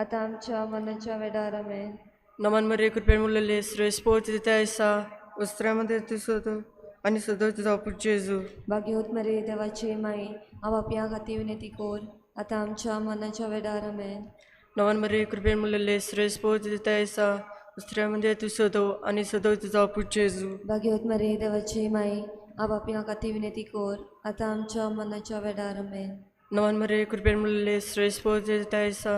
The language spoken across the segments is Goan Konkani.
आतां आमच्या मनाच्या वेळार आमेन. नमन मरिये कृपेन मुरलेले श्रेष्ठ पोत तिथे आसा वस्त्रामध्ये तूं सदो आनी सदो तुजो पूत जेजू. भाग्यवत मरिये देवाची माई आपापया खातीर विनंती कर आतां आमच्या मनाच्या वेळार आमेन. नमन मरिये कृपेन मुरलेले श्रेष्ठ पोत तिथे आसा वस्त्रामध्ये तूं सदो आनी सदो तुजो पूत जेजू. भाग्यवत मरिये देवाची माई आपापया खातीर विनंती कर आतां आमच्या मनाच्या वेळार आमेन. नमन मरिये कृपेन मुरलेले श्रेष्ठ पोत तिथे आसा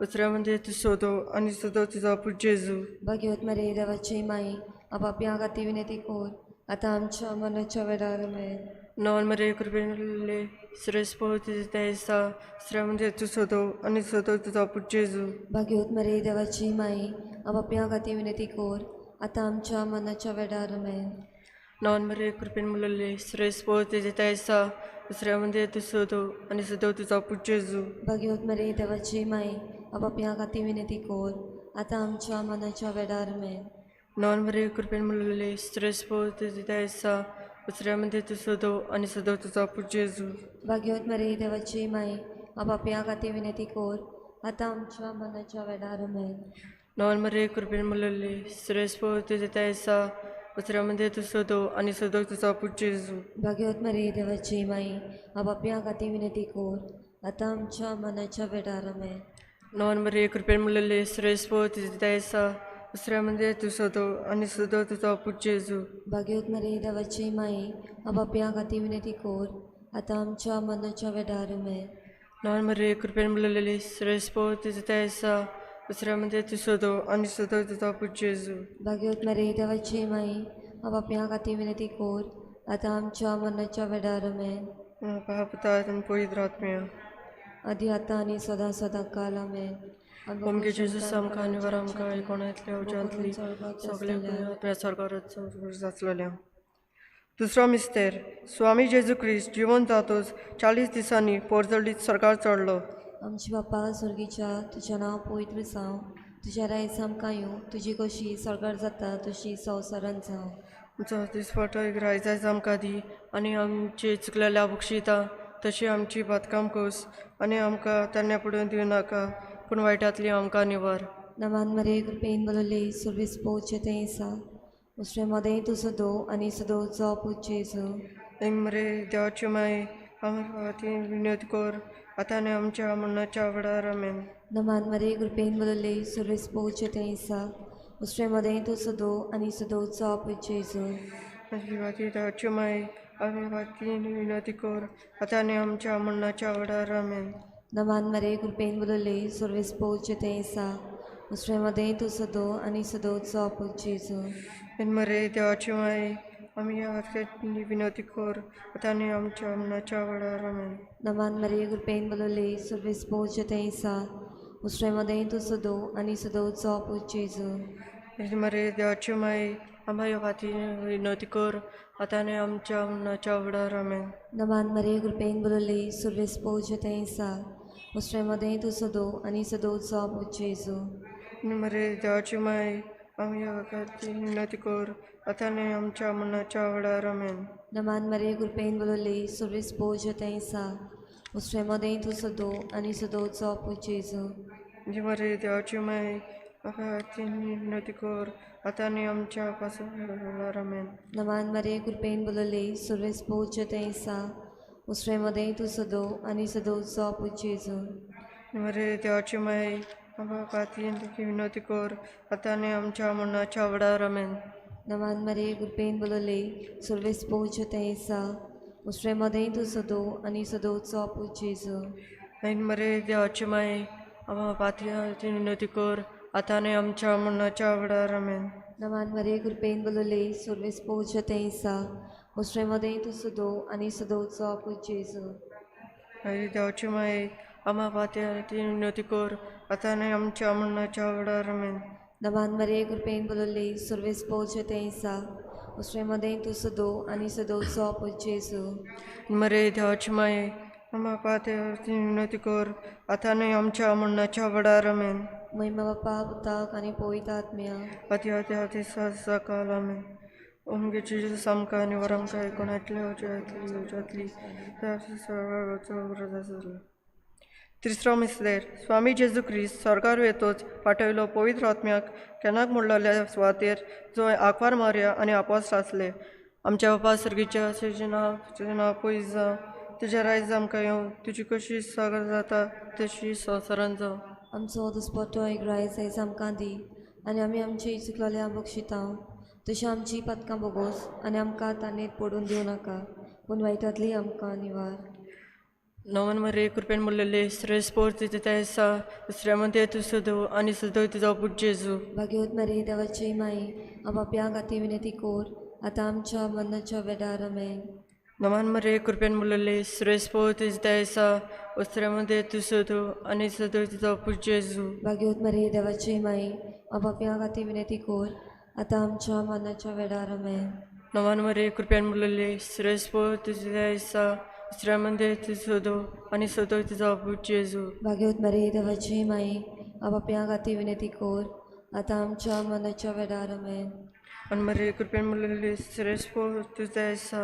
वस्त्रामध्ये तूं सदो आनी सदो तुजो पूत जेजू. भाग्यवत मरिये देवाची माई आपापया खातीर विनंती कर आतां आमच्या मनाच्या वेळार आमेन. नमन मरिये कृपेन मुरलेले श्रेष्ठ पोत तिथे आसा वस्त्रामध्ये तूं सदो आनी सदो तुजो पूत जेजू. भाग्यवत मरिये देवाची माई आपापया खातीर विनंती कर आतां आमच्या मनाच्या वेळार आमेन. नमन मरिये कृपेन मुरलेले श्रेष्ठ पोत तिथे आसा वस्त्रामध्ये तूं सदो आनी सदो तुजो पूत जेजू. भाग्यवत मरिये देवाची माई आपापया खातीर विनंती कर आतां आमच्या मनाच्या वेळार आमेन. नमन मरिये कृपेन मुरलेले श्रेष्ठ पोत तिथे आसा वस्त्रामध्ये तूं सदो आनी सदो तुजो पूत जेजू. भाग्यवत मरिये देवाची माई आपापया खातीर विनंती कर आतां आमच्या मनाच्या वेळार आमेन. नमन मरिये कृपेन मुरलेले श्रेष्ठ पोत तिथे आसा वस्त्रामध्ये तूं सदो आनी सदो तुजो पूत जेजू. भाग्यवत मरिये देवाची माई आपापया खातीर विनंती कर आतां आमच्या मनाच्या वेळार आमेन. नमन मरिये कृपेन मुरलेले श्रेष्ठ पोत तिथे आसा वस्त्रामध्ये तूं सदो आनी सदो तुजो पूत जेजू. भाग्यवत मरिये देवाची माई आपापया खातीर विनंती कर आतां आमच्या मनाच्या वेळार आमेन. नमन मरिये कृपेन मुरलेले श्रेष्ठ पोत तिथे आसा वस्त्रामध्ये तूं सदो आनी सदो तुजो पूत जेजू. भाग्यवत मरिये देवाची माई आपापया खातीर विनंती कर आतां आमच्या मनाच्या वेळार आमेन. पुता पवित्र आत्म्या आदी आतां आनी सदां सदां काल आमेन. अमके जेजूस आमकां आनी वर आमकां एकोणांतल्या उज्यांतली सगळे आत्म्या स्वर्गार जातलेल्या. दुसरो मिस्तेर. स्वामी जेजू क्रिस्त जिवन जातोच 40 दिसांनी पोरजडीत स्वर्गार चडलो. आमच्या बापा स्वर्गीच्या तुजें नांव पवित्र जावं, तुज्या रायस आमकां येवं, तुजी कशी स्वर्गार जाता तशी संवसारांत जावं. आमचो दिसपटो एक रायजायज आमकां दी आनी आमची चुकलेल्या बक्षिता तशी आमची बांदकाम कोस आनी आमकां तान्या पडून दिवं नाका पूण वायटांतली आमकां निवार. नमान मरिये कृपेन भरलेली सर्वेस पोवचे तें आसा दुसरे मदें तूं सदो आनी सदो जो पूत जेजू. मरे देवाची माई आमच्या खातीर विनंती कर आतां आनी आमच्या मरणाच्या वेळार आमेन. नमान मरिये कृपेन भरलेली सर्वेस पोवचे तें आसा दुसरे मदें तूं सदो आनी सदो जो पूत जेजू. देवाची माई आमच्या खातीर विनंती कर आतां आनी आमच्या मरणाच्या वेळार आमेन. नमान मरिये कृपेन भरलेली सर्वेस पोवचे तें आसा दुसरे मदें तूं सदो आनी सदो जो पूत जेजू. मरे देवाची माई आमच्या खातीर विनंती कर आतां आनी आमच्या मरणाच्या वेळार आमेन. नमान मरिये कृपेन भरलेली सर्वेस पोवचे तें आसा दुसरे मदें तूं सदो आनी सदो जो पूत जेजू. मरे देवाची माई आमच्या खातीर विनंती कर आतां आनी आमच्या मरणाच्या वेळार आमेन. नमान मरिये कृपेन भरलेली सर्वेस पोवचे तें आसा दुसरे मदें तूं सदो आनी सदो जो पूत जेजू. मरे देवाची माई आमच्या खातीर विनंती कर आतां आनी आमच्या मरणाच्या वेळार आमेन. नमान मरिये कृपेन भरलेली सर्वेस पोवचे तें आसा दुसरे मदें तूं सदो आनी सदो जो पूत जेजू. मरे देवाची माई आमच्या खातीर विनंती कर आतां आनी आमच्या वेळार आमेन. नमान मरिये कृपेन भरलेली सर्वेस पोवचे तें आसा दुसरे मदें तूं सदो आनी सदो जो पूत जेजू. मरे देवाची माई आमच्या खातीर विनंती कर आतां आनी आमच्या मरणाच्या वेळार आमेन. नमान मरिये कृपेन भरलेली सर्वेस पोवचे तें आसा दुसरे मदें तूं सदो आनी सदो जो पूत जेजू. मरे देवाची माई आमच्या खातीर विनंती कर आतां आनी आमच्या मरणाच्या वेळार आमेन. नमान मरिये कृपेन भरलेली सर्वेस पोवचे तें आसा दुसरे मदें तूं सदो आनी सदो जो पूत जेजू. देवाची माई आमच्या खातीर विनंती कर आतां आनी आमच्या मरणाच्या वेळार आमेन. नमान मरिये कृपेन भरलेली सर्वेस पोवचे तें आसा दुसरे मदें तूं सदो आनी सदो जो पूत जेजू. मरे देवाची माई आमच्या खातीर विनंती कर आतां आनी आमच्या मरणाच्या वेळार आमेन. महिमा बापा पुताक आनी पवित्र आत्म्या आती आती आती सकाल आमेन. अमगे जेजूस आमकां आनी वर आमकां एकोणांतल्या उज्यांतली. तिसरो मिस्तेर स्वामी जेजू क्रिस्त स्वर्गार वेतोच पाठयलो पवित्र आत्म्याक केन्नाक म्हणलेल्या सुवातेर जंय आंकवार मारया आनी आपोस्त आसले. आमच्या बापा सर्गीच्या तुजें नांव पयस जावं, तुजें रायज आमकां येवं, तुजी कशी स्वर्गार जाता तशी संवसारांत जावं. आमचो दुस्पट्टो एक रायज आयज आमकां दी आनी आमी आमची चुकलेल्या बक्षितां तशी आमची पातकां बोगोस आनी आमकां ताणें पडून दिवं नाका पूण वायटांतली आमकां निवार. नवन मरे कृपेन मुरलेले श्रेष्ठ पोर तुजें आसा, दुसऱ्या मदें तूं सदो आनी सदो तुजो पूत जेजू. भाग्यवत मरे देवाची माई आपाप्या खातीर विनंती कोर आतां आमच्या मरणाच्या वेळार. आमेन. नमन मरे कृपेन मुरलेले श्रेष्ठ पोर तुजें आसा, दुसऱ्या मदें तूं सदो आनी सदो तुजो पूत जेजू. भाग्यवत मरे देवाची माई आपाप्या खातीर विनंती कोर आतां आमच्या मरणाच्या वेळार. आमेन. नमन मरे कृपेन मुरलेले श्रेष्ठ पोर तुजें आसा, दुसऱ्या मदें तूं सदो आनी सदो तुजो पूत जेजू. भाग्यवत मरे देवाची माई आपाप्या खातीर विनंती कोर आतां आमच्या मरणाच्या वेळार. आमेन. आनी मरे कृपेन मुरलेले श्रेष्ठ पोर तुजें आसा,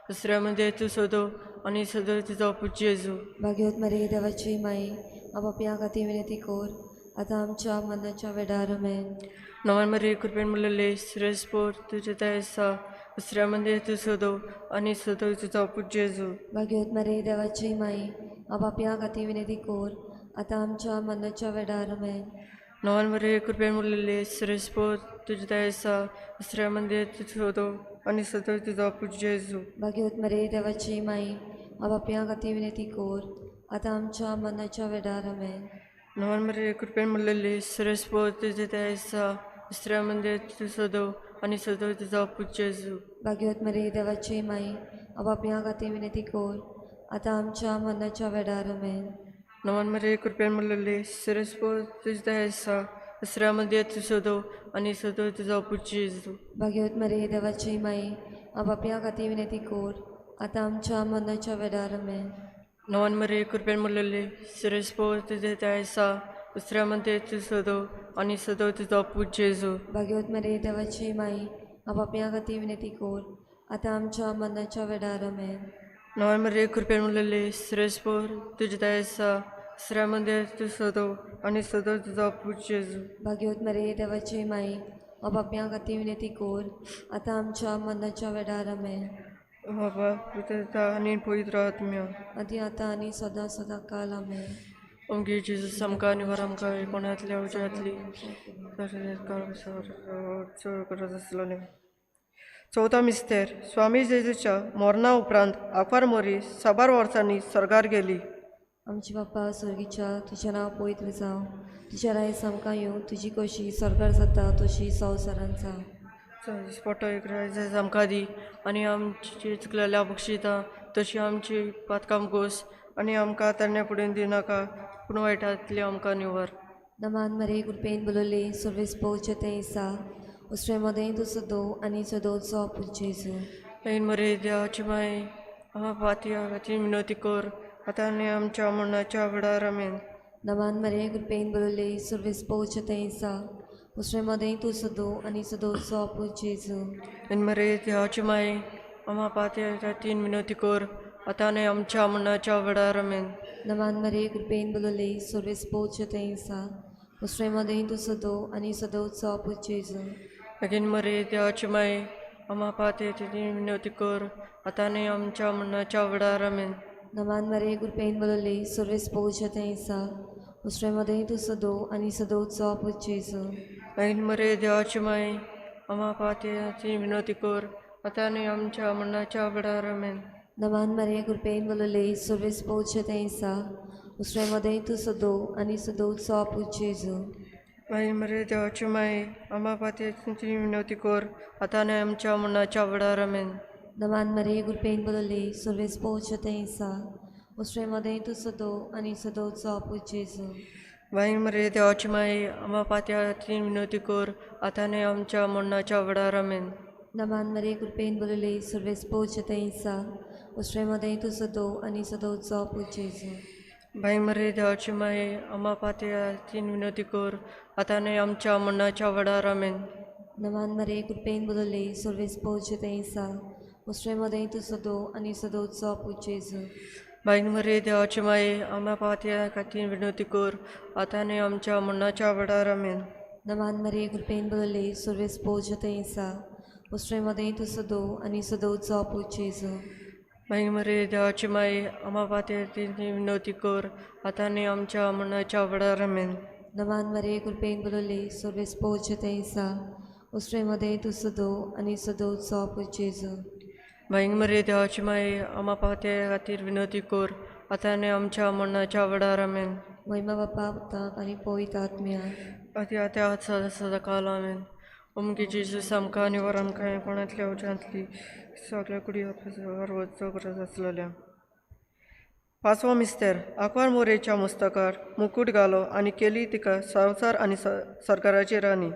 दुसऱ्या मदें तूं सदो आनी सदो तुजो पूत जेजू. भाग्यवत मरे देवाची माई आपाप्या खातीर विनंती कोर आतां आमच्या मरणाच्या वेळार. आमेन. नमन मरे कृपेन मुरलेले श्रेष्ठ पोर तुजें आसा, दुसऱ्या मदें तूं सदो आनी सदो तुजो पूत जेजू. भाग्यवत मरे देवाची माई आपाप्या खातीर विनंती कोर आतां आमच्या मरणाच्या वेळार. आमेन. नमन मरे कृपेन मुरलेले श्रेष्ठ पोर तुजें आसा, दुसऱ्या मदें तूं सदो आनी सदो तुजो पूत जेजू. भाग्यवत मरे देवाची माई आपाप्या खातीर विनंती कोर आतां आमच्या मरणाच्या वेळार. आमेन. नमन मरे कृपेन मुरलेले श्रेष्ठ पोर तुजें आसा, दुसऱ्या मदें तूं सदो आनी सदो तुजो पूत जेजू. भाग्यवत मरे देवाची माई आपाप्या खातीर विनंती कोर आतां आमच्या मरणाच्या वेळार. आमेन. नमन मरे कृपेन मुरलेले श्रेष्ठ पोर तुजें आसा, दुसऱ्या मदें तूं सदो आनी सदो तुजो पूत जेजू. भाग्यवत मरे देवाची माई आपाप्या खातीर विनंती कोर आतां आमच्या मरणाच्या वेळार. आमेन. नमन मरे कृपेन मुरलेले श्रेष्ठ पोर तुजें आसा, दुसऱ्या मदें तूं सदो आनी सदो तुजो पूत जेजू. भाग्यवत मरे देवाची माई आपाप्या खातीर विनंती कोर आतां आमच्या मरणाच्या वेळार. आमेन. नमन मरे कृपेन मुरलेले श्रेष्ठ पोर तुजें आसा, दुसऱ्या मदें तूं सदो आनी सदो तुजो पूत जेजू. भाग्यवत मरे देवाची माई आपाप्या खातीर विनंती कोर आतां आमच्या मरणाच्या वेळार. आमेन. बाबा पुता आनी पवित्र आत्म्या आदी आतां आनी सदां सदां काल. आमेन. अमगे जेजूस आमकां निवार आमकां कोणांतल्या उज्यांतली चड गरज आसलेली. चवथो मिस्तेर स्वामी जेजूच्या मरणा उपरांत आंकवार मोरी साबार वर्सांनी स्वर्गार गेली. आमचे बापा स्वर्गीच्या तुजें नांव पवित्र जावं, तुजें रायस आमकां येवं, तुजी कशी स्वर्गार जाता तशी संवसारांत जावं. दिसपट्टो एक रायस आमकां दी आनी आमची चुकलेल्या बक्षिता तशी आमची पातकां गोस आनी आमकां तरणे फुडें दिनाका पूण वायटांतली आमकां निवार. नमान मरे कृपेन बोलवले सर्वेस पोवचे तें आसा, उसरे मदें तूं सदो आनी सदोचो पूत जेजू. ऐन मरे देवाची माय आमा पातया खातीर विनवती कर आतां आनी आमच्या मरणाच्या वेळार. आमेन. नमान मरे कृपेन बोलवले सर्वेस पोवचे तें आसा, उसरे मदें तूं सदो आनी सदोचो पूत जेजू. ऐन मरे देवाची माय आमा पातया खातीर विनवती कर आतां आनी आमच्या मरणाच्या वेळार. आमेन. नमान मरे कृपेन बोलवले सर्वेस पोवचे तें आसा, उसरे मदें तूं सदो आनी सदोचो पूत जेजू. अगेन मरे देवाची माय आमा पातया खातीर विनवती कर आतां आनी आमच्या मरणाच्या वेळार. आमेन. नमान मरे कृपेन बोलवले सर्वेस पोवचे तें आसा, उसरे मदें तूं सदो आनी सदोचो पूत जेजू. ऐन मरे देवाची माय आमा पातया खातीर विनवती कर आतां आनी आमच्या मरणाच्या वेळार. आमेन. नमान मरे कृपेन बोलवले सर्वेस पोवचे तें आसा, उसरे मदें तूं सदो आनी सदोचो पूत जेजू. ऐन मरे देवाची माय आमा पातया खातीर विनवती कर आतां आनी आमच्या मरणाच्या वेळार. आमेन. नमान मरे कृपेन बोलवले सर्वेस पोवचे तें आसा, उसरे मदें तूं सदो आनी सदोचो पूत जेजू. बाई मरे देवाची माय आमा पातया खातीर विनवती कर आतां आनी आमच्या मरणाच्या वेळार. आमेन. नमान मरे कृपेन बोलवले सर्वेस पोवचे तें आसा, उसरे मदें तूं सदो आनी सदोचो पूत जेजू. बाई मरे देवाची माय आमा पातया खातीर विनवती कर आतां आनी आमच्या मरणाच्या वेळार. आमेन. नमान मरे कृपेन बोलवले सर्वेस पोवचे तें आसा, उसरे मदें तूं सदो आनी सदोचो पूत जेजू. बायन मरे देवाची माये आम्हा पातया खातीर विनवती कर आतां आनी आमच्या मरणाच्या वेळार आमेन. नमान मरिये कृपेन भरले सुर्वेस पोज थंय आसा उश्रे मदें तूं सदो आनी सदोवचो पूत जेजू. बायन मरे देवाची माये आम्हा पातया खातीर विनवती कर आतां आनी आमच्या मरणाच्या वेळार आमेन. नमान मरिये कृपेन भरले सुर्वेस पोज थंय आसा उश्रे मदें तूं सदो आनी सदोवचो पूत जेजू. बायन मरे देवाची माये आम्हा पातया खातीर विनवती कर आतां आनी आमच्या मरणाच्या वेळार आमेन. महिमा बापा पुताक आनी पवित्र आत्म्याक आती आतां आत सदां सदां काल आमेन. अमके जेजूस आमकां आनी वर आमकां कोणांतल्या उज्यांतली सगळ्या कुडी वचचो गरज आसलेल्या. पांचवो मिस्तेर आंकवार मोरेच्या मुस्तकार मुकूट घालो आनी केली तिका संवसार आनी सरकाराची राणी.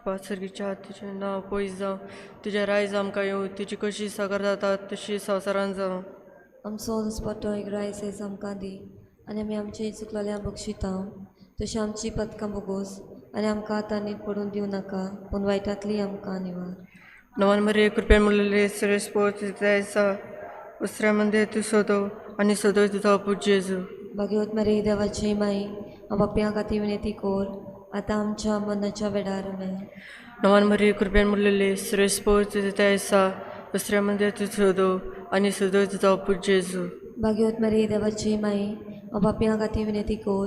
सर्गीच्या तुजें नांव पयस जावं, तुजें रायज आमकां येवं, तुजी कशी सगर जाता तशी संवसारान जावं. आमचो दिसपट्टो एक रायस आयज आमकां दी आनी आमी आमची चुकलेल्या बक्षिता तशी आमची पदकां बोगोस आनी आमकां तांणी पडून दिवं नाका पूण वायटांतली आमकां निवार. नवान मरिये कृपेन मुरलेले सुरेश पोच आसा उसऱ्या मंदे तूं सोदो आनी सोदो तुजो पूत जेजू. भाग्यवत मरिये देवाची माई बापया खातीर विनंती कोर आतां आमच्या मनाच्या वेळार आमेन. नवान मरिये कृपेन मुरलेले सुरेश पोच आसा उसऱ्या मंदे तूं सोदो आनी सोदो तुजो पूत जेजू. भाग्यवत मरिये देवाची माई बापया खातीर विनंती कोर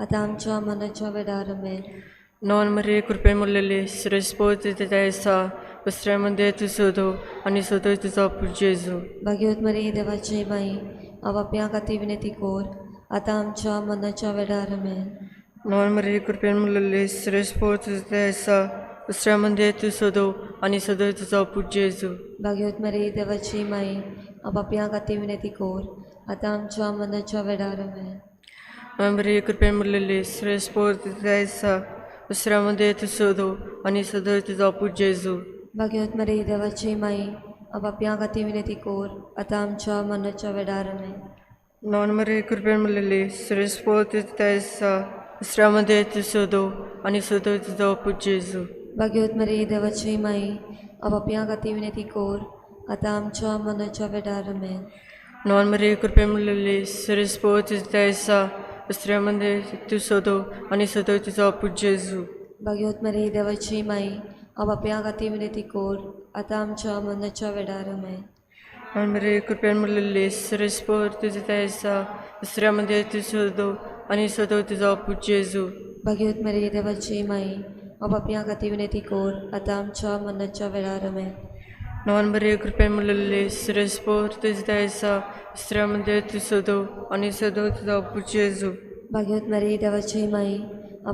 आतां आमच्या मनाच्या वेळार आमेन. नवान मरिये कृपेन मुरलेले सुरेश पोच आसा उसऱ्या मंदे तूं सोदो आनी सोदो तुजो पूत जेजू. भाग्यवत मरिये देवाची माई बापया खातीर विनंती कोर आतां आमच्या मनाच्या वेळार आमेन. नवान मरिये कृपेन मुरलेले सुरेश पोच आसा उसऱ्या मंदे तूं सोदो आनी सोदो तुजो पूत जेजू. भाग्यवत मरिये देवाची माई बापया खातीर विनंती कोर आतां आमच्या मनाच्या वेळार आमेन. नवान मरिये कृपेन मुरलेले सुरेश पोच आसा उसऱ्या मंदे तूं सोदो आनी सोदो तुजो पूत जेजू. भाग्यवत मरिये देवाची माई बापया खातीर विनंती कोर आतां आमच्या मनाच्या वेळार आमेन. नवान मरिये कृपेन मुरलेले सुरेश पोच आसा उसऱ्या मंदे तूं सोदो आनी सोदो तुजो पूत जेजू. भाग्यवत मरिये देवाची माई बापया खातीर विनंती कोर आतां आमच्या मनाच्या वेळार आमेन. नवान मरिये कृपेन मुरलेले सुरेश पोच आसा उसऱ्या मंदे तूं सोदो आनी सोदो तुजो पूत जेजू. भाग्यवत मरिये देवाची माई बापया खातीर विनंती कोर आतां आमच्या मनाच्या वेळार आमेन. नवान मरिये कृपेन मुरलेले सुरेश पोच आसा दुसऱ्या मंदे तूं सोदो आनी सोदो तुजो पूत जेजू. भाग्यवत मरिये देवाची माई बापया खातीर विनंती कोर आतां आमच्या मनाच्या वेळार आमेन. नवान मरिये कृपेन मुरलेले सुरेश पोच आसा दुसऱ्या मंदे तूं सोदो आनी सोदो तुजो पूत जेजू. भाग्यवत मरिये देवाची माई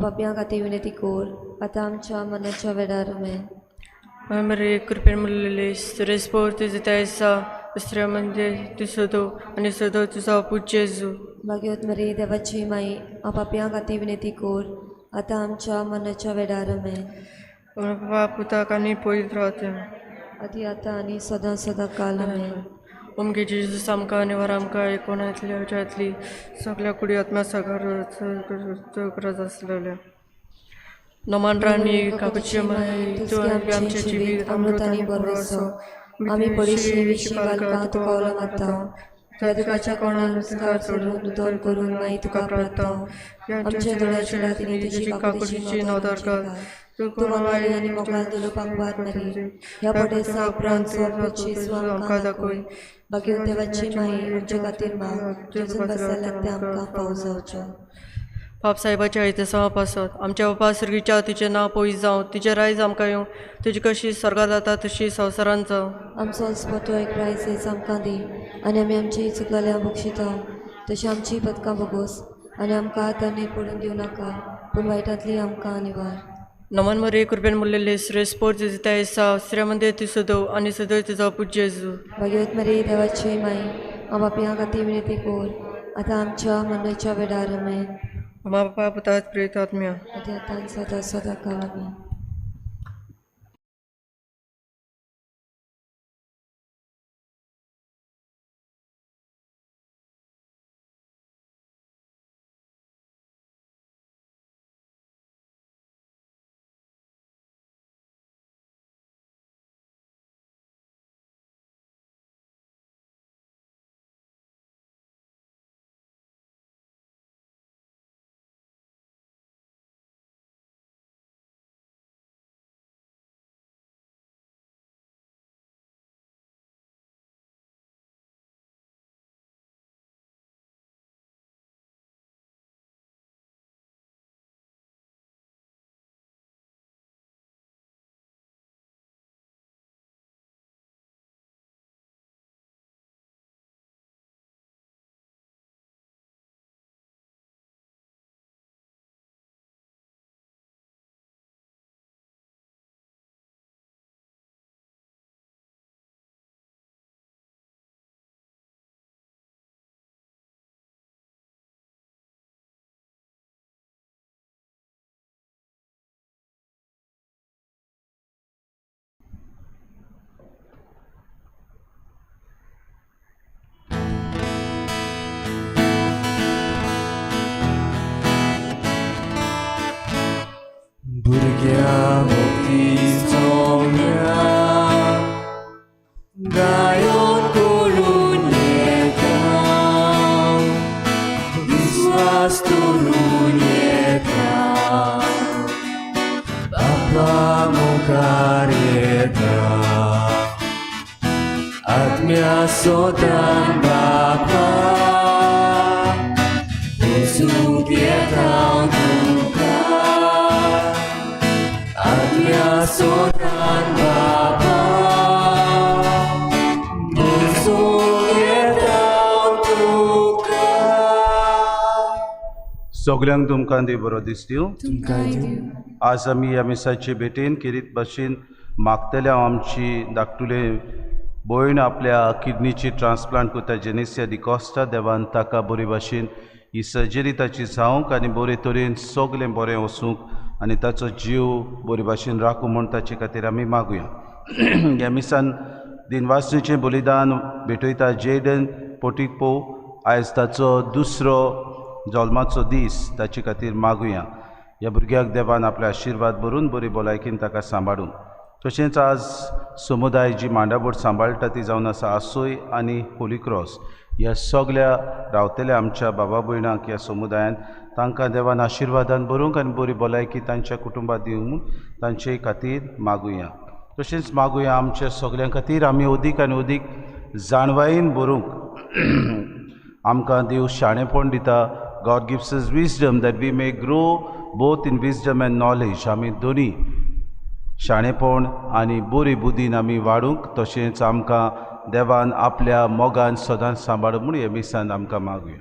बापया खातीर विनंती कोर आतां आमच्या मनाच्या वेळार आमेन. नवान मरिये कृपेन मुरलेले सुरेश पोच आसा दुसऱ्या मंदे तूं सोदो आनी सोदो तुजो पूत जेजू. भाग्यवत मरिये देवाची माई बापया खातीर विनंती कोर आतां आमच्या मनाच्या वेळार आमेन. बापा पुताक आनी पवित्र आत्म्याक आदी आतां आनी सदां सदां काल आमेन. अमके जेजूस आमकां आनी वर आमकां एकोणांतल्या उज्यांतली सगळ्या कुडी आत्म्या सगर गरज आसलेल्या. नमान राणी काकुची माई तूं आमचें जिवीत अमृत आनी बरो आमी पडिशी विशी बालकां तुका उलो मारता त्या दुखाच्या कोणान नुस्कार सोडून उदोर करून माई तुका प्रार्थना. आमच्या दोळ्याच्या रातींनी तुजी काकुळटीची नदर घाल. तूं मोगाली आनी मोगान उलोवपाक वार मारी ह्या पडेसा उपरांत स्वपूत जेजू आमकां दाखय. भाग्यवत देवाची माई आमचे खातीर माग जेजून बसल्यार तें आमकां फावो जावचें. बाप साहेबाच्या आयतेसांवा पासत आमच्या बापा सर्गीच्या तुजें नांव पयस जावं, तुजें रायज आमकां येवं, तुजी कशी स्वर्गात जाता तशी संवसारान जावं. आमचो दिसपट्टो एक रायस आयज आमकां दी आनी आमी आमची चुकलेल्या बक्षिता तशी आमची पदकां बोगोस आनी आमकां तांणी पडून दिवं नाका पूण वायटांतली आमकां निवार. नमन मरिये कृपेन मुरलेले सुरेश पोर तुजें आसा दुसऱ्या मंदे तूं सोदो आनी सोदो तुजो पूत जेजू. भाग्यवत मरिये देवाची माई बापया खातीर विनंती कोर आतां आमच्या मरणाच्या वेळार आमेन. मा बापा पुता प्रेत आत्म्या आदी आतां सदां सदां काल आमेन. आत्म्या सोदान बापा पुसूंक येता हांव तुका आत्म्या सोदान बापा पुसूंक येता हांव तुका. सगल्यांक तुमकां देव बरो दीस दिवं. तुमकांय दिवं. आज आमी ह्या मिसाचे भेटेन खेरीत भाशेन मागतले हांव आमची धाकटुले भयण आपल्या किडनीची ट्रान्सप्लांट करता जेनेसिया डिकॉस्टा. देवान ताका बरे भाशेन ही सर्जरी ताची जावंक आनी बरे तरेन सगलें बरें वचूंक आनी ताचो जीव बरे भाशेन राखूं म्हूण ताचे खातीर आमी मागुया. ह्या मिसान दिनवासणेचें बलिदान भेटयता जेडन पोटिकपो. आयज ताचो दुसरो जल्माचो दीस, ताचे खातीर मागुया. ह्या भुरग्याक देवान आपले आशिर्वाद भरून बरी भलायकेन ताका सांबाळूं. तशेंच आज समुदाय जी मांडाबोट सांबाळटा ती जावन आसा आसोय आनी होली क्रॉस. ह्या सगल्या रावतल्या आमच्या बाबा भयणांक ह्या समुदायांत तांकां देवान आशिर्वादान भरूंक आनी बरी भलायकी तांच्या कुटुंबात दिवंक म्हूण तांचे खातीर मागुया. तशेंच मागुया आमच्या सगल्यां खातीर आमी अदीक आनी अदीक जाणवायेन भरूंक आमकां देव शाणेपण दिता. God gives us wisdom that we may grow both in wisdom and knowledge. आमी दोनी शाणेपण आनी बरी बुद्दीन आमी वाडूंक तशेंच आमकां देवान आपल्या मोगान सदांच सांबाळूंक म्हूण हे मिसान आमकां मागुया.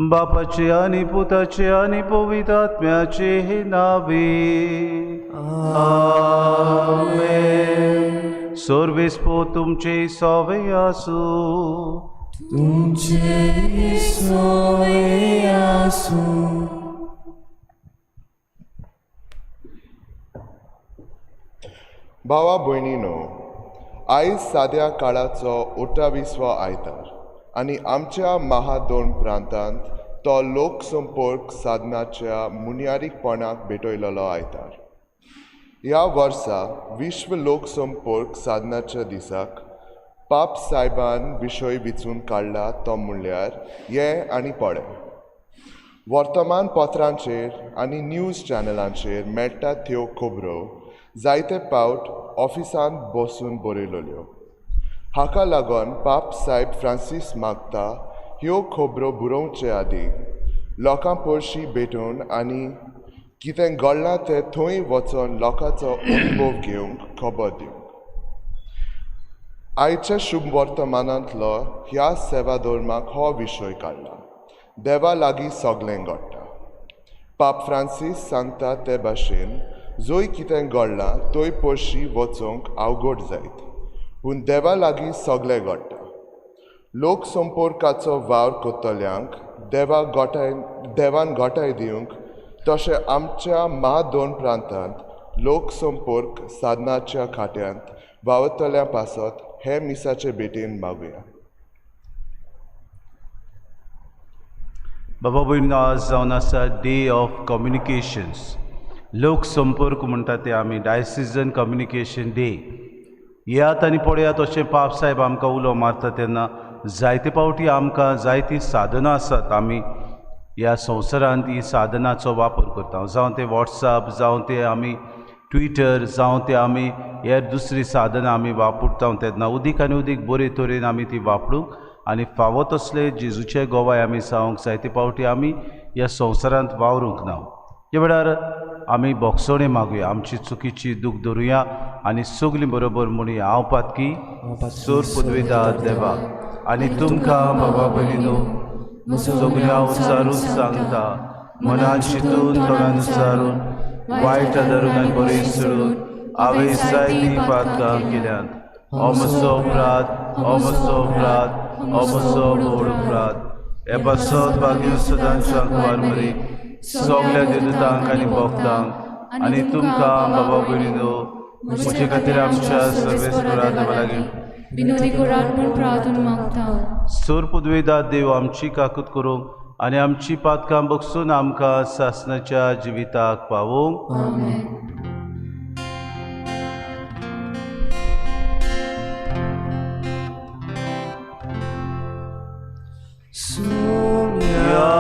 बापाचे आनी पुताचे आनी पवित्र आत्म्याचे नावे आमेन. सर्वेस्पो तुमचे सवे आसूं. तुमचे सोवे आसूं. भावा भयणीनो, आयज साद्या काळाचो 28वो आयतार आनी आमच्या महादोन प्रांतांत तो लोकसंपर्क साधनाच्या मुन्यारीकपणाक भेटयलेलो आयतार. ह्या वर्सा विश्व लोकसंपर्क साधनाच्या दिसाक पाप सायबान विशय विचून काडला तो म्हणल्यार ये आनी पळय. वर्तमानपत्रांचेर आनी न्यूज चॅनलांचेर मेळटा त्यो खबरो जायते पावट ऑफिसांत बसून बरयल्यो. हाका लागून पाप सायब फ्रांसीस मागता ह्यो खबरो बरोवचे आदीं लोकां परशी भेटून आनी कितें घडलां तें थंय वचोन लोकांचो अणभव घेवंक खबर दिवंक. आयच्या शुभ वर्तमानांतलो ह्या सेवा धर्माक हो विशय काडला, देवा लागीं सगळें घडटा. पाप फ्रांसीस सांगता ते भाशेन जंय कितें घडलां थंय परशी वचूंक अवघड जायत, पूण देवा लागीं सगळें घडटा. लोकसंपर्काचो वावर करतल्यांक देवान घटाय दिवंक तशें आमच्या म्हादोन प्रांतांत लोकसंपर्क साधनाच्या खात्यांत वावरतल्या पासत हे मिसाचे भेटेन मागुया. बाबा भयणीनो, आज जावन आसा डे ऑफ कम्युनिकेशन्स. लोकसंपर्क म्हणटा ते आमी डायसिजन कम्युनिकेशन डे. येयात आनी पळयात अशें पाप साहेब आमकां उलो मारता तेन्ना जायते पावटी आमकां जायतीं साधनां आसात. आमी ह्या संवसारांत ही साधनाचो वापर करता, जावं तें वॉट्सएप, जावं तें आमी ट्विटर, जावं तें आमी हेर दुसरीं साधनां आमी वापरता तेन्ना अदीक आनी अदीक बरे तरेन आमी ती वापरूंक आनी फावो तसले जेजूचे गोवाय आमी जावंक जायते पावटी आमी ह्या संवसारांत वावरूंक ना. ह्या वेळार आमी बोगसोणे मागुया, आमची चुकीची दूख धरुया आनी सगलीं बरोबर म्हणुया, हांव पातकी सोर पदवेदार देवा आनी तुमकां बाबा भयणीनो सगळ्या उच्चारून सांगता, मनान चिंतून तोंडान उच्चारून वायट धरून आनी बरें सोडून हांवें जायतीं पातकां केल्यांत. हो म्हजो अपराध, हो म्हजो अपराध, हो म्हजो व्हड अपराध. हे पासत भाग्य सदांच्या कुवार सगल्या देवतांक आनी भक्तांक आनी तुमकां बाबा भयणीनो म्हजे खातीर आमच्या सर्वेस्परा देवा लागीं विनोदी करात म्हूण प्रार्थना मागता. सोर पुदवेदा देव आमची काकूत करूंक आनी आमची पातकां बगसून आमकां सासणाच्या जिविताक पावोवंक. आमेन. Sumya.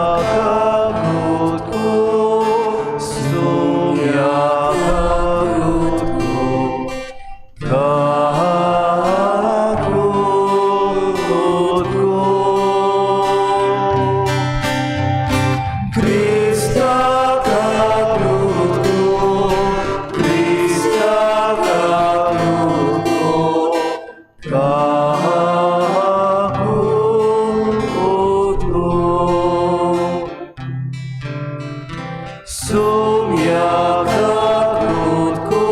Sumya kakutko,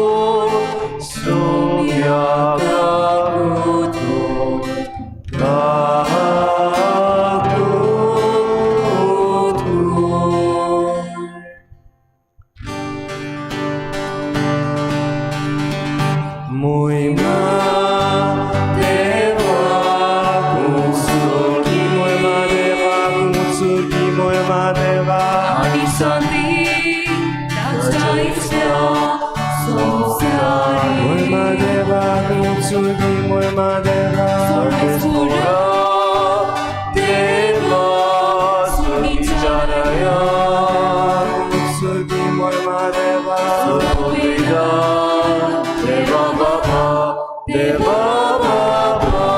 sumya kakutko, kakutko. Muy ma deva kutsurki, muy ma deva kutsurki, muy ma deva. आनी शांती ताच्या इश्टा संवसारी Muy ma deva kutsurki, muy ma deva. स्वर्गेश्वरा Deva सुविचारया kutsurki, muy ma deva. Surveda Deva Baba, Deva Baba.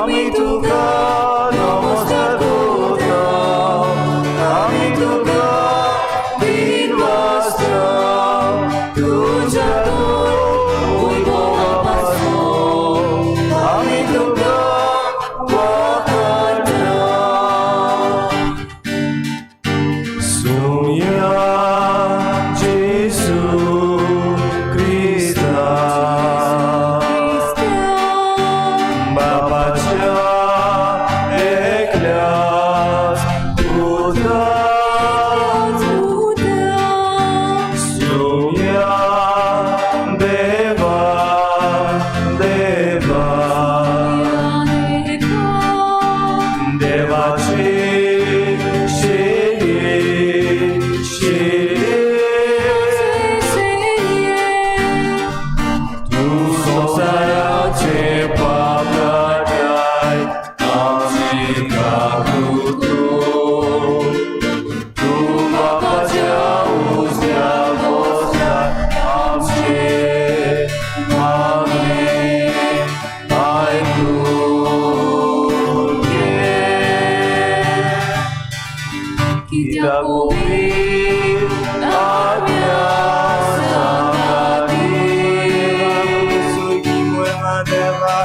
আমি তুকা নমস্কার করতাম আমি তুকা দিন বাসতাম তুঝা হইব আমি তুকা Sumia Jesu Krista बाबाच्या एकल्याच पुता सुम्या देवा देवा देवाची शेली शेली तू संसाराचे पाप काढाय आमची काकुतो तू बापाच्या उजव्या बोटात आमचे मागणे ऐकून घे. कित्याक कित्याक आज्ञा सांगाती देवा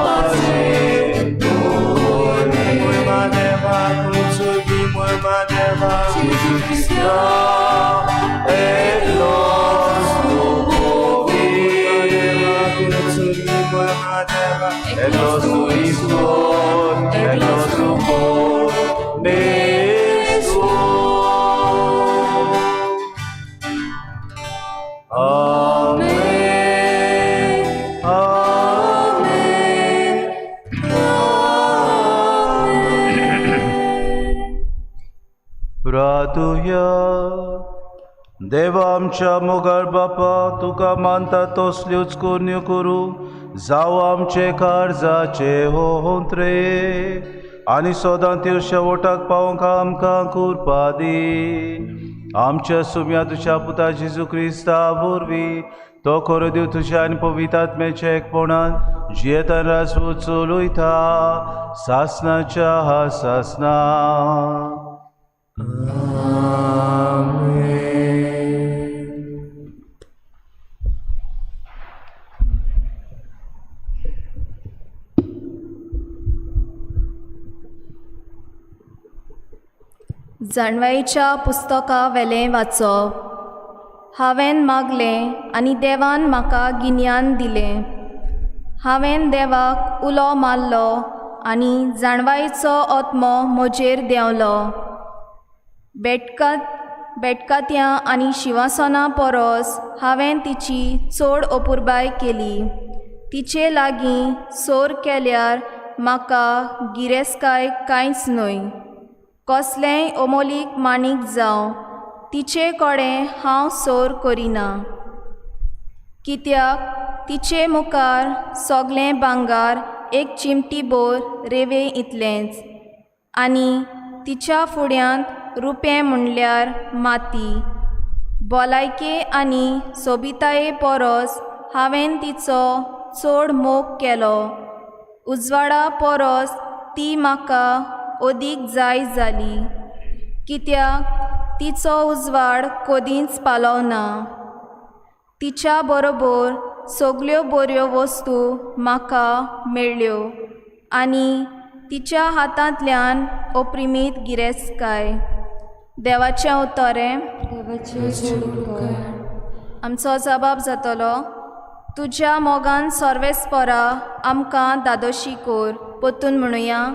बापाचे जेजू क्रिस्ता एकलोच तूं पवित्र, एकलोच तूं ईश्वर, एकलोच तूं परमेश्वर. आमेन, आमेन, प्रातुया देवा आमच्या मोगाळ बापा तुका मानता तसल्योच करण्यो करूं जावं आमचे कार्जाचे होंत्रे आनी सदां त्यो शेवटाक पावोवंक आमकां कुरपा दी आमच्या सुम्या तुज्या पुता जेजू क्रिस्ता वरवीं तो खरो देव तुज्या आनी पवित्र आत्म्याच्या एकपणान जियेतान राजवट चलयता सासनाच्या सासना. जाणवायेच्या पुस्तका वेलें वाचप. हांवें मागलें आनी देवान म्हाका गिन्यान दिलें. हांवें देवाक उलो मारलो आनी जाणवायेचो आत्मो म्हजेर देंवलो. बेटकात्यां आनी शिंवासना परस हांवें तिची चड अपुरबाय केली. तिचे लागीं सोर केल्यार म्हाका गिरेस्काय कांयच न्हय. कसलेंय अमोलीक माणीक जावं तिचे कडेन हांव सोर करिना. कित्याक तिचे मुखार सगळें भांगर एक चिमटी भर रेंवे इतलेंच आनी तिच्या फुड्यांत रुपें म्हणल्यार माती. भलायके आनी सोबिताये परस हांवें तिचो चड मोग केलो. उजवाडा परस ती म्हाका अदीक जाय जाली. कित्याक तिचो उजवाड कदींच पालवना. तिच्या बरोबर सगल्यो बऱ्यो वस्तू म्हाका मेळ्ळ्यो आनी तिच्या हातांतल्यान ओप्रिमीत गिरेस्तकाय. देवाचें उतरें. आमचो जबाब जातलो, तुज्या मोगान सर्वेस्परा आमकां दादोशी कोर. पोतून म्हणुया,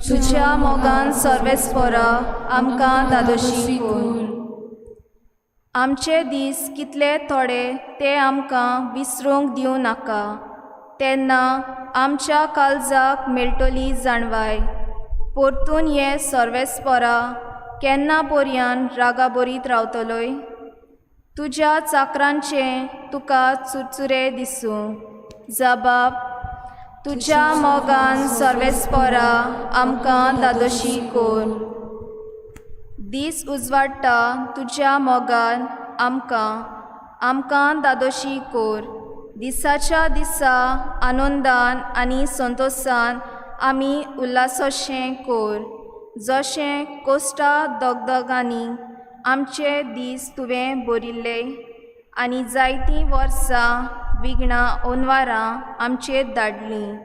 तुज्या मोगान सर्वेस्परा आमकां दादोशी कोर. आमचे दीस कितले थोडे ते आमकां विसरूंक दिवं नाका, तेन्ना आमच्या काळजाक मेळटली जाणवाय. परतून ये सर्वेस्परा, केन्ना पर्यान रागाबरीत रावतलोय? तुज्या चाकरांचें तुका चुरचुरे दिसूं. जबाब, तुज्या मोगान सर्वेस्परा आमकां दादोशी कोर. दीस उजवाडटा तुज्या मोगान आमकां, आमकां दादोशी कोर. दिसाच्या दिसा आनंदान आनी संतोसान आमी उल्हासोशें कोर. जशें कोस्टा दगदगांनी आमचे दीस तुवें भरिल्ले आनी जायतीं वर्सां विघ्नां ओनवारां आमचेर धाडलीं,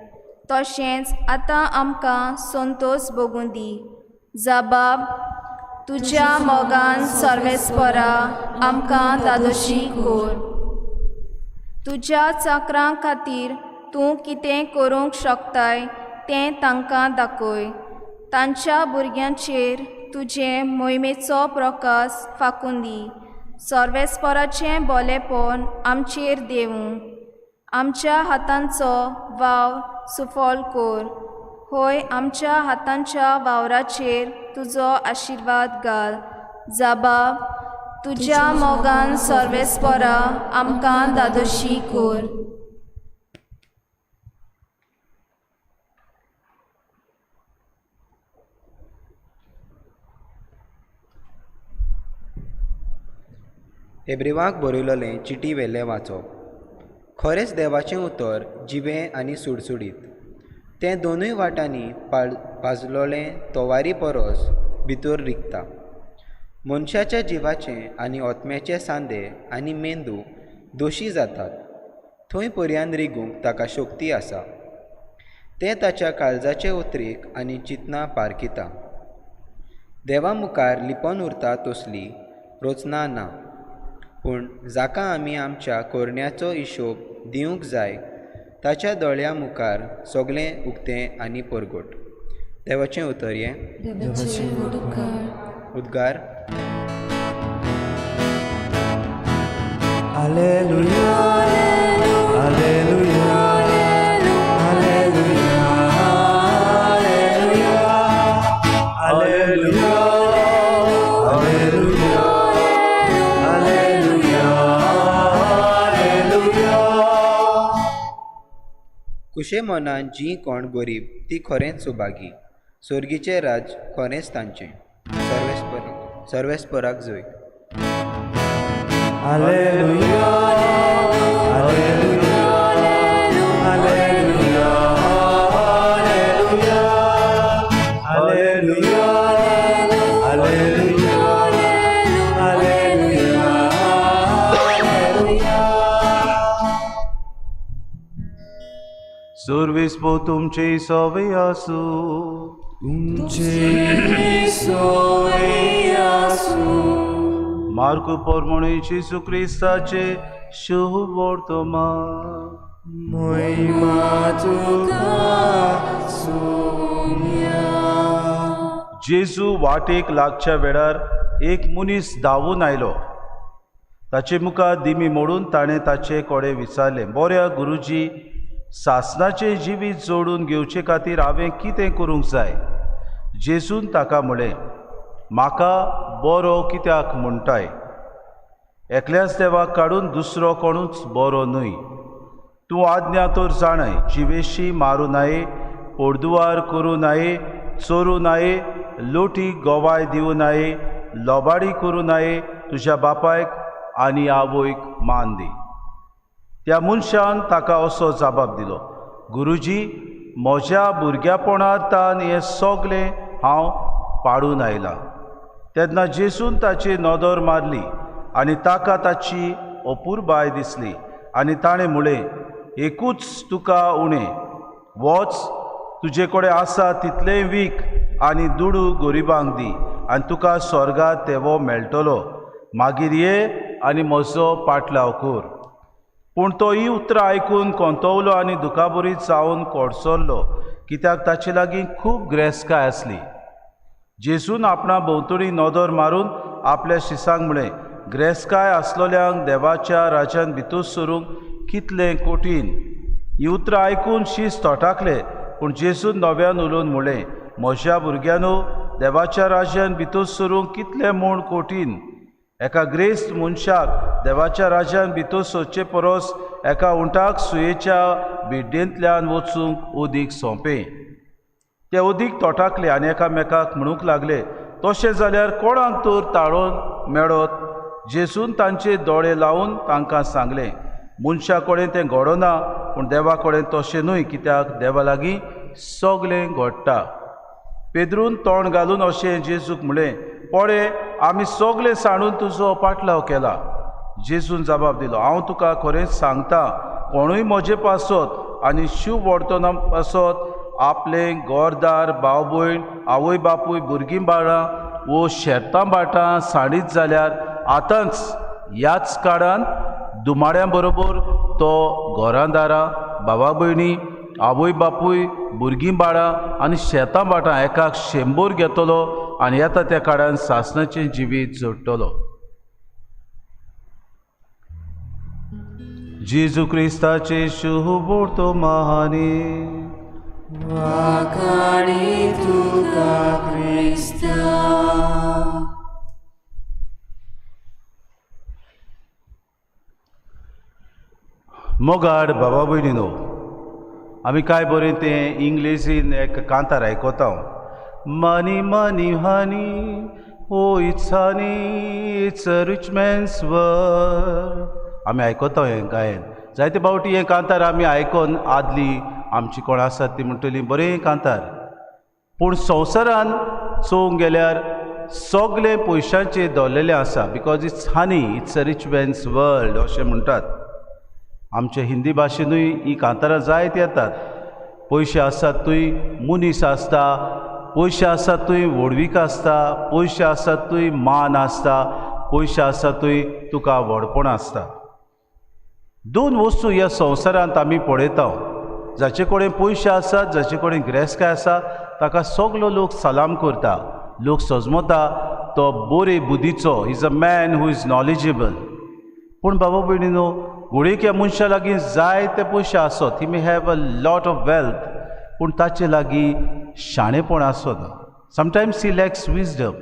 तशेंच आतां आमकां संतोस भोगूं दी. जबाब, तुज्या मोगान सर्वेस्परा आमकां दादोशी कोर. तुज्या चाकरां खातीर तूं कितें करूंक शकताय तें तांकां दाखय. तांच्या भुरग्यांचेर तुजें मोहिमेचो प्रकाश फाकून दी. सर्वेस्पराचें बोलेपण आमचेर देवूं. आमच्या हातांचो वावर सुफल कोर. होय, आमच्या हातांच्या वावराचेर तुजो आशिर्वाद घाल. जबाब, तुज्या मोगान सर्वेस्परा आमकां दादोशी कोर. हेब्रेवाक बरयलोलें चिटी वेलें वाचप. खरेंच देवाचें उतर जिवें आनी सुडसुडीत, तें दोनूय वाटांनी पाजलोलें तोवारी परस भितर रिगता. मनशाच्या जिवाचें आनी ओतम्याचे सांदे आनी मेंदू दोशी जातात थंय पर्यान रिगूंक ताका शक्ती आसा. तें ताच्या काळजाचे उतरेक आनी चिंतनां पारखिता. देवा मुखार लिपोन उरता तसली रचना ना, पूण जाका आमी आमच्या कोरण्याचो हिशोब दिवंक जाय ताच्या दोळ्यां मुखार सगळें उक्तें आनी परगट. देवाचें उतर हें. उद्गार. Alleluia, Alleluia, Alleluia, Alleluia, Alleluia, Alleluia, Alleluia. कुशे मनान जी कोण गरीब ती खरेंच सुभागी, सोर्गीचें राज्य खरेंच तांचें. सर्वेस्पराक जय. Alleluia, Alleluia, Alleluia, Alleluia, Alleluia, Alleluia, Alleluia. Service पो तुमचे सवे आसूं. तुमचे सोय आसूं. मार्कू पोरमोणे जेजू क्रिस्ताचे शुभ वर्तमान. महिमा तुका सोम्या. जेजू वाटेक लागच्या वेळार एक मनीस धांवून आयलो. ताचे मुखार दिमी मोडून ताणें ताचे कडेन विचारलें, बऱ्या गुरुजी, सासणाचें जिवीत जोडून घेवचे खातीर हांवें कितें करूंक जाय? जेजून ताका म्हळें, म्हाका बरो कित्याक म्हणटाय? एकल्याच देवाक काडून दुसरो कोणूच बरो न्हय. तूं आज्ञा तर जाणय, जिवेशी मारूं नाये, पोरदुवार करूं नाये, चोरूं नाये, लोटी गोवाय दिवं नाये, लोबाडी करूं नाये, तुज्या बापायक आनी आवयक मान दी. त्या मनशान ताका असो जबाब दिलो, गुरुजी, म्हज्या भुरग्यापणार तान हें सगलें हांव पाडून आयलां. तेन्ना जेजून ताची नदर मारली आनी ताका ताची अपुरबाय दिसली आनी ताणें म्हळें, एकूच तुका उणें, वच तुजे कडेन आसा तितलेंय वीक आनी दुडू गरिबांक दी आनी तुका स्वर्गात तेवो मेळटलो. मागीर ये आनी म्हजो पाटलाव कर. पूण तो ही उतरां आयकून कोंतवलो आनी दुखाबरीत जावन कोडसरलो, कित्याक ताचे लागीं खूब ग्रेस्काय आसली. जेजून आपणा भोंवतणी नदर मारून आपल्या शिसांक म्हळें, ग्रेस्काय आसलोल्यांक देवाच्या राज्यान भितर सरूंक कितलें कठीण. ही उतरां आयकून शीस तोटाकले. पूण जेजून नव्यान उलोवन म्हळें, म्हज्या भुरग्यांनो, देवाच्या राज्यान भितर सरूंक कितलें म्हूण कठीण. एका ग्रेस्त मनशाक देवाच्या राज्यान भितर सरचे परस एका उंटाक सुयेच्या बिड्डेंतल्यान वचूंक उदीक सोंपें. ते उदीक तोटाकले आनी एकामेकाक म्हणूंक लागले, तशें जाल्यार कोणाक तर ताळोवन मेळत? जेजून तांचे दोळे लावन तांकां सांगलें, मनशा कडेन तें घडना, पूण देवा कडेन तशें न्हय, कित्याक देवा लागीं सगलें घडटा. पेद्रून तोंड घालून अशें जेजूक म्हळें, पळय, आमी सगले सांडून तुजो पाटलाव केला. जेजून जबाब दिलो, हांव तुका खरेंच सांगता, कोणूय म्हजे पासत आनी शिव वर्तना पासत आपलें घरदार, भाव भयण, आवय बापूय, भुरगीं बाळां वो शेतां भाटां सांडीत जाल्यार आतांच ह्याच काळान दुमाड्यां बरोबर तो घरां दारां, भावा भयणी, आवय बापूय, भुरगीं बाळां आनी शेतां भाटां एकाक 100 घेतलो आनी येता त्या काळान सासणाचें जिवीत जोडटलो. जेजू क्रिस्ताचे शुभवर्तमानी. वाखाणी तुका क्रिस्ता. मोगाड बाबा भयणीनो, आमी काय बरें तें इंग्लिशीन एक कांतार आयकता, Money money honey, oh it's honey, it's a rich man's world. आमी आयकता हें गायन जायते फावटी. हें कांतार आमी आयकोन आदली आमची कोण आसात ती म्हणटली बरें कांतार. पूण संवसारान चोवंक गेल्यार सगलें पयशांचेर दवरलेलें आसा, because it's honey, it's a rich man's world अशें म्हणटात. आमचे हिंदी भाशेनूय ही कांतारां जायत येतात. पयशे आसात थंय मनीस आसता, पयशे आसात थंय व्हडवीक आसता, पयशे आसात थंय मान आसता, पयशे आसात थंय तुका व्हडपण आसता. दोन वस्तू ह्या संवसारांत आमी पळयता, जाचे कडेन पयशे आसात, जाचे कडेन गिरेस्तकाय आसा, ताका सगलो लोक सलाम करता, लोक सजमता तो बरे बुद्धीचो, is a man who is knowledgeable. पूण बाबा भयणीनो, घोडेक ह्या मनशा लागीं जायते पयशे आसत, he may have a lot of wealth, पूण ताचे लागीं शाणेपण आसना. Sometimes he lacks wisdom.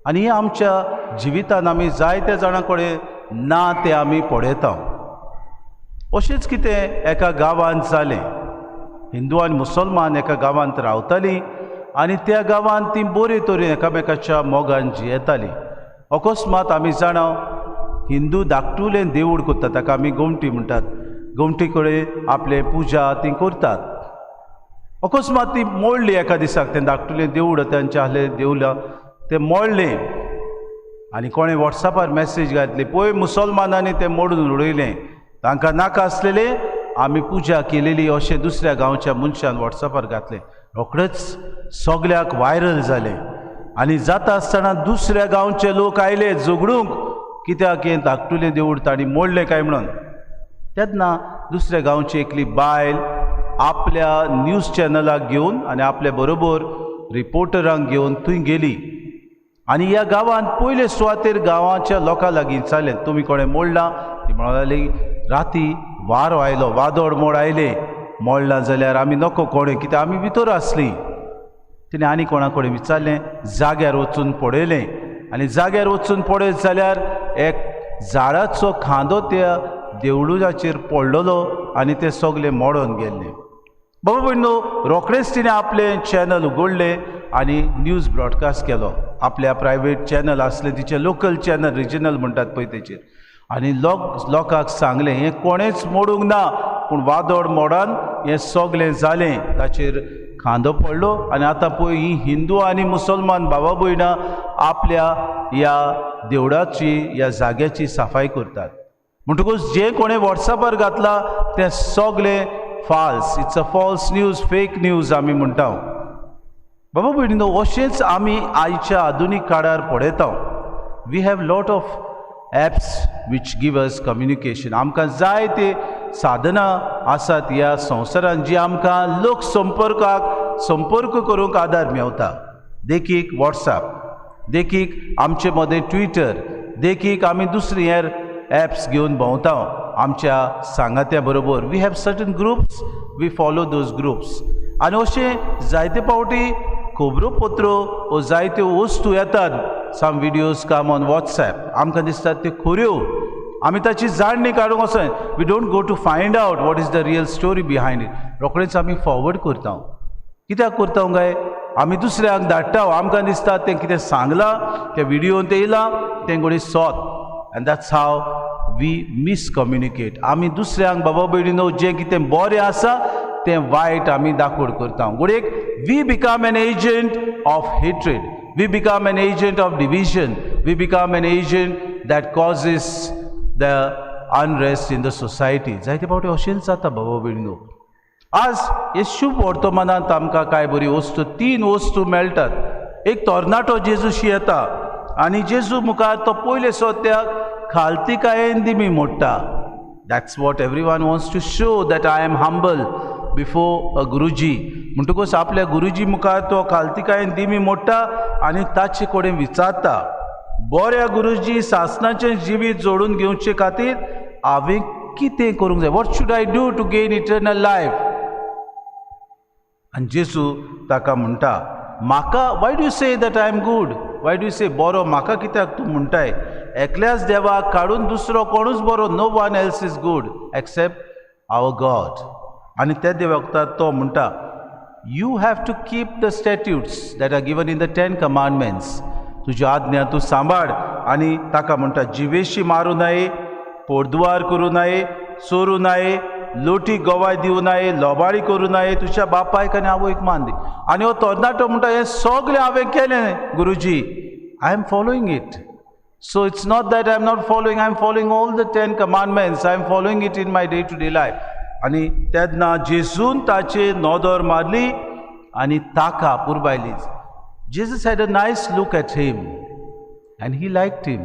आनी हे आमच्या जिवितान आमी जायत्या जाणां कडेन ना तें आमी पळयता. अशेंच कितें एका गांवांत जालें. हिंदू आनी मुसलमान एका गांवांत रावतालीं आनी त्या गांवांत ती बरे तरेन एकामेकाच्या मोगान जियेतालीं. अकस्मात आमी जाणा, हिंदू धाकटुलें देवूळ करतात, ताका आमी गोमटी म्हणटात. गोमटी कडेन आपले पुजा ती करतात. अकस्मात ती मोडली एका दिसाक, तें धाकटुलें देवूळ तांचें आहलें देवळां तें मोडलें आनी कोणें वॉट्सॅपार मॅसेज घातली, पळय मुसलमानांनी तें मोडून उडयलें, तांकां नाका आसलेलें, आमी पुजा केलेली अशें दुसऱ्या गांवच्या मनशान वॉट्सॅपार घातलें. रोखडेच सगल्याक वायरल जालें आनी जाता आसतना दुसऱ्या गांवचे लोक आयले झगडूंक, कित्याक हें धाकटुलें देवूळ तांणी मोडलें काय म्हणून. तेन्ना दुसऱ्या गांवची एकली बायल आपल्या न्यूज चॅनलाक घेवन आनी आपल्या बरोबर रिपोर्टरांक घेवन थंय गेली आनी ह्या गांवांत पयले सुवातेर गांवाच्या लोकां लागीं चालें, तुमी कोणें मोडलां? ती म्हणूंक लागली, राती वारो आयलो, वादळ मोड आयलें, मोडलां जाल्यार आमी नको कोणें, कित्याक आमी भितर आसलीं. तिणें आनी कोणा कडेन विचारलें, जाग्यार वचून पळयलें आनी जाग्यार वचून पळयत जाल्यार एक झाडाचो खांदो त्या देवळाचेर पडलेलो आनी ते सगळे मोडून गेल्ले. बाबा भयणीनो, रोखडेंच तिणें आपलें चॅनल उगडलें आनी न्यूज ब्रॉडकास्ट केलो. आपल्या प्रायवेट चॅनल आसलें तिचें, लोकल चॅनल, रिजनल म्हणटात पळय तेचेर, आनी लोकांक सांगलें हें कोणेंच मोडूंक ना, पूण वादळ मोडान हें सगळें जालें, ताचेर खांदो पडलो आनी आतां पळय ही हिंदू आनी मुसलमान बाबा भयणां आपल्या ह्या देवळाची, ह्या जाग्याची सफाई करतात. म्हणटकूच जें कोणें वॉट्सॅपार घातलां तें सगळें false, it's a false news, fake news आमी म्हणटा. बाबा भयणीनो, अशेंच आमी आयच्या आधुनीक काळार पळयता. We have lot of apps which give us communication. आमकां जाय ते साधनां आसात ह्या संवसारान जी आमकां लोक संपर्काक संपर्क करूंक आदार मेवता. देखीक वॉट्सॅप, देखीक आमचे मदें ट्विटर, देखीक आमी दुसरी हेर एप्स घेवन भोंवता आमच्या सांगात्या बरोबर. We have certain groups, we follow those groups. आनी अशें जायते फावटी खबरोपत्रो वो जायत्यो वस्तू येतात. Some videos come on WhatsApp, आमकां दिसतात त्यो खऱ्यो, आमी ताची जाणणी काडूंक वचना. We don't go to find out what is the real story behind it. रोखडेच आमी फॉरवर्ड करता. कित्याक करता काय? आमी दुसऱ्यांक धाडटा. आमकां दिसता तें कितें सांगलां त्या विडियोन तें येयलां तें घोडी सोत. And that's how we miscommunicate. आमी दुसऱ्यांक, बाबा भयणीनो, जें कितें बरें आसा तें वायट आमी दाखोड करता. घडयेक we become an agent of hatred, we become an agent of division, we become an agent that causes the unrest in the society. जायते फावटी अशेंच जाता, बाबा भयणीनो. आज हे शुभ वर्तमानांत आमकां कांय बरी वस्तू, तीन वस्तू मेळटात. एक तरणाटो जेजूशी येता आनी जेजू मुखार तो पयले सत्याक खालतीकायेन दिमी मोडटा. That's what everyone wants to show, that I am humble before a Guruji. म्हणटकूच आपल्या गुरुजी मुखार तो खालतीकायेन दिमी मोडटा आनी ताचे कडेन विचारता, बऱ्या गुरुजी, सासणाचें जिवीत जोडून घेवचे खातीर हांवें कितें करूंक जाय? What should I do to gain eternal life? आनी जेजू ताका म्हणटा, म्हाका why do say that I am good? Why do say बरो म्हाका कित्याक तूं म्हणटाय? एकल्याच देवाक काडून दुसरो कोणूच बरो, no one else is good except our God. आनी त्या देवा वखदार तो म्हणटा, you have to keep the statutes that are given in the Ten Commandments. तुज्यो आज्ञा तूं सांबाळ. आनी ताका म्हणटा, जिवेशी मारूं नये, पोरदुवार करूं नये, चोरूं नये, लोटी गवाय दिवं नये, लोबाळी करूं नये, तुज्या बापायक आनी आवयक मान दी. आनी हो तरणाटो म्हणटा, हें सगळें हांवें केलें गुरुजी, I am following it. So it's not that I am not following, I am following all the Ten Commandments, I am following it in my day to day life. आनी तेन्ना जेजून ताचे नदर मारली आनी ताका पुरबायली. Jesus had a nice look at him and he liked him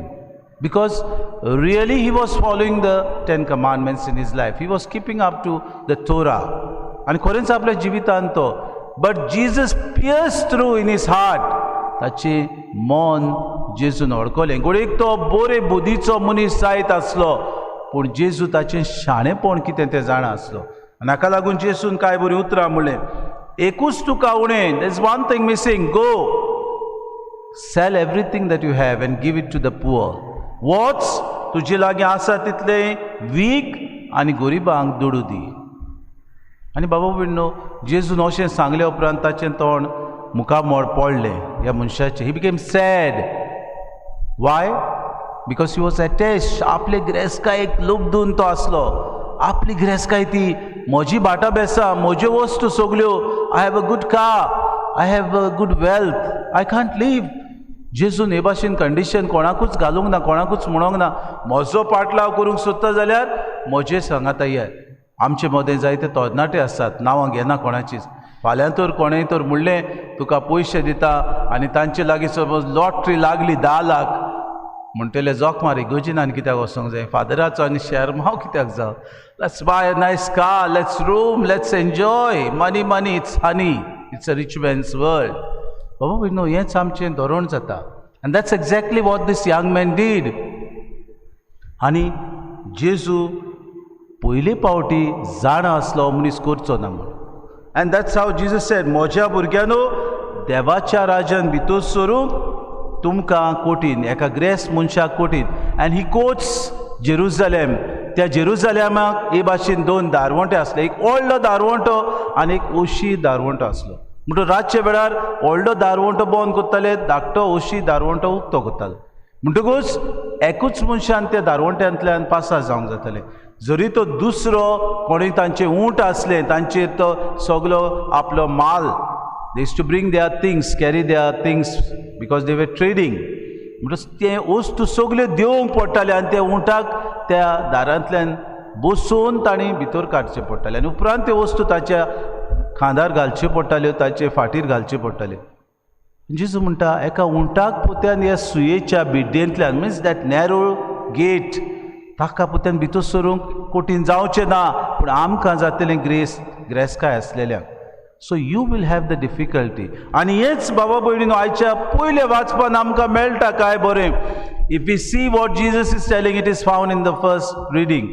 because really he was following the Ten Commandments in his life. He was keeping up to the Torah. आनी खरेंच आपल्या जिवितान तो, but Jesus pierce through in his heart. ताचें मन जेजून वळखलें. घडयेक तो बरे बुद्धीचो मनीस जायत आसलो, पूण जेजू ताचें शाणेपण कितें तें जाणा आसलो. आनी हाका लागून जेजून कांय बरीं उतरां म्हणलें, एकूच तुका उणें, is one thing missing. Go sell everything that you have and give it to the poor. वच, तुजे लागीं आसा तितलें वीक आनी गरिबांक दुडू दी. आनी बाबा भयणीनो, जेजून अशें सांगले उपरांत ताचें तोंड मुखामळ पडलें ह्या मनशाचें. He became sad. Why? Because he was attached. आपले गिरेस्तकायेक लुबदून तो आसलो. आपली गिरेस्तकाय ती, म्हजी भाटां बेसां, म्हज्यो वस्तू सगल्यो, I have a good car, I have a good wealth, I can't leave. जेजून हे भाशेन कंडिशन कोणाकूच घालूंक ना, कोणाकूच म्हणूंक ना, म्हजो पाटलाव करूंक सोदता जाल्यार म्हजे सांगाता ये. आमचे मदें जायते तरणाटे आसात, नांवां घेना कोणाचीच. फाल्यां तर कोणेंय तर म्हणलें तुका पयशे दिता आनी तांचे लागीं सपोज लॉटरी लागली 10 लाख, म्हणटले, जोक मारी इगर्जीन कित्याक वचोंक जाय? फादराचो आनी शेरमांव कित्याक जावं? Let's buy a nice car, let's roam, let's enjoy. Money, money, it's honey, it's a rich man's world. बाबा भयणीनो, हेंच आमचें धोरण जाता. And that's exactly what this young man did. आनी जेजू पयले पावटी जाणा आसलो मनीस करचो ना म्हूण. And that's how Jesus said, म्हज्या भुरग्यांनो, देवाच्या राजान भितर सरूंक तुमकां कठीण, एका ग्रेस्त मनशाक कठीण. And he quotes Jerusalem. त्या जेरुजलेमाक हे भाशेन दोन दारवंटे आसले, एक व्हडलो दारवंटो आनी एक ओशी दारवंटो आसलो. म्हणटो रातच्या वेळार व्हडलो दारवंटो बंद करताले, धाकटो ओशी दारवंटो उक्तो करताले. म्हणटकूच एकूच मनशान त्या दारवंट्यांतल्यान पासार जावंक जातालें. जरी तो दुसरो कोणूय तांचे उंट आसले, तांचेर तो सगलो आपलो माल, they used to bring their things, carry their things, because they were trading. म्हणटच ते वस्तू सगल्यो देवंक पडटाले आनी त्या उंटाक त्या दारांतल्यान बसोवन तांणी भितर काडचें पडटालें आनी उपरांत त्यो वस्तू ताच्या खांदार घालच्यो पडटाल्यो, ताचे फाटीर घालच्यो पडटाल्यो. जेजू म्हणटा एका उंटाक पोत्यान ह्या सुयेच्या बिड्डेंतल्यान, मिन्स that narrow gate, ताका पोत्यान भितर सरूंक कठीण जावचें ना, पूण आमकां जातलें grace ग्रेसकाय आसलेल्यांक. So you will have the difficulty. आनी हेच बाबा भयणीनो आयच्या पयल्या वाचपान आमकां मेळटा काय बरें. If you see what Jesus is telling, it is found in the first reading,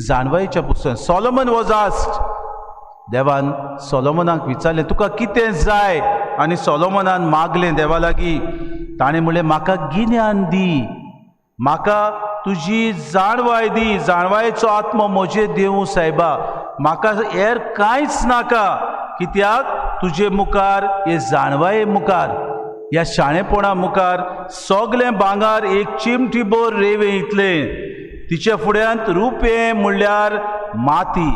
जाणवायेच्या पुस्तकान. Solomon was asked, देवान सोलोमनाक विचारलें तुका कितें जाय, आनी सोलोमनान मागलें देवा लागीं. ताणें म्हणलें म्हाका गिन्यान दी, म्हाका तुजी जाणवाय दी, जाणवायेचो आत्मो म्हजेर देवूं सायबा, म्हाका हेर कांयच नाका, कित्याक तुजे मुखार हे जाणवाये मुखार, ह्या शाणेपणा मुखार सगलें भांगर एक चिमटी भर रेंवे इतलें, तिच्या फुड्यांत रुपें म्हणल्यार माती,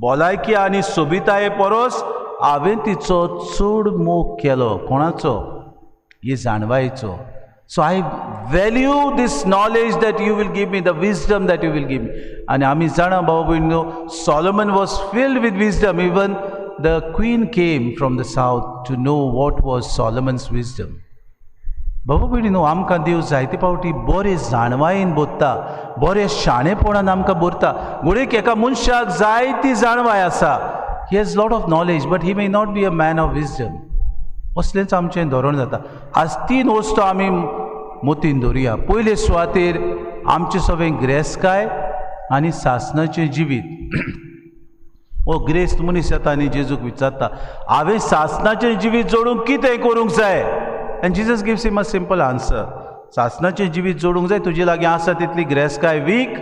भलायकी आनी सोबिताये परस हांवें तिचो चड मोग केलो. कोणाचो? हे जाणवायेचो. So I value this knowledge that you will give me, the wisdom that you will give me. आनी आमी जाणा बाबा भयणीनो, Solomon was filled with wisdom. Even the queen came from the south to know what was Solomon's wisdom. बाबा भयणीनो, आमकां देव जायते फावटी बरे जाणवायेन भरता, बरे शाणेपणान आमकां भरता. घडयेक एका मनशाक जायती जाणवाय आसा, he has lot of knowledge, but he may not be a man of wisdom. असलेंच आमचें धोरण जाता. आज तीन वस्तू आमी मतीन दवरुया. पयले सुवातेर आमचें सगळें ग्रेसकाय आनी सासनाचें जिवीत. हो ग्रेस्त मनीस येता आनी जेजूक विचारता, हांवें सासनाचें जिवीत जोडूंक कितें करूंक जाय? And Jesus gives him a simple answer. सासनाचें जिवीत जोडूंक जाय, तुजे लागीं आसा तितली ग्रेसकाय वीक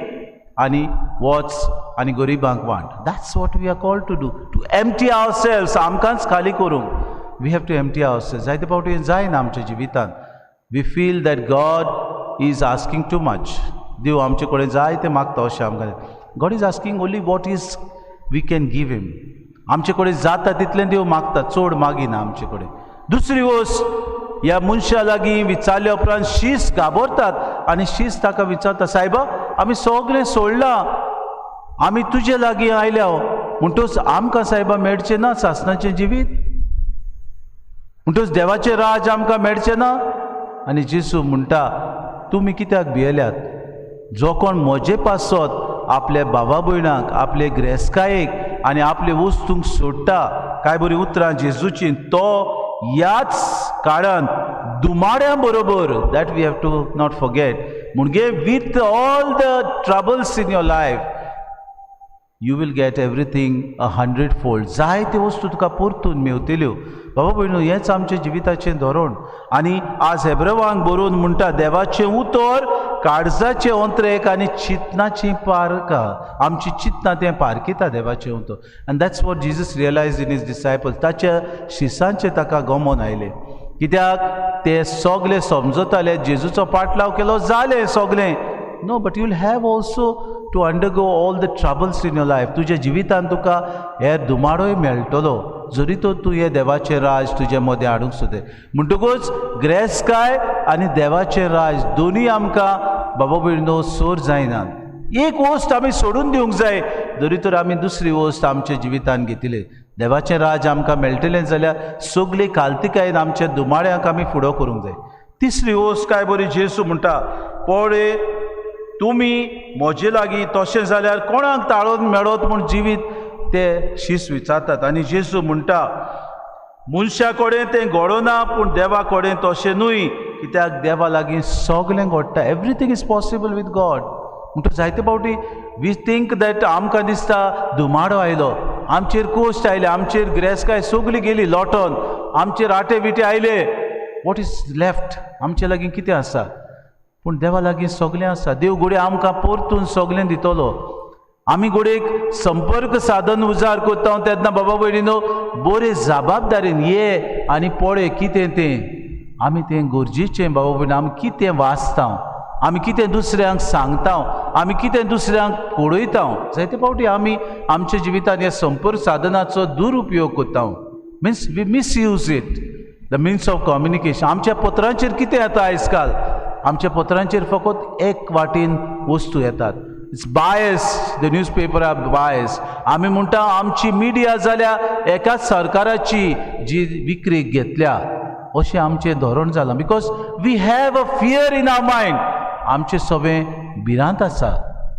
आनी वच आनी गरिबांक वांट. That's what we are called to do, to empty ourselves. आमकांच खाली करूंक we have to empty ourselves. जायते फावटी जायना आमच्या जिवितांत. We feel that God is asking too much. देव आमचे कडेन जाय तें मागता अशें आमकां. God is asking only what is we can give him. आमचे कडेन जाता तितलें देव मागता, चड मागिना आमचे कडेन. दुसरी गोश्ट, ह्या मनशा लागीं विचारल्या उपरांत शीस घाबरतात आनी शीस ताका विचारता, सायबा आमी सगळें सोडलां, आमी तुजे लागीं आयल्या, म्हणटूच आमकां सायबा मेळचें ना सासनाचें जिवीत, म्हणटूच देवाचें राज आमकां मेळचें ना? आनी जेजू म्हणटा, तुमी कित्याक भियेल्यात? जो कोण म्हजे पासत आपल्या भावा भयणाक, आपले ग्रेसकायेक आनी आपले वस्तूंक सोडटा, काय बरी उतरां जेजूची, तो ह्याच काळांत दुमाड्यां बरोबर, that we have to not forget, म्हणजे with all the troubles in your life you will get everything a hundred fold. जायते वस्तू तुका परतून मेवतल्यो. बाबा भयणू, हेंच आमचें जिविताचें धोरण. आनी आज हेब्रवांक बरोवन म्हणटा, देवाचें उतर काळजाचें ओंत्रेक आनी चिंतनाची पारका. आमची चिंतनां तें पारखिता देवाचें उतर. And that's what Jesus realize in his disciple. ताच्या शिसांचें ताका गमोन आयलें, कित्याक ते सगळे समजताले जेजूचो पाटलाव केलो जालें सगळें. No, but you will have also to undergo all the troubles in your life. तुज्या जिवितान तुका हेर दुमाडोय मेळटलो जरी तर तूं हें देवाचें राज तुजे मदें हाडूंक सोदे. म्हणटकूच ग्रेसकाय आनी देवाचें राज दोनूय आमकां बाबा भयणो सोर जायनात. एक वस्त आमी सोडून दिवंक जाय जरी तर आमी दुसरी वस्त आमच्या जिवितान घेतली. देवाचें राज आमकां मेळटलें जाल्यार सगळी कालतिकायेन आमच्या दुमाड्यांक आमी फुडो करूंक जाय. तिसरी वस्त काय बरी जेजू म्हणटा, पळय तुमी म्हजे लागीं तशें जाल्यार कोणाक ताळोवन मेळत म्हूण जिवीत ते शीस विचारतात. आनी जेजू म्हणटा, मनशा कडेन तें घडना पूण देवा कडेन तशें न्हय, कित्याक देवा लागीं सगळें घडटा. Everything is possible with God. म्हणटकच जायते फावटी we think that आमकां दिसता धुमाडो आयलो, आमचेर कोश्ट आयले, आमचेर गिरेस्तकाय सगळी गेली लोटोन, आमचेर आटे विटे आयले, what is left? आमचे लागीं कितें आसा? पूण देवा लागीं सगळें आसा. देव घडये आमकां परतून सगळें दितलो. आमी घडयेक संपर्क साधन उजार करता तेन्ना बाबा भयणीनो बरे जबाबदारीन ये आनी पळय कितें तें आमी तें गरजेचें. बाबा भयणी, आमी कितें वाचता, आमी कितें दुसऱ्यांक सांगता, आमी कितें दुसऱ्यांक पळयता, जायते फावटी आमी आमच्या जिवितांत ह्या संपर्क साधनाचो दुरुपयोग करता. Means we misuse it, the means of communication. आमच्या पत्रांचेर कितें येता आयज काल? आमच्या पत्रांचेर फकत एक वाटेन वस्तू येतात. It's bias, the newspaper are bias. आमी म्हणटा आमची मिडिया जाल्या एकाच सरकाराची जी विक्रेक घेतल्या, अशें आमचें धोरण जालां, because we have a fear in our mind. आमचें सगळें भिरांत आसा.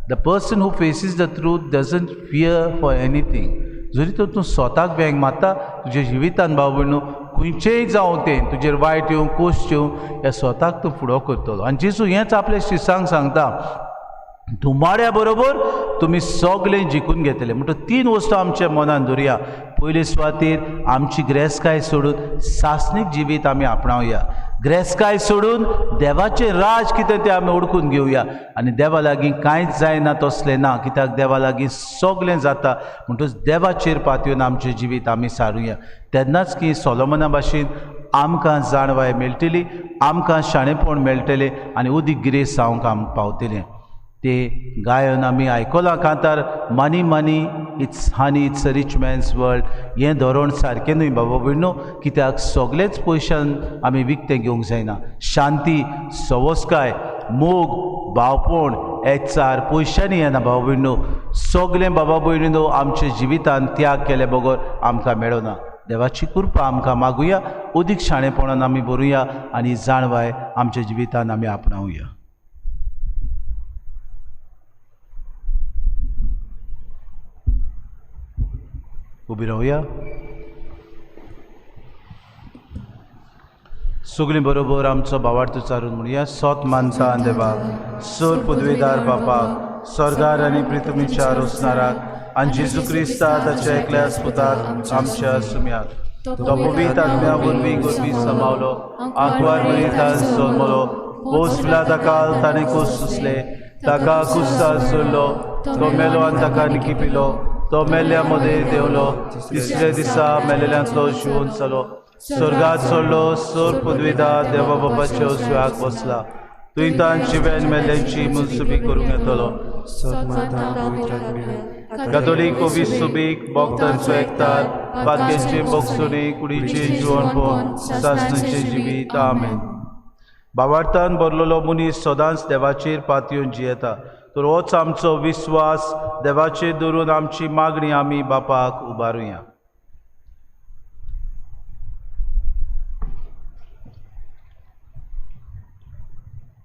The person who faces the truth doesn't fear for anything. जरी तर तूं स्वताक बँक मारता तुज्या जिवितान भाव भयणू, खंयचेय जावं तें, तुजेर वायट येवं कोश्ट येवं, ह्या स्वताक तूं फुडो करतलो. आनी जेजू हेंच आपल्या शिसांक सांगता, धुमाड्या बरोबर तुमी सगळें जिखून घेतले. म्हणटकच तीन वस्तू आमच्या मनान धरुया. पयले सुवातेर आमची ग्रेसकाय सोडून सासणीक जिवीत आमी आपणावया. ग्रेसकाय सोडून देवाचें राज कितें तें आमी ओळखून घेवया. आनी देवा लागीं कांयच जायना तसलें ना, कित्याक देवा लागीं सगळें जाता. म्हणटकच देवाचेर पातयेवन आमचें जिवीत आमी सारुया. तेन्नाच की सोलोमना भाशेन आमकां जाणवाय मेळटली, आमकां शाणेपण मेळटलें आनी उदीक गिरेस्त जावंक आमकां पावतलें. ते गायन आमी आयकलां कांतार, money money it's honey it's a rich man's world. हें धोरण सारकें न्हय बाबा भयणो, कित्याक सगळेच पयशान आमी विकतें घेवंक जायना. शांती, सवस्काय, मोग, भावपण एकचार पयशांनी येना बाबा भयणो. सगळें बाबा भयणीनो आमच्या जिवितान त्याग केले बगर आमकां मेळना. देवाची कृपा आमकां मागुया, अदीक शाणेपणान आमी बरुया आनी जाणवाय आमच्या जिवितान आमी आपणावया. उबी रावया सगळीं बरोबर आमचो भावार्थ उच्चारून म्हणया. सोत मानता देवाक, सोर पदवीदार बापाक, स्वर्गार आनी पृथ्वीच्या रोसणाराक, आनी जेजू क्रिस्ता ताच्या एकल्या पुताक आमच्या सुम्याक, तो पवित्र आत्म्या वरवीं गोरवी समावलो, आंकवार मरितान जल्मलो, पोस पिलाता ताणें कोस सुसले, ताका कुस्तार सोडलो, तो मेलो आनी ताका निकिपिलो, तो मेल्ल्या मदें देंवलो, तिसऱ्या दिसा मेलेल्यांतलो जिवन जालो, स्वर्गात चडलो, सोर पदवीदार देवा बापाच्या उजव्याक बसला, थंय तान जिवेन मेल्ल्यांची मुनसुबी करूंक येतलो. कातोलीक कोवी सुबीक भक्तांचो एकतार, पातकेचे बोगसुणी, कुडीचे जिवनपण, सासणाचें जिवीत. आमेन. भावार्थान भरलेलो मनीस सदांच देवाचेर पातयेवन जियेता. तर होच आमचो विस्वास देवाचेर धरून आमची मागणी आमी बापाक उबारुया.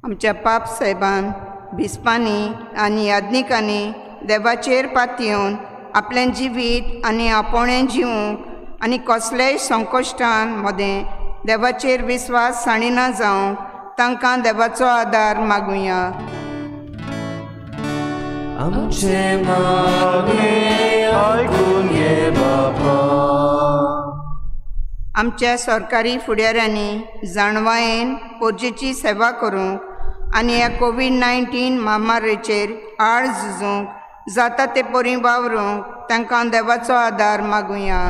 आमच्या पाप साहेबान, बिस्पांनी आनी याज्ञिकांनी देवाचेर पातयेवन आपलें जिवीत आनी आपोणें जिवूंक आनी कसलेय संकश्टान मदें देवाचेर विस्वास सांडिना जावंक तांकां देवाचो आदार मागुया. आमचे मागणें आयकून घे बापा. आमच्या सरकारी फुडाऱ्यांनी जाणवायेन पोरजेची सेवा करूंक आनी ह्या कोवीड-19 म्हामारेचेर आड झुजूंक जाता ते परी वावरूंक तांकां देवाचो आदार मागुया.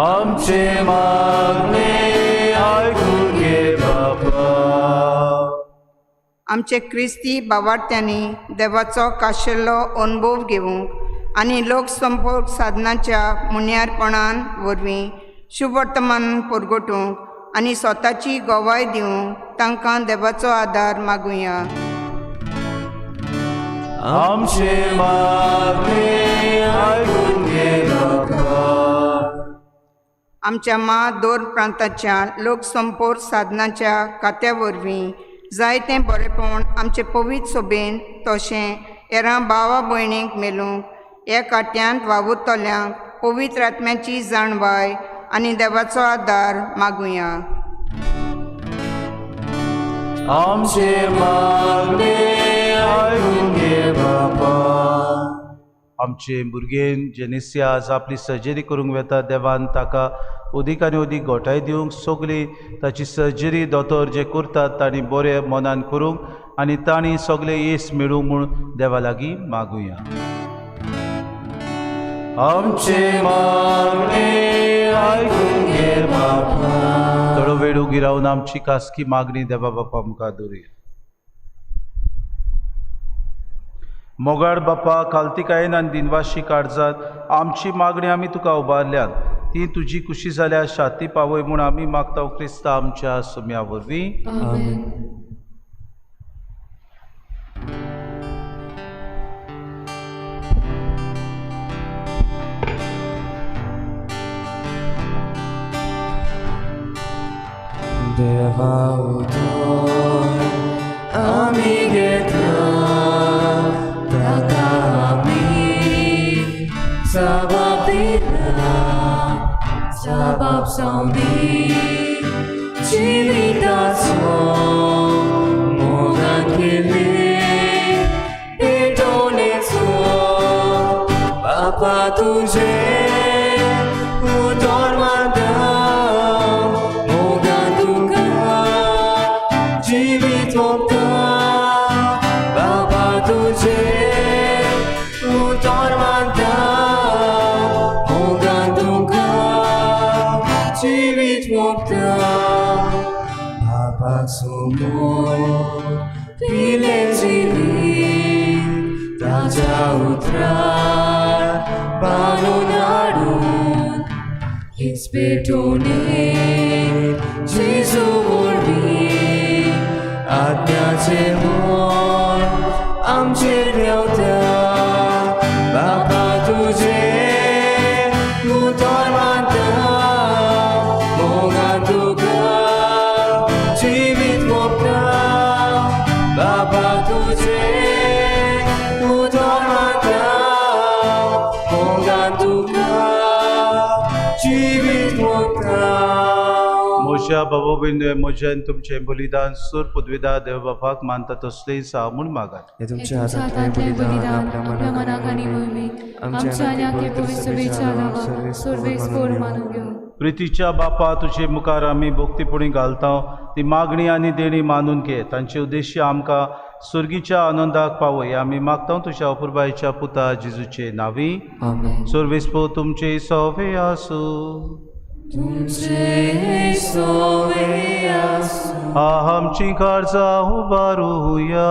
आमचे मागणें आयकून घे बापा. आमचे क्रिस्ती भावार्थ्यांनी देवाचो खाशेलो अणभव घेवंक आनी लोकसंपर्क साधनाच्या मुन्यारपणान वरवीं शुभवर्तमान परगटूंक आनी स्वताची गवाय दिवंक तांकां देवाचो आदार मागुया. आमचे मागणें आयकून घे बापा. आमच्या मा दोन प्रांताच्या लोकसंपर्क साधनाच्या खात्या वरवीं जायतें बरेपण आमचे पवित्र सोबेन तशें हेरां भावा भयणींक मेळूंक ह्या खात्यांत वावुरतल्यांक पवित्र आत्म्याची जाणवाय आनी देवाचो आदार मागुया. आमचे मागणें आयकून घे बापा. आमचे भुरगेन जेनेसिया आज आपली सर्जरी करूंक वेता, देवान ताका अदीक आनी अदीक घोटाय दिवंक, सगळी ताची सर्जरी दोतोर जे करतात तांणी बरें मनान करूंक आनी तांणी सगळें येस मेळूंक म्हूण देवा लागीं मागुया. आमचे मागणें आयकून घे बापा. थोडो वेळ उगी रावन आमची खासगी मागणी देवा बापा मुखार दवरुया. मोगाळ बापा, कालतिकायेन आनी दिनवाशी काळजात आमची मागणी आमी तुका उबारल्यात, ती तुजी कुशी जाल्यार शांती पावय म्हूण आमी मागता क्रिस्ता आमच्या सुम्या वरवीं. आमेन. देवा उतर आमी घेतला ताका आमी जबाब दिला जबाब जावं दी जिविताचो मोगान केल्ले भेटवणेचो बापा तुजें उतर मानता मोगान तुका जिवीत ओंपता बाबा तुजें उतर मानता मोगान तुका जिवीत ओंपता बाबाचो मोग पिलें जिवीत ताच्या उतरार बांदून हाडून हीच भेटवणेक जेजू वरवीं आत्म्याचें मोल आमचेर देंवता बापा तुजें उतर मानता मोगान तुका जिवीत ओंपता बापा तुजें उतर मानता मोगान तुका जिवीत ओंपता. म्हज्या बाबा भयणीनो, म्हजें आनी तुमचें बलिदान सूर पदवेदार देव बापाक मानता तसलें जावं म्हूण मागात. हे तुमच्या हातांतलें बलिदान आपल्या मनाक आनी मोहिमेक आमच्या आनी आख्खे पवित्र सभेच्या नांवान सर्वेस्पोर मानून घेवं. प्रितीच्या बापा, तुजे मुखार आमी भक्तीपणी घालता ती मागणी आनी देणी मानून घे. तांचे उद्देश्य आमकां सुर्गीच्या आनंदाक पावय, आमी मागता तुज्या अपुरबायेच्या पुता जेजूचे नांवी. आमेन. सर्वेस्पोर तुमचे सोवे आसूं. तुमचे सोवे आसूं. आमची काळजां उबारुया.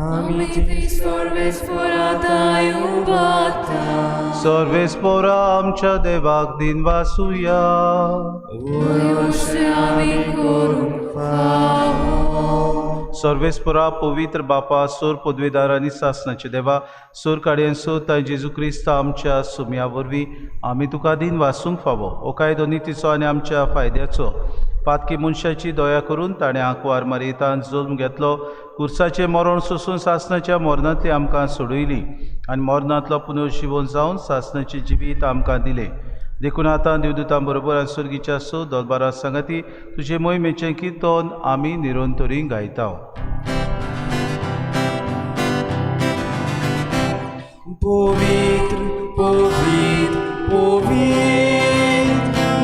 आमी ती सर्वेस्पोरा उबारता. सर्वेस्पोरा आमच्या देवाक दिन वासुया. वय आमी करूंक फावो. सर्वेस्पोरा, पवित्र बापा, सोर पदवेदार आनी सासनाचे देवा, सोर काडयेन सोद जेजू क्रिस्त आमच्या सुम्या वरवीं आमी तुका दिन वासूंक फावो. हो कायदो नितीचो आनी आमच्या फायद्याचो. पातकी मनशाची दया करून ताणें आंकवार मारयेतान जल्म घेतलो, कुर्साचें मरण सोसून सासनाच्या मरणांतली आमकां सोडयली आनी मरणांतलो पुनर्जिवन जावन सासनाचें जिवीत आमकां दिलें. देखून आतां देवदूतां बरोबर आनी सुर्गीच्या सो दरबारा सांगाती तुजे मोहिमेचें किर्तन आमी निरंतरी गायता. पवित्र पवित्र पवित्र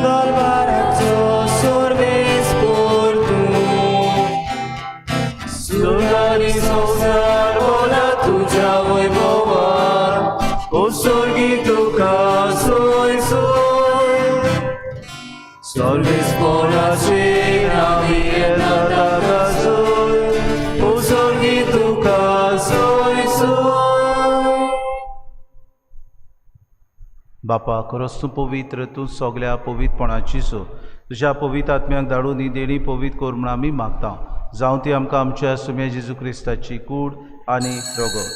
दरबाराचो सर्वेस्पोर तूं, सुर्ग आनी संवसार भरला तुज्या वैभवान, ओ स्वर्गी तुका सोय सोय. सर्वेस्पोराचेर आमी येता ताका सोय, ओ स्वर्गी तुका सोय सोय. बापा, खरोच तूं पवित्र, तूं सगल्या पवित्रपणाची सो. तुज्या पवित्र आत्म्याक धाडून ही देणी पवित्र कर म्हूण आमी मागता. जावं ती आमकां आमच्या सुम्या जेजू क्रिस्ताची कूड आनी रगत.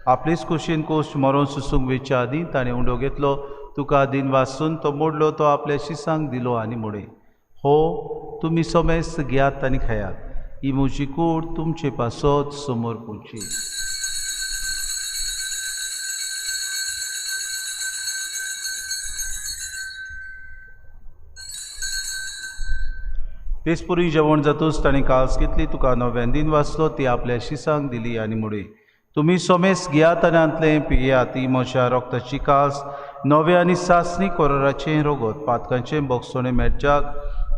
आपलेच कुशीन कोश मरोन सुसूंक वेच्या आदीं ताणें उंडो घेतलो, तुका दिन वासून तो मोडलो, तो आपल्या शिसांक दिलो आनी म्हणें, हो तुमी समेस्त घेयात आनी खायात, ही म्हजी कूड तुमचे पासत समोर पुची. तेचपुरी जेवण जातूच ताणें कास घेतली, तुका नव्यान दिन वाचलो, ती आपल्या शिसांक दिली आनी म्हणें, तुमी सोमेस घेयात आनी हांतलें पियात, ही म्हज्या रक्ताची कास, नव्या आनी सासणी कोराचें रगत, पातकांचें बोगसणें मेळच्याक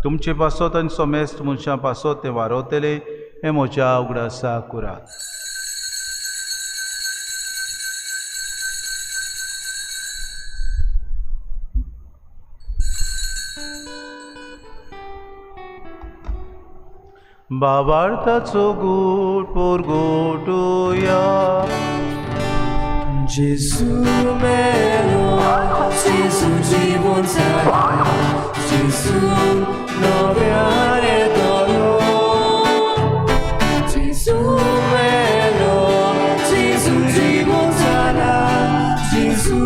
तुमचे पासत आनी सोमेस्त मनशां पासत तें वारवतलें, हें म्हज्या उगडासा कुरात. भावार्थाचो गूट पोरगोटुया. जेजू मेलो, जेजू जिवन जाला, जेजू नव्यान येतलो. जेजू मेलो, जेजू जिवन जाला, जेजू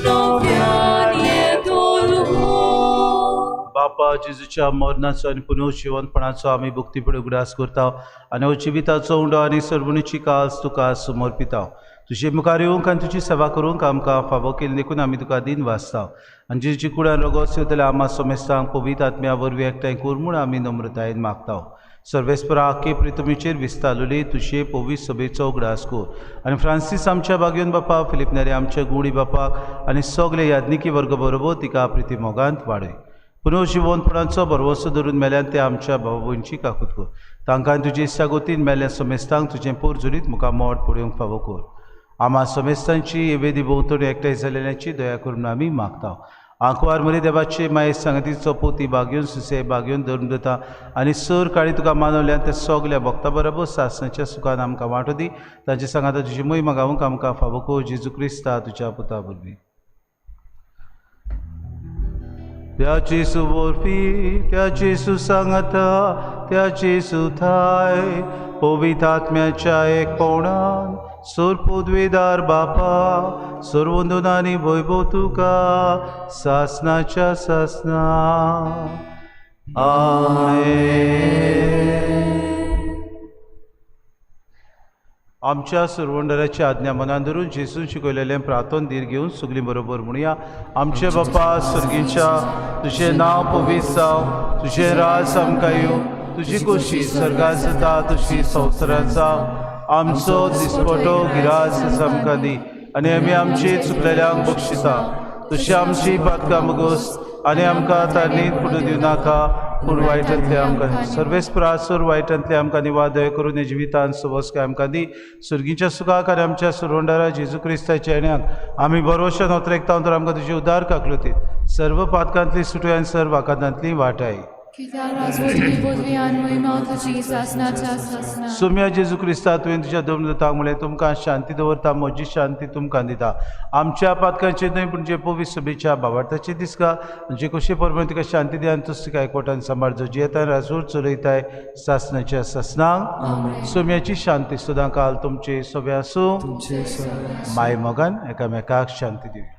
नव्यान येतलो. बापा जेजूच्या मरणाचो आनी पुनर्जिवनपणाचो आमी भक्तीपण उगडास करता आनी हो जिविताचो उंडो आनी सर्वणीची कास तुका समर्पिता. तुजे मुखार येवंक आनी तुजी सेवा करूंक आमकां फावो केली देखून आमी तुका दिन वाचता आनी जेजूची कुडान रोगोस येवतल्या आमा समेस्तांक पवित्र आत्म्या वरवीं एकठांय कर म्हूण आमी नम्रतायेन मागता. सर्वेस्परा आखे प्रितमीचेर विस्तारलेली तुजे पवित्र सभेचो उगडास कर आनी फ्रांसीस आमच्या बागयोन बापा, फिलीप नेरी आमच्या गुडी बापाक आनी सगळे याज्ञिकी वर्ग बरोबर तिका प्रिती मोगांत वाडय. पुनर्जिवनपणाचो भरवंसो धरून मेल्यान ते आमच्या भाव भयणची काकूत कर. तांकां तुजे इश्टागोतीन मेल्ल्या समेस्तांक तुजें पोरजुरीत मुखार मोड पळोवंक फावो कर. आमा समेस्तांची वेदी भोंवतणी एकठांय जाल्ल्याची दया करून आमी मागता. आंकवार मरे देवाचे माये सांगतीचो पोती बागयोन सुसे बागयोन धरून दिता आनी सर काळी तुका मानवल्यान ते सगल्या भक्ता बरोबर सासणाच्या सुखान आमकां वांटो दी. तांचे सांगाता तुजी मोहिमा गावंक आमकां फावो कर जेजू क्रिस्ता तुज्या पुता वरवीं. त्या जेजू वरवीं, त्या जेजू सांगाता, त्या जेजू थाय पवित्र आत्म्याच्या एकपणान सोर पदवेदार बापा सर्वंदनानी वैभव तुका सासनाच्या सासना. आमेन. आमच्या सुरवंडराची आज्ञा मनान धरून जेजून शिकयलेलें प्रार्थन धीर घेवन सगळीं बरोबर म्हणुया. आमचे बापा सर्गीच्या, तुजें नांव पवित्र जावं, तुजें राज आमकां येवं, तुजी खोशी स्वर्गांत जाता तशी संवसारांत जावं. आमचो दिसपटो गिरास आमकां दी आनी आमी आमची चुकलेल्यांक बक्षिता तशी आमची पातकां मुगोस आनी आमकां तांणी फुडून दिवं नाका पूण वायटांतले आमकां सर्वेस्परासर वायटांतले आमकां निवाद दया करून जिवितान सुबसकाय आमकां दी. सुर्गीच्या सुखाक आनी आमच्या सुरवंडारा जेजू क्रिस्ताच्या येण्याक आमी बरोवशान ओतरेकता तर आमकां तुजी उदार काकलुतीत सर्व पातकांतली सुटूय आनी सर्व आकांतांतली वाटाय. सोम्या जेजू क्रिस्ता तुवें तुज्या दोन दिता म्हणलें तुमकां शांती दवरता, म्हजी शांती तुमकां दिता. आमच्या पातकांचे न्हय पूण जे पवित्र सभेच्या भावार्थाचे दिसका जे कशे परमाण तुका शांती दी आनी तुज तुका एकवटान सांबाळ जो जियेता राजूर चलयताय सासनाच्या सासनांक. सोम्याची शांती सदां काल तुमचे सगळे आसूं. माय मोगान एकामेकाक शांती दिवया.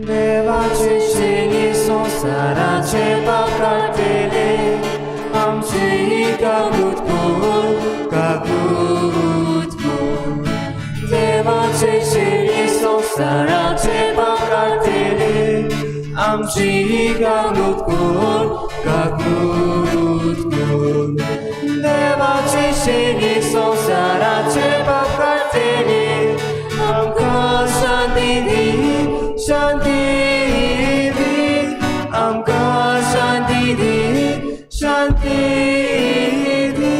देवाचे शेणी संवसाराचे पाप काडटले, आमची काकूत कर, काकूत कर. देवाचे शेणी संवसाराचे पाप काडटले, आमची काकूत कर, काकूत कर. देवाचे शेणी संवसाराचे पाप काडटले, आमकां शांती दी, शांती दी, आमकां शांती दी, शांती दी.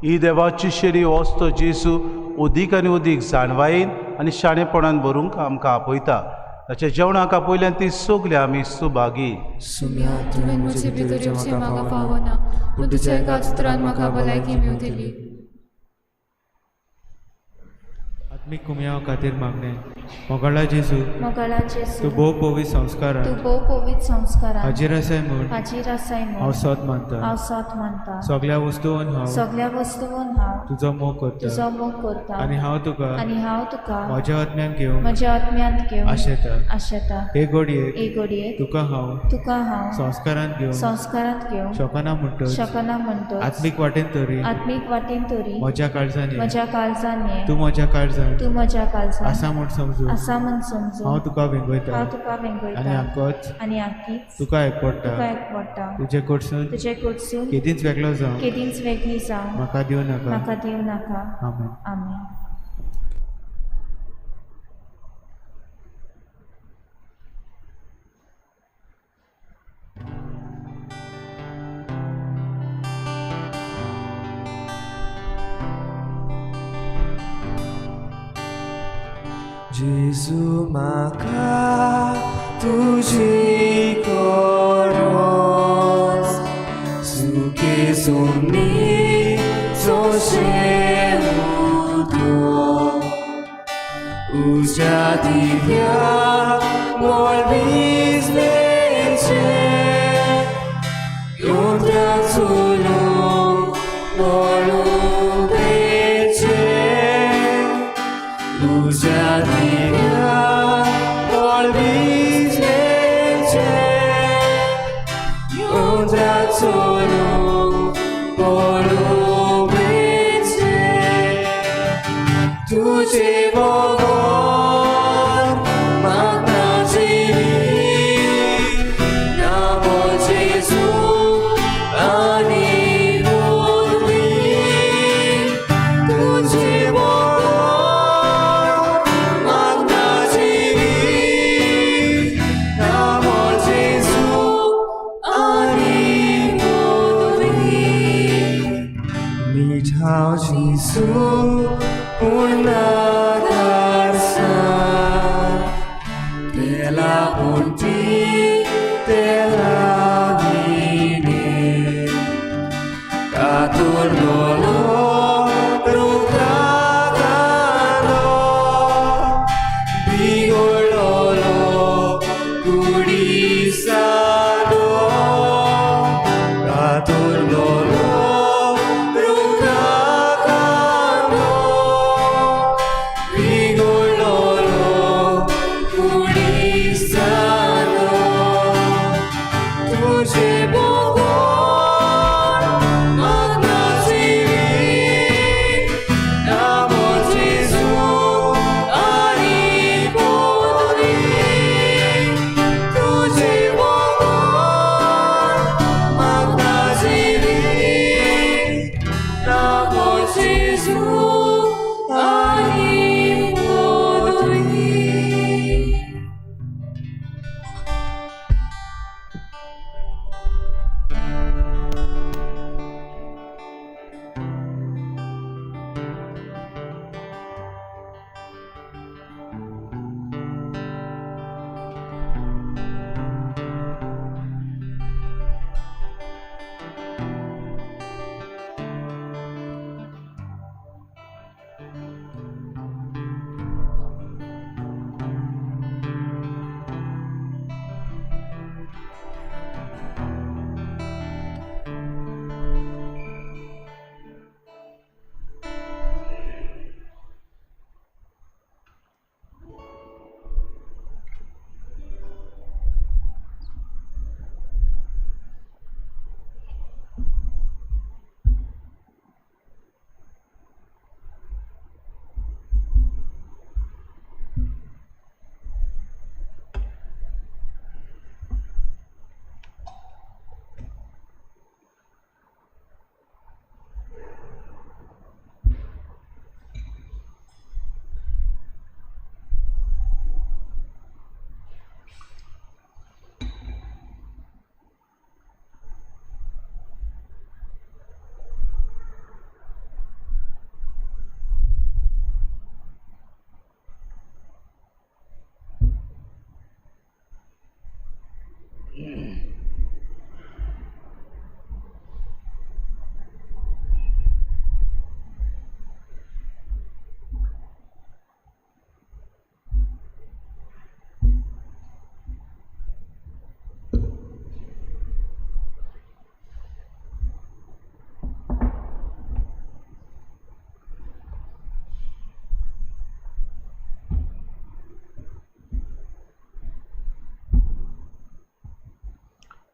ही देवाची शेरी वस्तो जेजू उदीक आनी उदीक जाणवायेन आनी शाणेपणान भरूंक आमकां आपयता. ताच्या जेवणाक आपयल्यान ती सगळी आमी सुभागी. सुम्या तुवें म्हजे भितर येवचें म्हाका फावना, पूण तुज्या एका उतरान म्हाका भलायकी मेवतली. आत्मीक कुमयाव खातीर मागणें. मोगाळा जेजू, मोगाळा जेजू, तूं भोव पवित्र संस्कारान, तूं भोव पवित्र संस्कारान हाजीर आसाय म्हूण, हाजीर आसाय म्हूण हांव सत मानता, हांव सत मानता. सगळ्या वस्तून हांव, सगळ्या वस्तून हांव तुजो मोग करता, तुजो मोग करता. आनी हांव तुका, आनी हांव तुका म्हज्या आत्म्यान घेवंक, म्हज्या आत्म्यांत घेवंक आशेता, आशेता. हे घडयेक, हे घडयेक तुका हांव, तुका हांव संस्कारांत घेवंक, संस्कारांत घेवंक शकना म्हणटच, शकना म्हणटच, आत्मीक वाटेन तरी, आत्मीक वाटेन तरी म्हज्या काळजान, म्हज्या काळजान ये, तूं म्हज्या काळजान, तूं म्हज्या काळजान आसा म्हूण समजून, आसा म्हूण समजून हांव तुका वेंगयता, हांव तुका वेंगयता. आनी आमकांच, आनी आमकीच तुका एकवटा, तुका एकवटा. तुजे कडसून, तुजे कडसून केदींच वेगळो जावं, केदींच वेगळी जावं म्हाका दिवं नाका, म्हाका दिवं नाका. आमेन. आमेन. जेजू म्हाका तुजी गरज, सुके सोनी जोशें उदक, उज्या दिव्या मोल विजलेचें, येवन चलूंक पळोवपाचें तुज्या दिव्या पळविजलेचें उज्या चलूंक पळोवपाचें तुजे बगर म्हाका जिवीत ना जेजू आनी पदवी तुजे बगर म्हाका जिवीत ना जेजू आनी पदवी मिठाव जेजू पूण नाकारसान तेला पूण तेला विणे कातुरलोलो रुखाकांदो बिगडलोलो कुडीसानो कातुरलोलो रुखाकांदो बिगडलोलो कुडीसानो तुजे बगर म्हाका जिवीत ना जेजू आनी पदवी तुजे बगर म्हाका जिवीत ना जेजू आनी पदवी.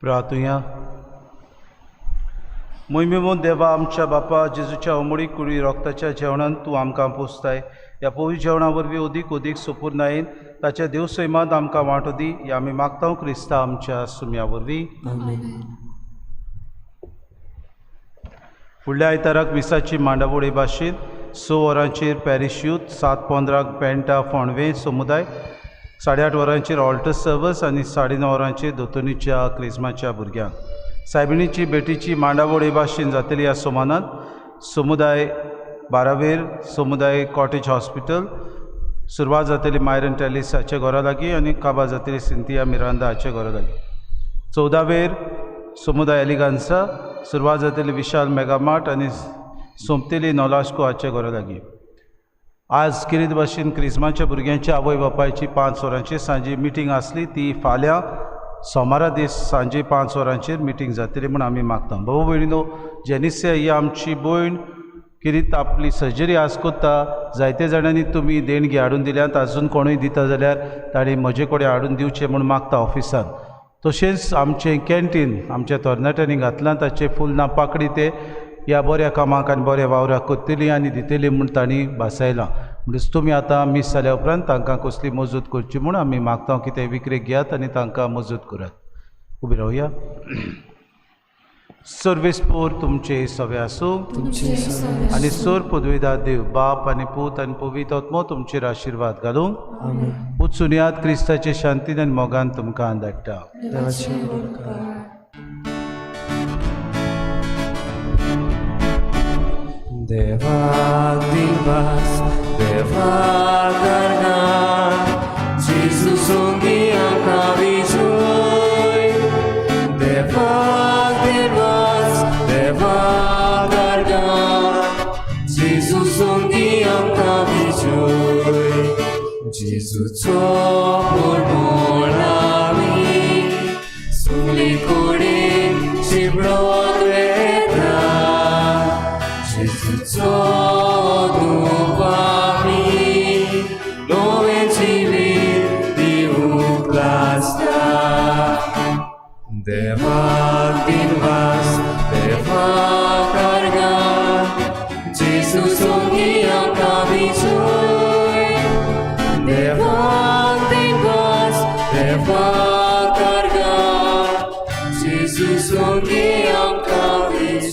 प्रार्थुया. मोहिमेमोन देवा, आमच्या बापा जेजूच्या अमोळी कुडी रोगताच्या जेवणान तूं आमकां पोसताय. ह्या पवित्र जेवणा वरवीं अदीक अदीक सुपुर्नायेन ताच्या देव सैमांत आमकां वांटो दी, ह्या आमी मागता क्रिस्ता आमच्या सुम्या वरवीं. फुडल्या आयताराक मिसाची मांडावळ हे भाशेन: 6 वरांचेर पॅरिश यूथ, 7:15 पेंटा फोंडवे समुदाय, 8:30 वरांचेर ऑल्टर सर्वस आनी 9:30 वरांचेर दोतोनीच्या क्रिज्माच्या भुरग्यांक. सायबिणीची भेटीची मांडावळ हे भाशेन जातली: ह्या सोमानात समुदाय बारावेर समुदाय कॉटेज हॉस्पिटल, सुरवात जातली मायरन टेलिस हाचे घरा लागीं आनी काबार जातली सिंतिया मिरांदा हाचे घरा लागीं. 14वेर समुदाय एलिगांसा, सुरवात जातली विशाल मेगामार्ट आनी सोंपतली नोलास्को हाचे घरा लागीं. आज किरीत भाशेन क्रिज्माच्या भुरग्यांच्या आवय बापायची 5 वरांची सांजे मिटींग आसली, ती फाल्यां सोमारा दीस सांजे 5 वरांचेर मिटींग जातली म्हूण आमी मागता. भाऊ भयणीनो, जेनिसिया ही आमची भयण किरीत आपली सर्जरी आज कोत्ता. जायते जाणांनी तुमी देणगी हाडून दिल्यात, आजून कोणूय दिता जाल्यार तांणी म्हजे कडेन हाडून दिवचें म्हूण मागता ऑफिसान. तशेंच आमचें कॅन्टीन आमच्या तरणाट्यांनी घातलां, ताचें फूल ना पाकडी ते ह्या बऱ्या कामाक आनी बऱ्या वावराक करतली आनी दितली म्हूण तांणी भासायलां. म्हणटच तुमी आतां मीस जाल्या उपरांत तांकां कसली मजत करची म्हूण आमी मागता की ते विकरेक घेयात आनी तांकां मजत करात. उबी रावया. सर्वेस्पोर तुमचे सवे आसूं आनी सोर पदवेदार देव बाप आनी पूत आनी पवित्र आत्मो तुमचेर आशिर्वाद घालूं. वचून याद क्रिस्ताचे शांतीन आनी मोगान तुमकां धाडटा. देवा दिवस देवा करगान जेजू सोंगी आमकां विजय. देवा दिवस देवा करगान जेजू सोंगी आमकां विजय. जेजूचो परमळ आमी सगळे कडेन शिंपडत वता. जेजूचो धूप आमी नवें जिवीत दिवंक लागता. देवाक दिनवास देवा करगान जेजू सोंगी आमकां विजय. देवाक दिनवास देवा करगान जेजू सोंगी आमकां विजय.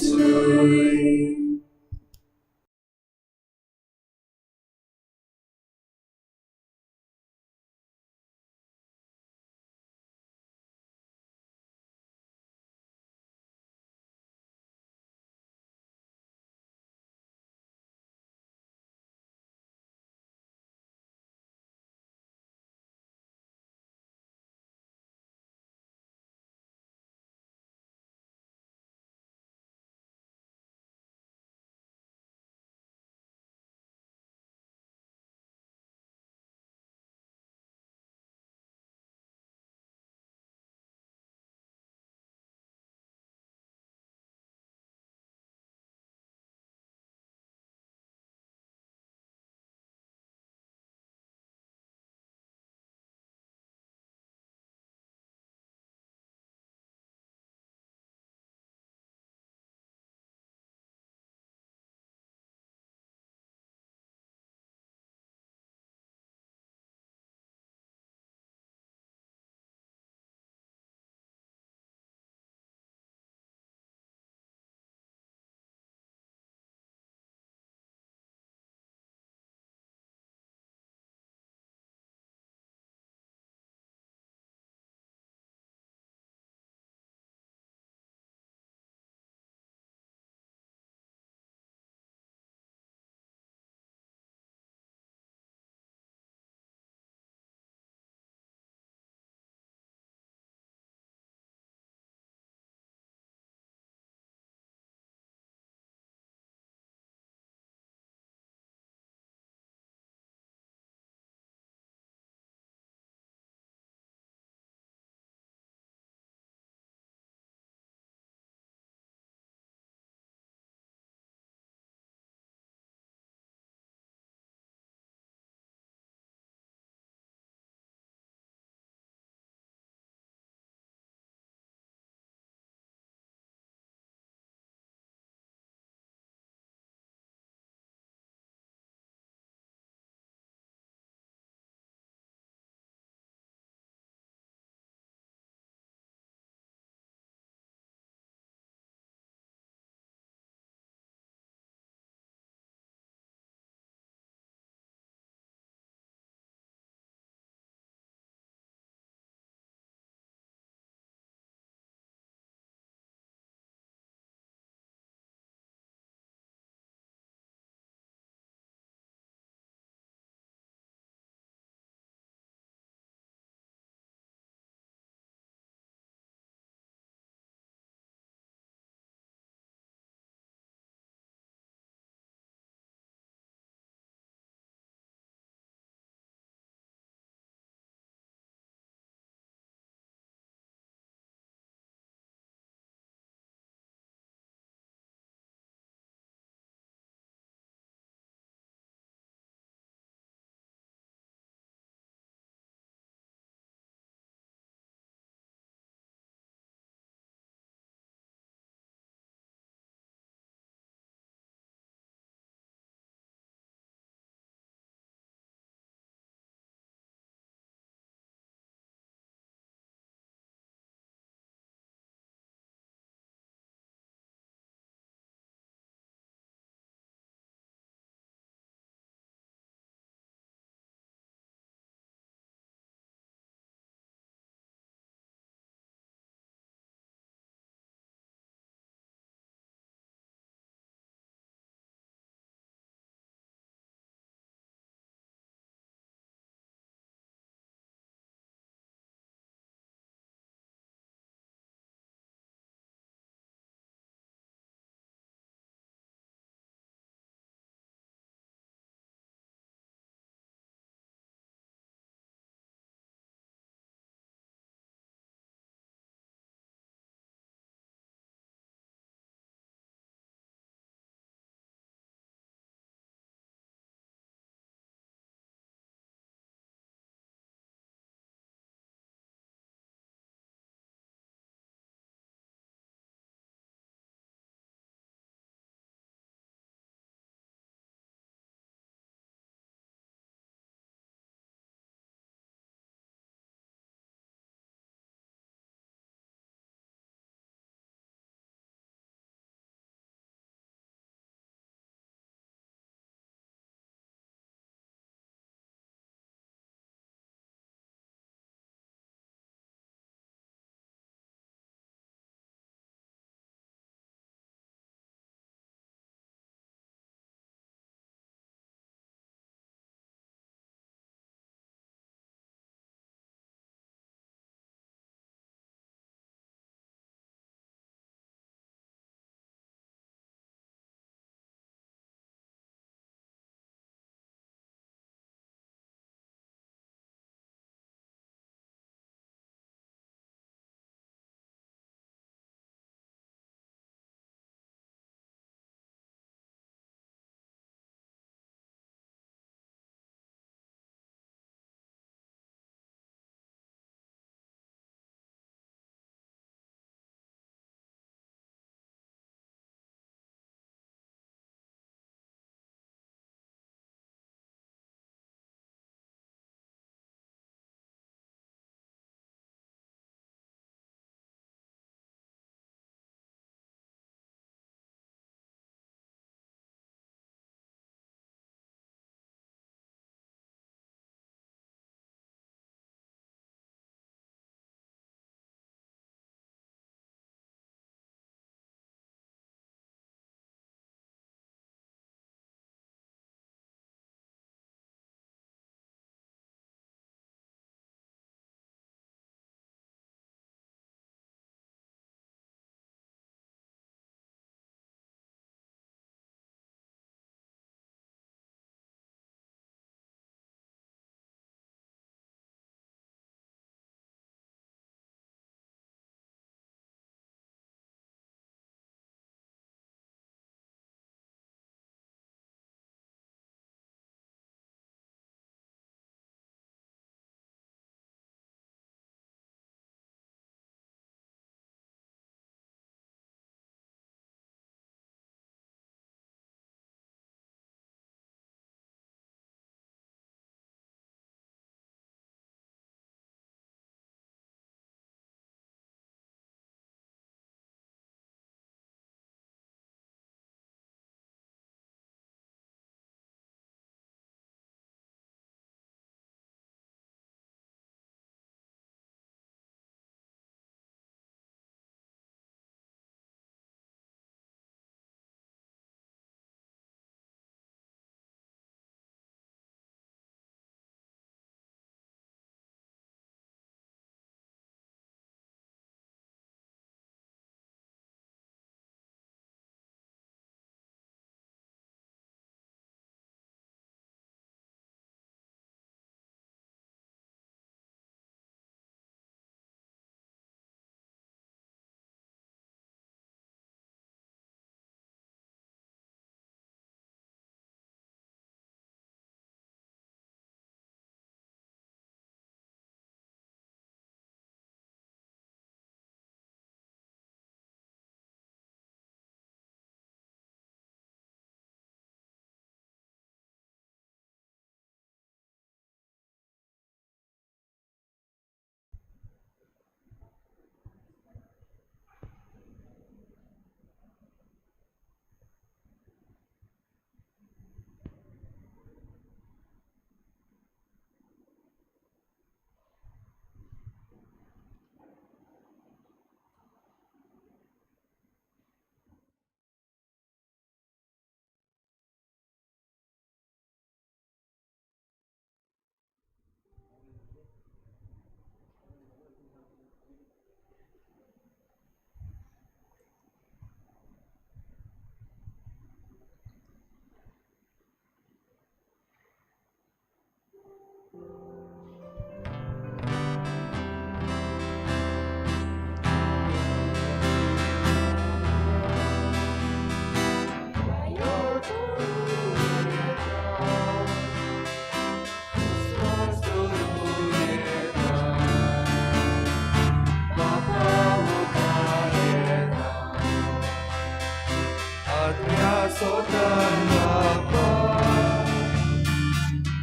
आत्म्या सोतान बापा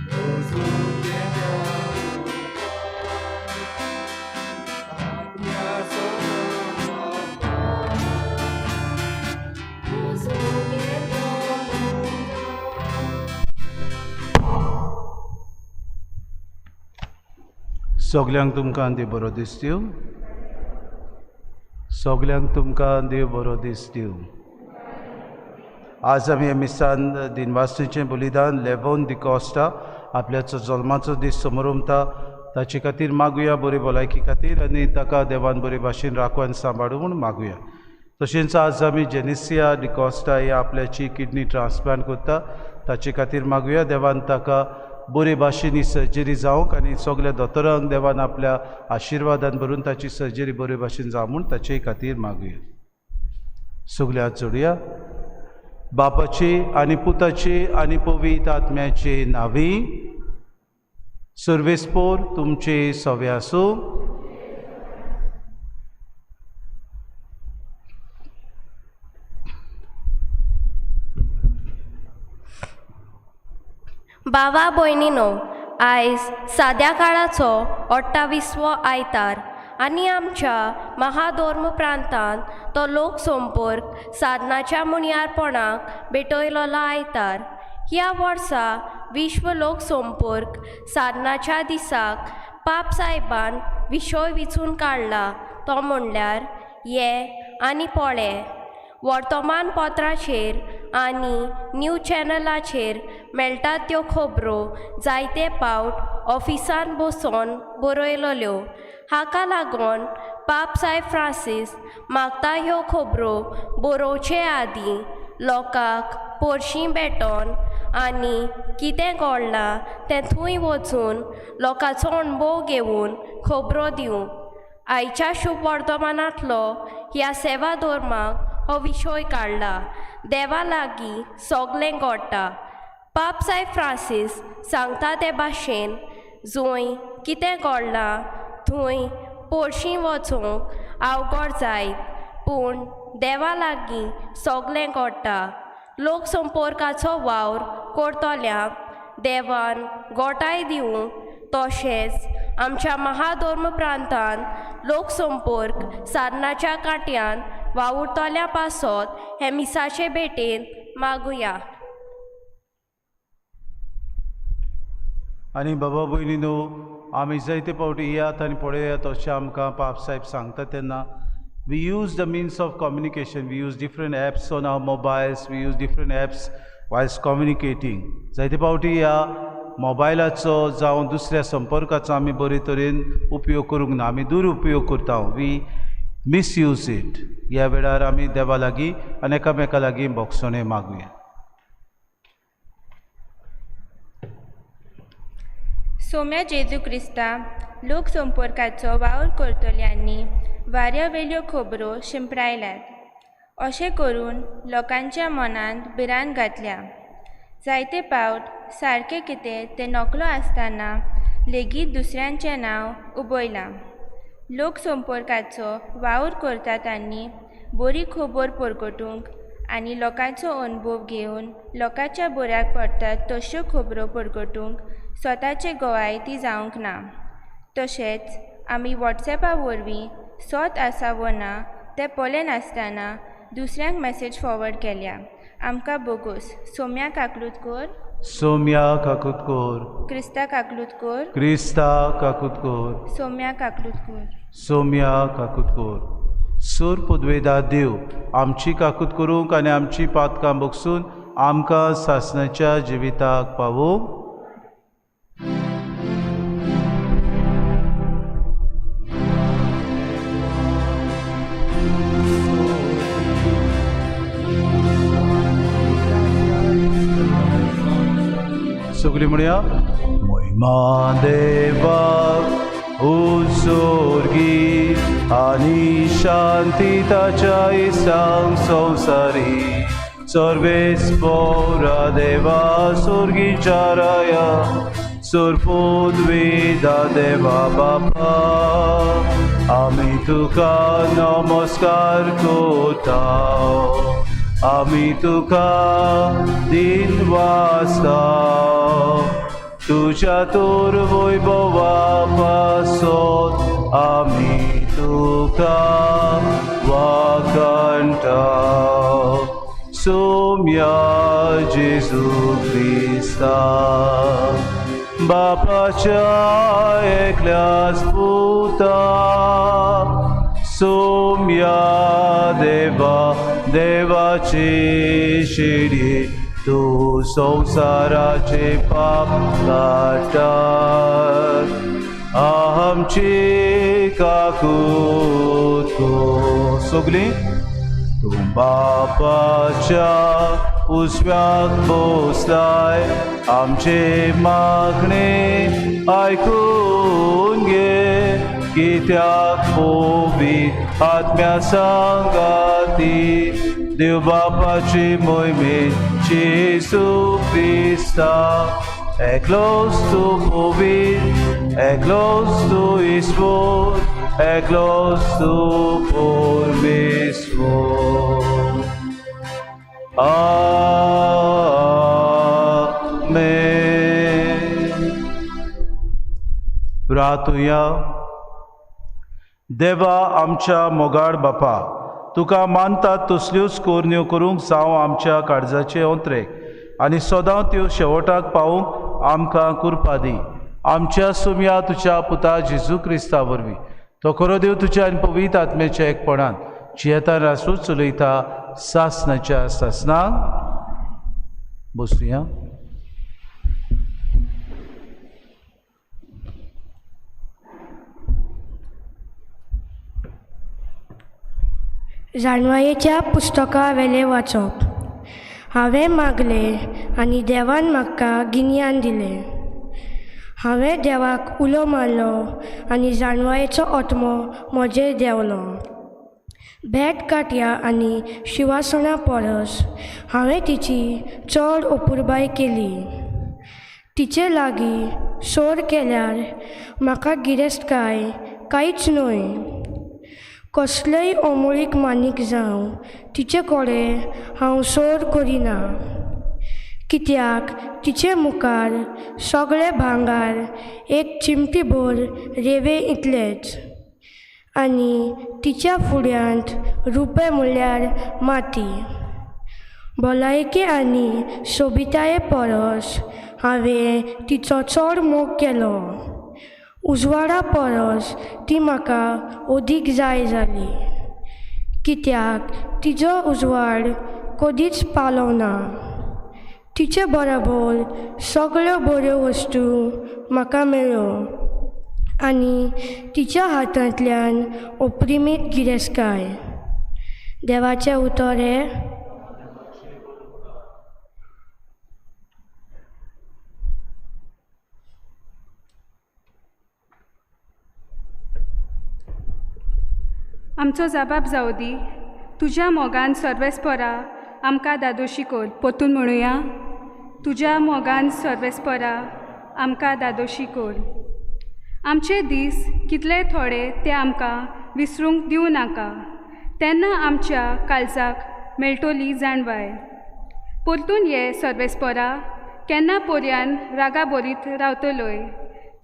वचूंक येता आत्म्या सोतान बापा. सगल्यांक तुमकां देव बरो दीस दिवं. सगल्यांक तुमकां देव बरो दीस दिवं. आज आमी हे मिसान दिनवासणेचें बलिदान लेवोन डिकॉस्टा आपल्याचो जल्माचो दीस समरमता, ताचे खातीर मागुया बरी भलायकी खातीर आनी ताका देवान बरे भाशेन राखूं आनी सांबाळूं म्हूण मागुया. तशेंच आज आमी जेनिसिया डिकॉस्टा ही आपल्याची किडनी ट्रान्सप्लांट करता, ताचे खातीर मागुया देवान ताका बरे भाशेन ही सर्जरी जावंक आनी सगल्या दोतोरांक देवान आपल्या आशिर्वादान भरून ताची सर्जरी बरे भाशेन जावं म्हूण ताचे खातीर मागुया. सगळे हात जोडया. बापाची आनी पुताची आनी पवित्र आत्म्याचे नांवी. सर्वेस्पोर तुमचे सवे आसूं. बाबा भयणीनो, आयज साद्या काळाचो 28वो आयतार आनी आमच्या महाधोर्म प्रांतांत तो लोकसंपर्क साधनाच्या मुणयारपणाक भेटयलोलो आयतार. ह्या वर्सा विश्व लोकसंपर्क साधनाच्या दिसाक पाप साहेबान विशय विचून काडला तो म्हणल्यार ये आनी पळे. वर्तमानपत्राचेर आनी न्यूज चॅनलाचेर मेळटात त्यो खबरो जायते पावट ऑफिसान बसोन बरयलोल्यो. हाका लागून पाप साहेब फ्रांसीस मागता ह्यो खबरो बरोवचे आदीं लोकांक पोरशीं भेटोन आनी कितें घडलां तें थंय वचून लोकांचो अणभव घेवन खबरो दिवंक. आयच्या शुभ वर्तमानांतलो ह्या सेवा धर्माक हो विशय काडला, देवा लागीं सगलें घडटा. पाप साहेब फ्रांसीस सांगता ते भाशेन जंय कितें घडलां थंय पोरशीं वचूंक अवघड जायत, पूण देवा लागीं सगलें घडटा. लोकसंपर्काचो वावर करतल्यांक देवान गोठाय दिवंक, तशेंच आमच्या महाधर्म प्रांतांत लोकसंपर्क साधनाच्या कांट्यान वावुरतल्या पासत हे मिसाचे भेटेन मागुया. आनी बाबा भयणीनो, आमी जायते फावटी येयात आनी पळयात अशें आमकां पाप साहेब सांगता तेन्ना we use the means of communication, we use different apps on our mobiles, we use different apps whilst communicating. जायते फावटी ह्या मोबायलाचो जावं दुसऱ्या संपर्काचो आमी बरे तरेन उपयोग करूंक ना, आमी दुरुपयोग करता, we misuse it. ह्या वेळार आमी देवा लागीं आनी एकामेका लागीं भोगसणें मागुया. सोम्या जेजू क्रिस्ता, लोकसंपर्काचो वावर करतल्यांनी वाऱ्यावेल्यो खबरो शिंपडायल्यात, अशें करून लोकांच्या मनांत भिरांत घातल्या. जायते पावट सारकें कितें तें नकळो आसतना लेगीत दुसऱ्यांचें नांव उबयलां. लोकसंपर्काचो वावर करता तांणी बरी खबर परगटूंक आनी लोकांचो अणभव घेवन लोकांच्या बऱ्याक पडटात तश्यो खबरो परगटूंक स्वताचे गवाय ती जावंक ना. तशेंच आमी वॉट्सॅपा वरवीं सत आसा वो ना तें पळयनासतना दुसऱ्यांक मॅसेज फॉवर्ड केल्या. आमकां बोगोस. सोम्या काकलूत कोर, सोम्या काकूत कोर, क्रिस्ता काकलूत कोर, क्रिस्ता काकूत कोर, सोम्या काकलूत कोर, सोम्या काकूत कोर. सूर पुदवेदा देव आमची काकूत करूंक आनी आमची पातकां बगसून आमकां सासणाच्या जिविताक पावोवंक. सगळी म्हणया, महिमा देवाक उत्सर्गी आनी शांती ताच्या इसांक संवसारी. सर्वेस्पोरा देवा स्वर्गीच्या राया, सुरपुदवेदा देवा बापा, आमी तुका नमस्कार करता. आमी तुका दिन वाचता तुज्या तोर वैभवा पासत आमी तुका वाखाणटा सोम्या जेजू क्रिस्ता बापाच्या एकल्याच पुता सोम्या देवा देवाची शिडी तूं संवसाराचे पाप काडटा आमची काकूत कर. सगळीं तूं बापाच्या उजव्याक बसलाय आमचे मागणे आयकून घे कित्याक पवित्र आत्म्या सांगाती देव बापाची मोहिमे जेजू क्रिस्ता एकलोच तूं पवित्र एकलोच तूं ईश्वर एकलोच तूं परमेश्वर. आमेन. प्रार्थुया. देवा आमच्या मोगाळ बापा, तुका मानतात तसल्योच कोरण्यो करूंक जावं आमच्या काळजाचे ओंत्रेक आनी सदां त्यो शेवटाक पावूंक आमकां कुरपा दी. आमच्या सुमया तुज्या पुता जेजू क्रिस्ता वरवीं तो खरो देव तुज्या आनी पवित्र आत्म्याच्या एकपणान जियेता रासूच चलयता सासनाच्या सासनाक. बसुया. जाणवायेच्या पुस्तका वेलें वाचप. हांवें मागलें आनी देवान म्हाका गिन्यान दिलें. हांवें देवाक उलो मारलो आनी जाणवायेचो आत्मो म्हजेर देंवलो. भेट काटया आनी शिवासना परस हांवें तिची चड अपुरबाय केली. तिचे लागीं सोर केल्यार म्हाका गिरेस्तकाय कांयच न्हय. कसलेय अमोळीक मानीक जावं तिचे कडेन हांव सोर करिना, कित्याक तिचे मुखार सगळें भांगर एक चिमटी भर रेंवे इतलेंच आनी तिच्या फुड्यांत रुपें म्हणल्यार माती. भलायकी आनी सोबिताये परस हांवें तिचो चड मोग केलो. उजवाडा परस ती म्हाका अदीक जाय जाली, कित्याक तिजो उजवाड कदीच पालवना. तिचे बरोबर सगळ्यो बऱ्यो वस्तू म्हाका मेळ्ळ्यो आनी तिच्या हातांतल्यान अप्रिमीत गिरेस्तकाय. देवाचें उतर हें. आमचो जबाब जावं दी तुज्या मोगान सर्वेस्परा आमकां दादोशी कर. परतून म्हणुया, तुज्या मोगान सर्वेस्परा आमकां दादोशी कर. आमचे दीस कितले थोडे ते आमकां विसरूंक दिवं नाका, तेन्ना आमच्या काळजाक मेळटली जाणवाय. परतून ये सर्वेस्परा, केन्ना पर्यान रागा बरीत रावतलोय.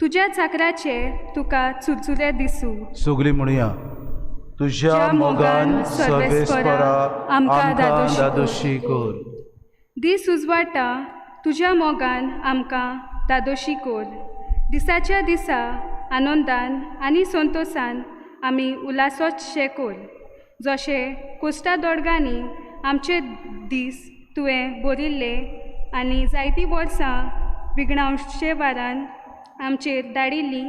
तुज्या चाकराचे तुका चुरचुरे दिसूं. सगळीं म्हणुया, तुज्या मोगान सर्वेस्परा आमकां दादोशी कर. दीस उजवाडटा तुज्या मोगान आमकां दादोशी कर. दिसाच्या दिसा आनंदान आनी संतोसान आमी उल्हासोच शे कर. जशें कोस्टा दोडगांनी आमचे दीस तुवें भरिल्ले आनी जायतीं वर्सां विगणावशे वारान आमचेर धाडिल्ली,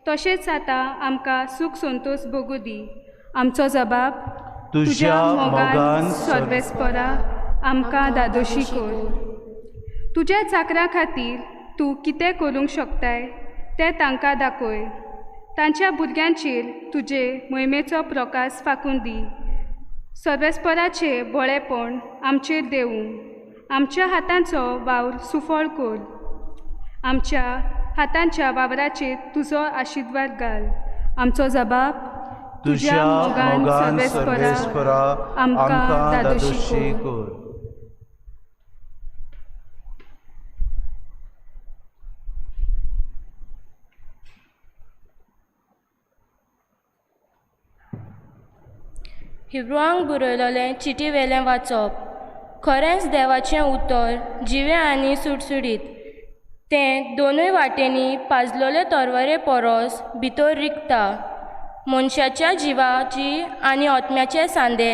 तशेंच आतां आमकां सूख संतोस भोगूं दी. आमचो जबाब तुज्या मोगान सर्वेस्परा आमकां दादोशी कर. तुज्या चाकरा खातीर तूं कितें करूंक शकताय तें तांकां दाखय. तांच्या भुरग्यांचेर तुजे मोहिमेचो प्रकाश फाकून दी. सर्वेस्पराचें बळेपण आमचेर देवूं. आमच्या हातांचो वावर सुफळ कर. आमच्या हातांच्या वावराचेर तुजो आशिर्वाद घाल. आमचो जबाब तुज्या मोगान सर्वेस्परा आमकां धादोशी कर. हिब्रुआंक बरयलोलें चिटी वेलें वाचप. खरेंच देवाचें उतर जिवें आनी सुडसुडीत, तें दोनूय वाटेंनी पाजलोले तरवरे परोस भितर रिगता, मनशाच्या जिवाची आनी आत्म्याचे सांदे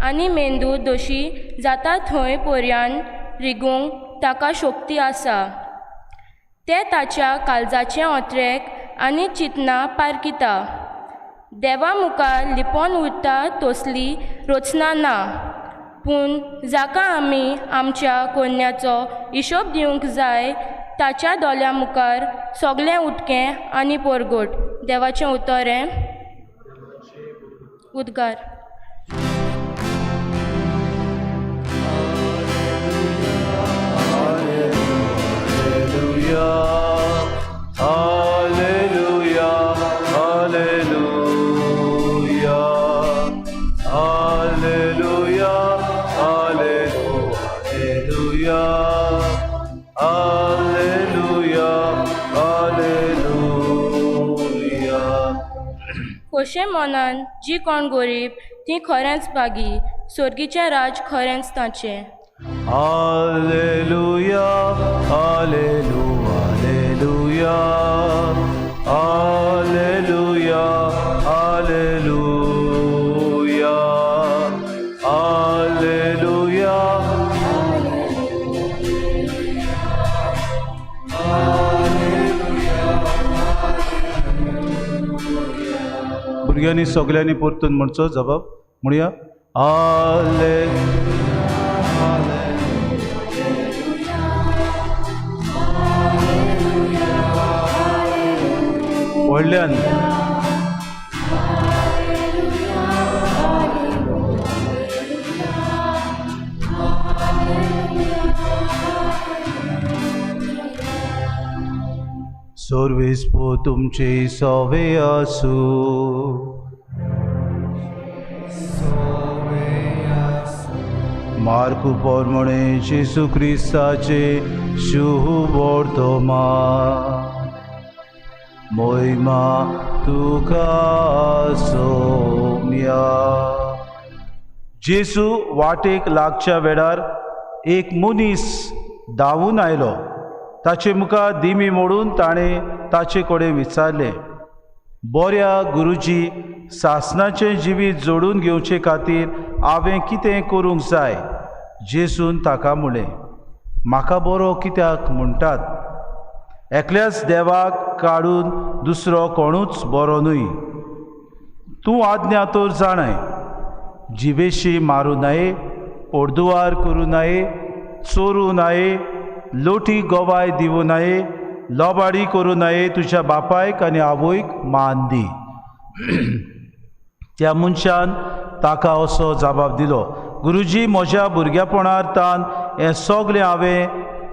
आनी मेंदू दोशी जाता थंय पर्यान रिगूंक ताका शक्ती आसा. तें ताच्या काळजाचें ओत्रेक आनी चिंतनां पारखिता. देवा मुखार लिपोन उरता तसली रचना ना, पूण जाका आमी आमच्या कोन्याचो हिशोब दिवंक जाय ताच्या दोळ्यां मुखार सगळें उटकें आनी परगट. देवाचें उतर हें. उद्गार. Hallelujah, hallelujah, hallelujah, hallelujah, hallelujah, hallelujah. खोशे मनान जी कोण गरीब ती खरेंच भागी, सोर्गीचें राज खरेंच ताचें. Hallelujah, hallelujah, hallelujah, hallelujah, hallelujah. भुरग्यांनी सगल्यांनी परतून म्हणचो जबाब म्हणया. हालेलुया. व्हडल्यान. सर्वेस्पो तुमचे सवे आसूं. मार्कू प्रमाणे जेजू क्रिस्ताचे शुभ मोहिमा तुका सोम्या. जेजू वाटेक लागच्या वेळार एक मनीस धांवून आयलो. ताचे मुखार दिमी मोडून ताणें ताचे कडेन विचारलें, बऱ्या गुरुजी, सासणाचें जिवीत जोडून घेवचे खातीर हांवें कितें करूंक जाय? जेजून ताका म्हणलें, म्हाका बरो कित्याक म्हणटात? एकल्याच देवाक काडून दुसरो कोणूच बरो न्हय. तूं आज्ञा तर जाणाय, जिवेशी मारूं नये, पडदुवार करूं नये, चोरूं नये, लोटी गवाय दिवं नये, लोबाडी करूं नये, तुज्या बापायक आनी आवयक मान दी. त्या मनशान ताका असो जबाब दिलो, गुरुजी, म्हज्या भुरगेपणार तान हें सगळें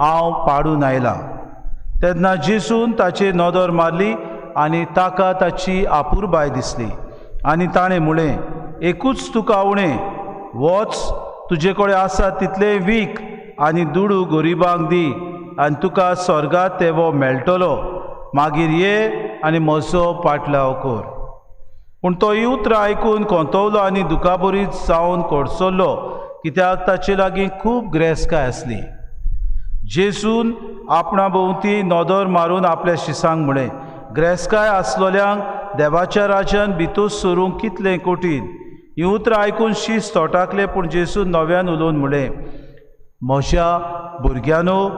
हांव पाडून आयलां. तेन्ना जेजून ताचेर नदर मारली आनी ताका ताची आपुरबाय दिसली आनी ताणें म्हणलें, एकूच तुका उणें, वच तुजे कडेन आसा तितलें वीक आनी दुडू गरिबांक दी आनी तुका स्वर्गांत तेवो मेळटलो. मागीर ये आनी म्हजो पाटलाव कर. पूण तो ही उतरां आयकून कोंतवलो आनी दुखाबरीत जावन कडसरलो, कित्याक ताचे लागीं खूब ग्रेस्काय आसली. जेजून आपणा भोंवती नदर मारून आपल्या शिसांक म्हणलें, ग्रेस्काय आसलोल्यांक देवाच्या राज्यान भितर सरूंक कितलें कठीण. ही उतरां आयकून शीस तोटाकले. पूण जेजून नव्यान उलोवन म्हणलें, म्हज्या भुरग्यांनो,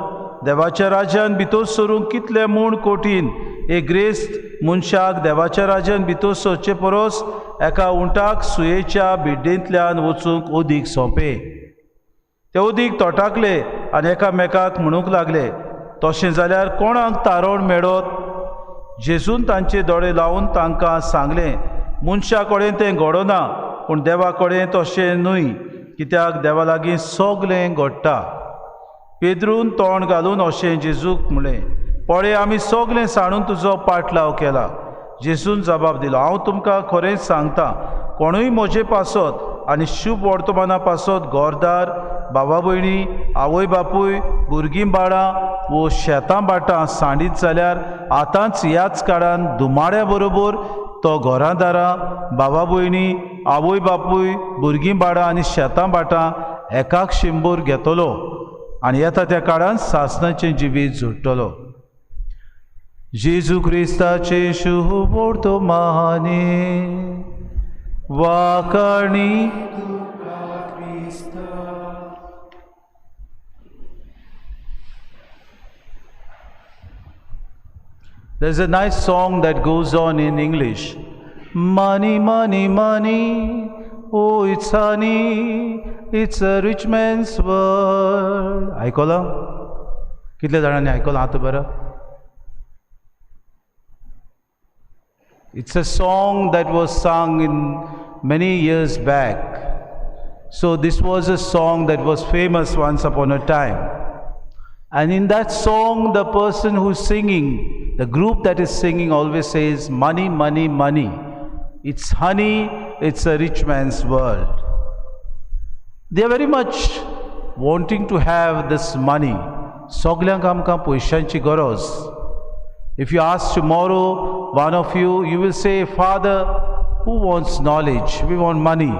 देवाच्या राज्यान भितर सरूंक कितलें म्हूण कठीण. एक ग्रेस्त मनशाक देवाच्या राज्यान भितर सरचे परस एका उंटाक सुयेच्या बिड्डेंतल्यान वचूंक अदीक सोंपें. ते अदीक तोटाकले आनी एकामेकाक म्हणूंक लागले, तशें जाल्यार कोणाक तारण मेळत? जेजून तांचे दोळे लावन तांकां सांगलें, मनशा कडेन तें घडना, पूण देवा कडेन तशें न्हय, कित्याक देवा लागीं सगळें घडटा. पेद्रून तोंड घालून अशें जेजूक म्हणलें, पळय, आमी सगळें सांडून तुजो पाटलाव केला. जेजून जबाब दिलो, हांव तुमकां खरेंच सांगता, कोणूय म्हजे पासत आनी शुभ वर्तमाना पासत घरदार, बाबा भयणी, आवय बापूय, भुरगीं बाळां वो शेतां भाटां सांडीत जाल्यार आतांच ह्याच काळान धुमाड्या बरोबर तो घरां दारां, बाबा भयणी, आवय बापूय, भुरगीं बाळां आनी शेतां भाटां एकाक शिंबूर घेतलो आनी येता त्या काळान सासणाचें जिवीत जोडटलो. जेजू क्रिस्ताचें शुभ वर्तमाने वाखाणी. There's a nice song that goes on in English. Money, money, money, oh it's honey, it's a rich man's world. आयकलां? कितल्या जाणांनी आयकलां आतां बरं? It's a song that was sung in many years back. So this was a song that was famous once upon a time. And in that song, the person who's singing, the group that is singing always says, money, money, money. It's honey, it's a rich man's world. They are very much wanting to have this money. Soglyank आमकां पयशांची गरज. If you ask tomorrow, one of you, you will say, Father, who wants knowledge? We want money.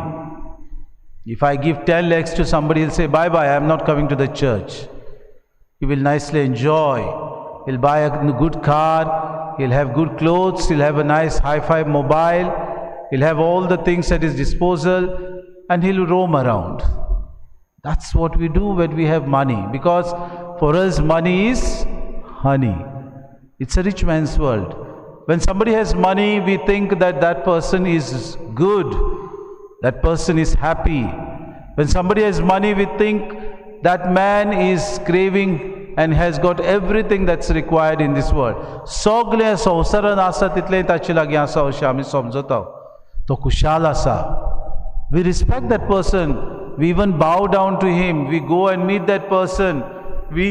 If I give 10 lakhs to somebody, he'll say, bye-bye, I'm not coming to the church. He will nicely enjoy. He'll buy a good car, he'll have good clothes, he'll have a nice hi-fi mobile, he'll have all the things at his disposal, and he'll roam around. That's what we do when we have money, because for us money is honey. It's a rich man's world. When somebody has money, we think that that person is good, that person is happy. When somebody has money, we think that man is craving and has got everything that's required in this world. सगळें संवसारान आसा तितलें ताचे लागीं आसा अशें आमी समजता. तो खुशाल आसा. We respect that person. We even bow down to him. We go and meet that person. We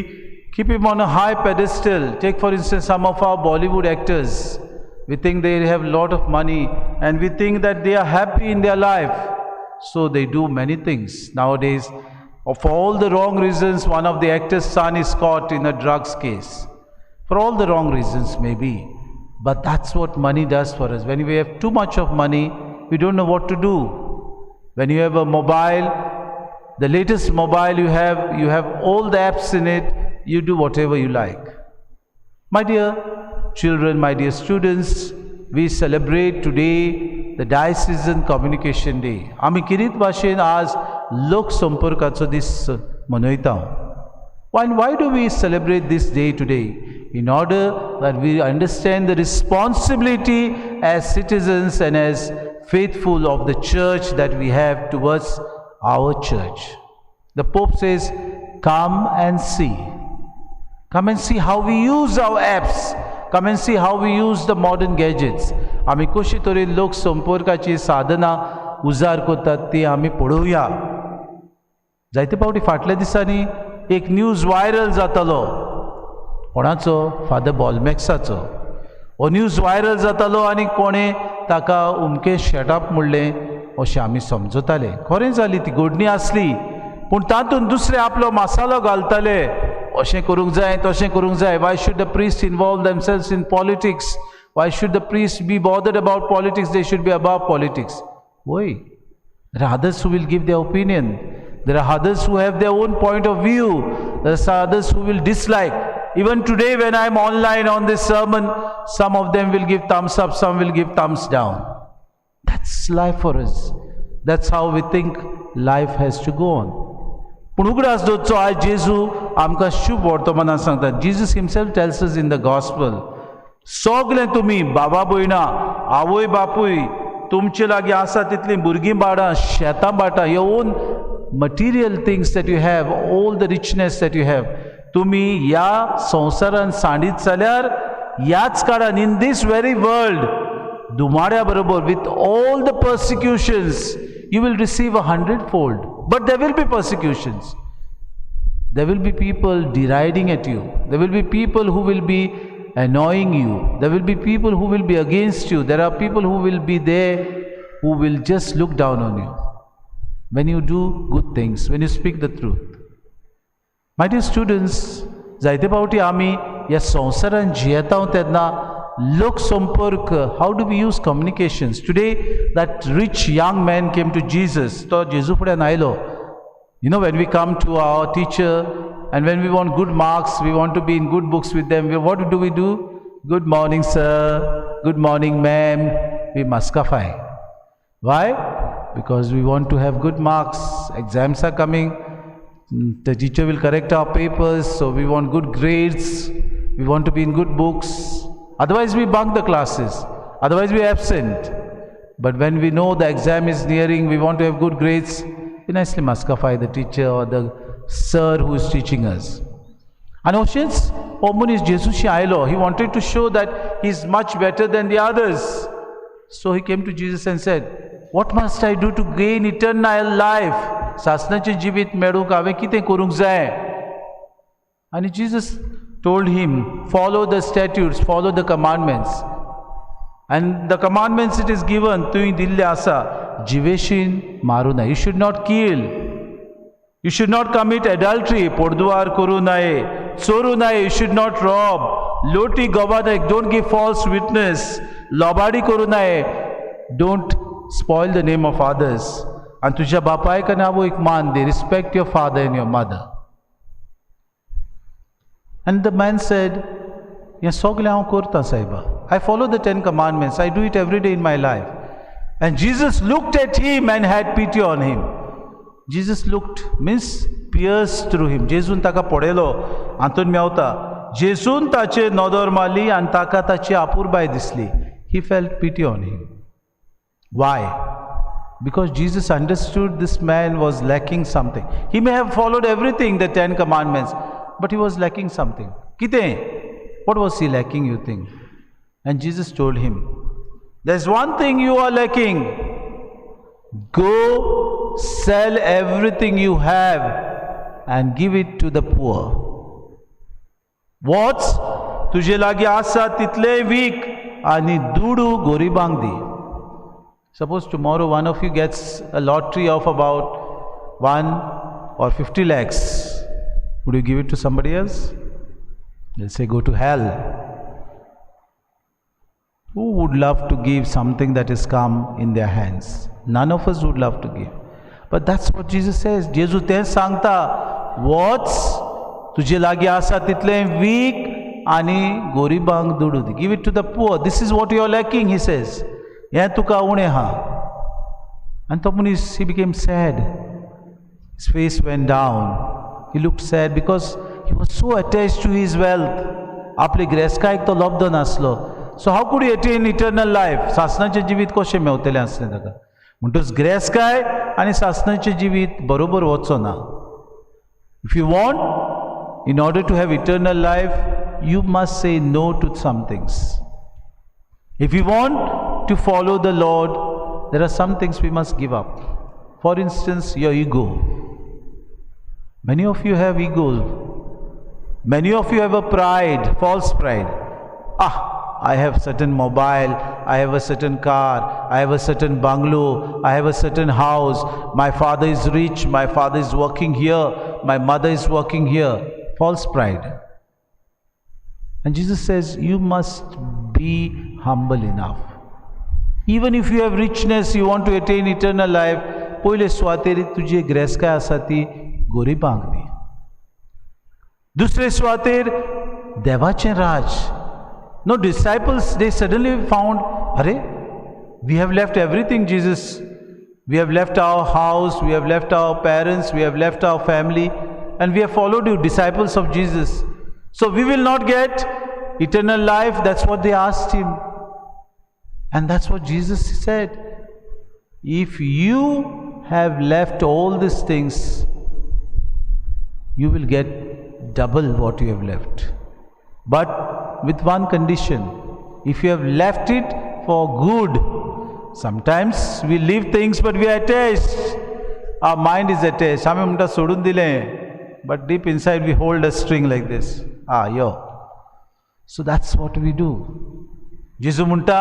keep him on a high pedestal. Take for instance some of our Bollywood actors. We think they have a lot of money and we think that they are happy in their life. So they do many things nowadays. For all the wrong reasons, one of the actor's son is caught in a drugs case. For all the wrong reasons maybe. But that's what money does for us. When we have too much of money, we don't know what to do. When you have a mobile, the latest mobile you have all the apps in it, you do whatever you like. My dear children, my dear students, we celebrate today the Diocesan Communication Day. आमी किरीत भाशेन आज लोक संपर्काचो दीस मनयता. And why do we celebrate this day today? In order that we understand the responsibility as citizens and as faithful of the church that we have towards our church. The Pope says, come and see. Come and see how we use our apps. Come and see how we use the modern gadgets. आमी कशी तरेन लोक संपर्काची साधनां उजार करतात ती आमी पळोवया. जायते फावटी फाटल्या दिसांनी एक न्यूज व्हायरल जातालो. कोणाचो? फादर बॉलमॅक्साचो. हो न्यूज व्हायरल जातालो आनी कोणें ताका उमकें शटअप म्हणलें अशें आमी समजताले. खरें जाली ती घडणी आसली, पूण तातूंत दुसरे आपलो मसालो घालताले. अशें करूंक जाय, तशें करूंक जाय. Why should the priest involve themselves in politics? Why should the priest be bothered about politics? They should be above politics. वय, there are others who will give their opinion. There are others who have their own point of view. There are others who will dislike. Even today when I am online on this sermon, some of them will give thumbs up, some will give thumbs down. That's life for us. That's how we think life has to go on. पूण उगडास दवरचो, आयज जेजू आमकां शुभ वर्तमानान सांगता. Jesus himself tells us in the gospel, सगळें तुमी बाबा भयणां, आवय बापूय, तुमचे लागीं आसा तितलीं भुरगीं बाळां, शेतां भाटां, your own material things that you have, all the richness that you have, तुमी ह्या संवसारान सांडीत जाल्यार ह्याच काळान, in this very world, धुमाड्या बरोबर, with all the persecutions, you will receive 100-fold. But there will be persecutions. There will be people deriding at you. There will be people who will be annoying you. There will be people who will be against you. There are people who will be there who will just look down on you when you do good things, when you speak the truth. My dear students, जायते फावटी आमी ह्या संवसारान जियेता तेन्ना लोकसंपर्क, how do we use communications today? That rich young man came to Jesus. तो जेजू फुड्यान आयलो. When we come to our teacher and when we want good marks, we want to be in good books with them, what do we do? "Good morning, sir. Good morning, ma'am." We maskafy. Why? Because we want to have good marks. Exams are coming. The teacher will correct our papers, so we want good grades. We want to be in good books. Otherwise, we bunk the classes. Otherwise, we are absent. But when we know the exam is nearing, we want to have good grades, we nicely maskafy the teacher or the sir who is teaching us. आनी अशेंच हो मनीस जेजूशी आयलो. He wanted to show that he is much better than the others. So he came to Jesus and said, "What must I do to gain eternal life? सासणाचें जिवीत मेळूंक हांवें कितें करूंक जाय?" आनी Jesus told him, "Follow the statutes, follow the commandments." And the commandments it is given, तुवें दिल्ले आसा, जिवेशीन मारूं नये. You should not kill. You should not commit adultery. पोरदुवार करूं नये. चोरू नये. You should not rob. लोटी गवा नये. Don't give false witness. लबाडी करूं नये. Don't spoil the name of others. आनी तुज्या बापायक आनी आवयक मान दी. Respect your father and your mother. And the man said, "हें सगळें हांव करता सायबा. I follow the Ten Commandments. I do it every day in my life." And Jesus looked at him and had pity on him. Jesus looked means pierced through him. जेजून ताका पळयलो हातून मेवता. जेजून ताचे नदर मारली आनी ताका ताची अपुरबाय दिसली. He felt pity on him. Why? Because Jesus understood this man was lacking something. He may have followed everything, the Ten Commandments, but he was lacking something. कितें? What was he lacking, you think? And Jesus told him, "There's one thing you are lacking. Go sell everything you have and give it to the poor." वच, तुजे लागीं आसा तितलें वीक आनी दुडू गरिबांक दी. Suppose tomorrow one of you gets a lottery of about 1 or 50 lakhs. Would you give it to somebody else? They'll say, "Go to hell." Who would love to give something that is come in their hands? None of us would love to give. But that's what Jesus says. जेजू तें सांगता, वच, तुजे लागीं आसा तितलें वीक आनी गरिबांक दुडू दी. Give it to the poor. This is what you are lacking, he says. हें तुका उणें आहा. आनी तो मनीस, he became sad. His face went down. He looked sad because he was so attached to his wealth. आपले ग्रेसकायक तो लब्ध नासलो. So how could attain eternal life? सासणाचें जिवीत कशें मेवतलें आसलें ताका? म्हणटच ग्रेसकाय आनी सासणाचें जिवीत बरोबर वचो ना. If you want, in order to have eternal life, you must say no to some things. If you want to follow the Lord, there are some things we must give up. For instance, your ego. Many of you have ego. Many of you have a pride, false pride. "Ah, I have certain mobile, I have a certain car, I have a certain bungalow, I have a certain house, my father is rich, my father is working here, my mother is working here." False pride. And Jesus says, you must be humble enough. Even if you have richness, you want to attain eternal life, पयले सुवातेर तुजी ग्रेसकाय आसा ती गरिबांक दी. दुसरे सुवातेर देवाचें राज. No, disciples, they suddenly found, "अरे, we have left everything, Jesus. We have left our house, we have left our parents, we have left our family, and we have followed you, disciples of Jesus. So we will not get eternal life?" That's what they asked him. And that's what Jesus said. If you have left all these things, you will get double what you have left. But with one condition: if you have left it for good. Sometimes we leave things, but we are attached. Our mind is attached. आमी म्हणटा सोडून दिलें, but deep inside we hold a string like this. Ah, yo. So that's what we do. जेजू म्हणटा,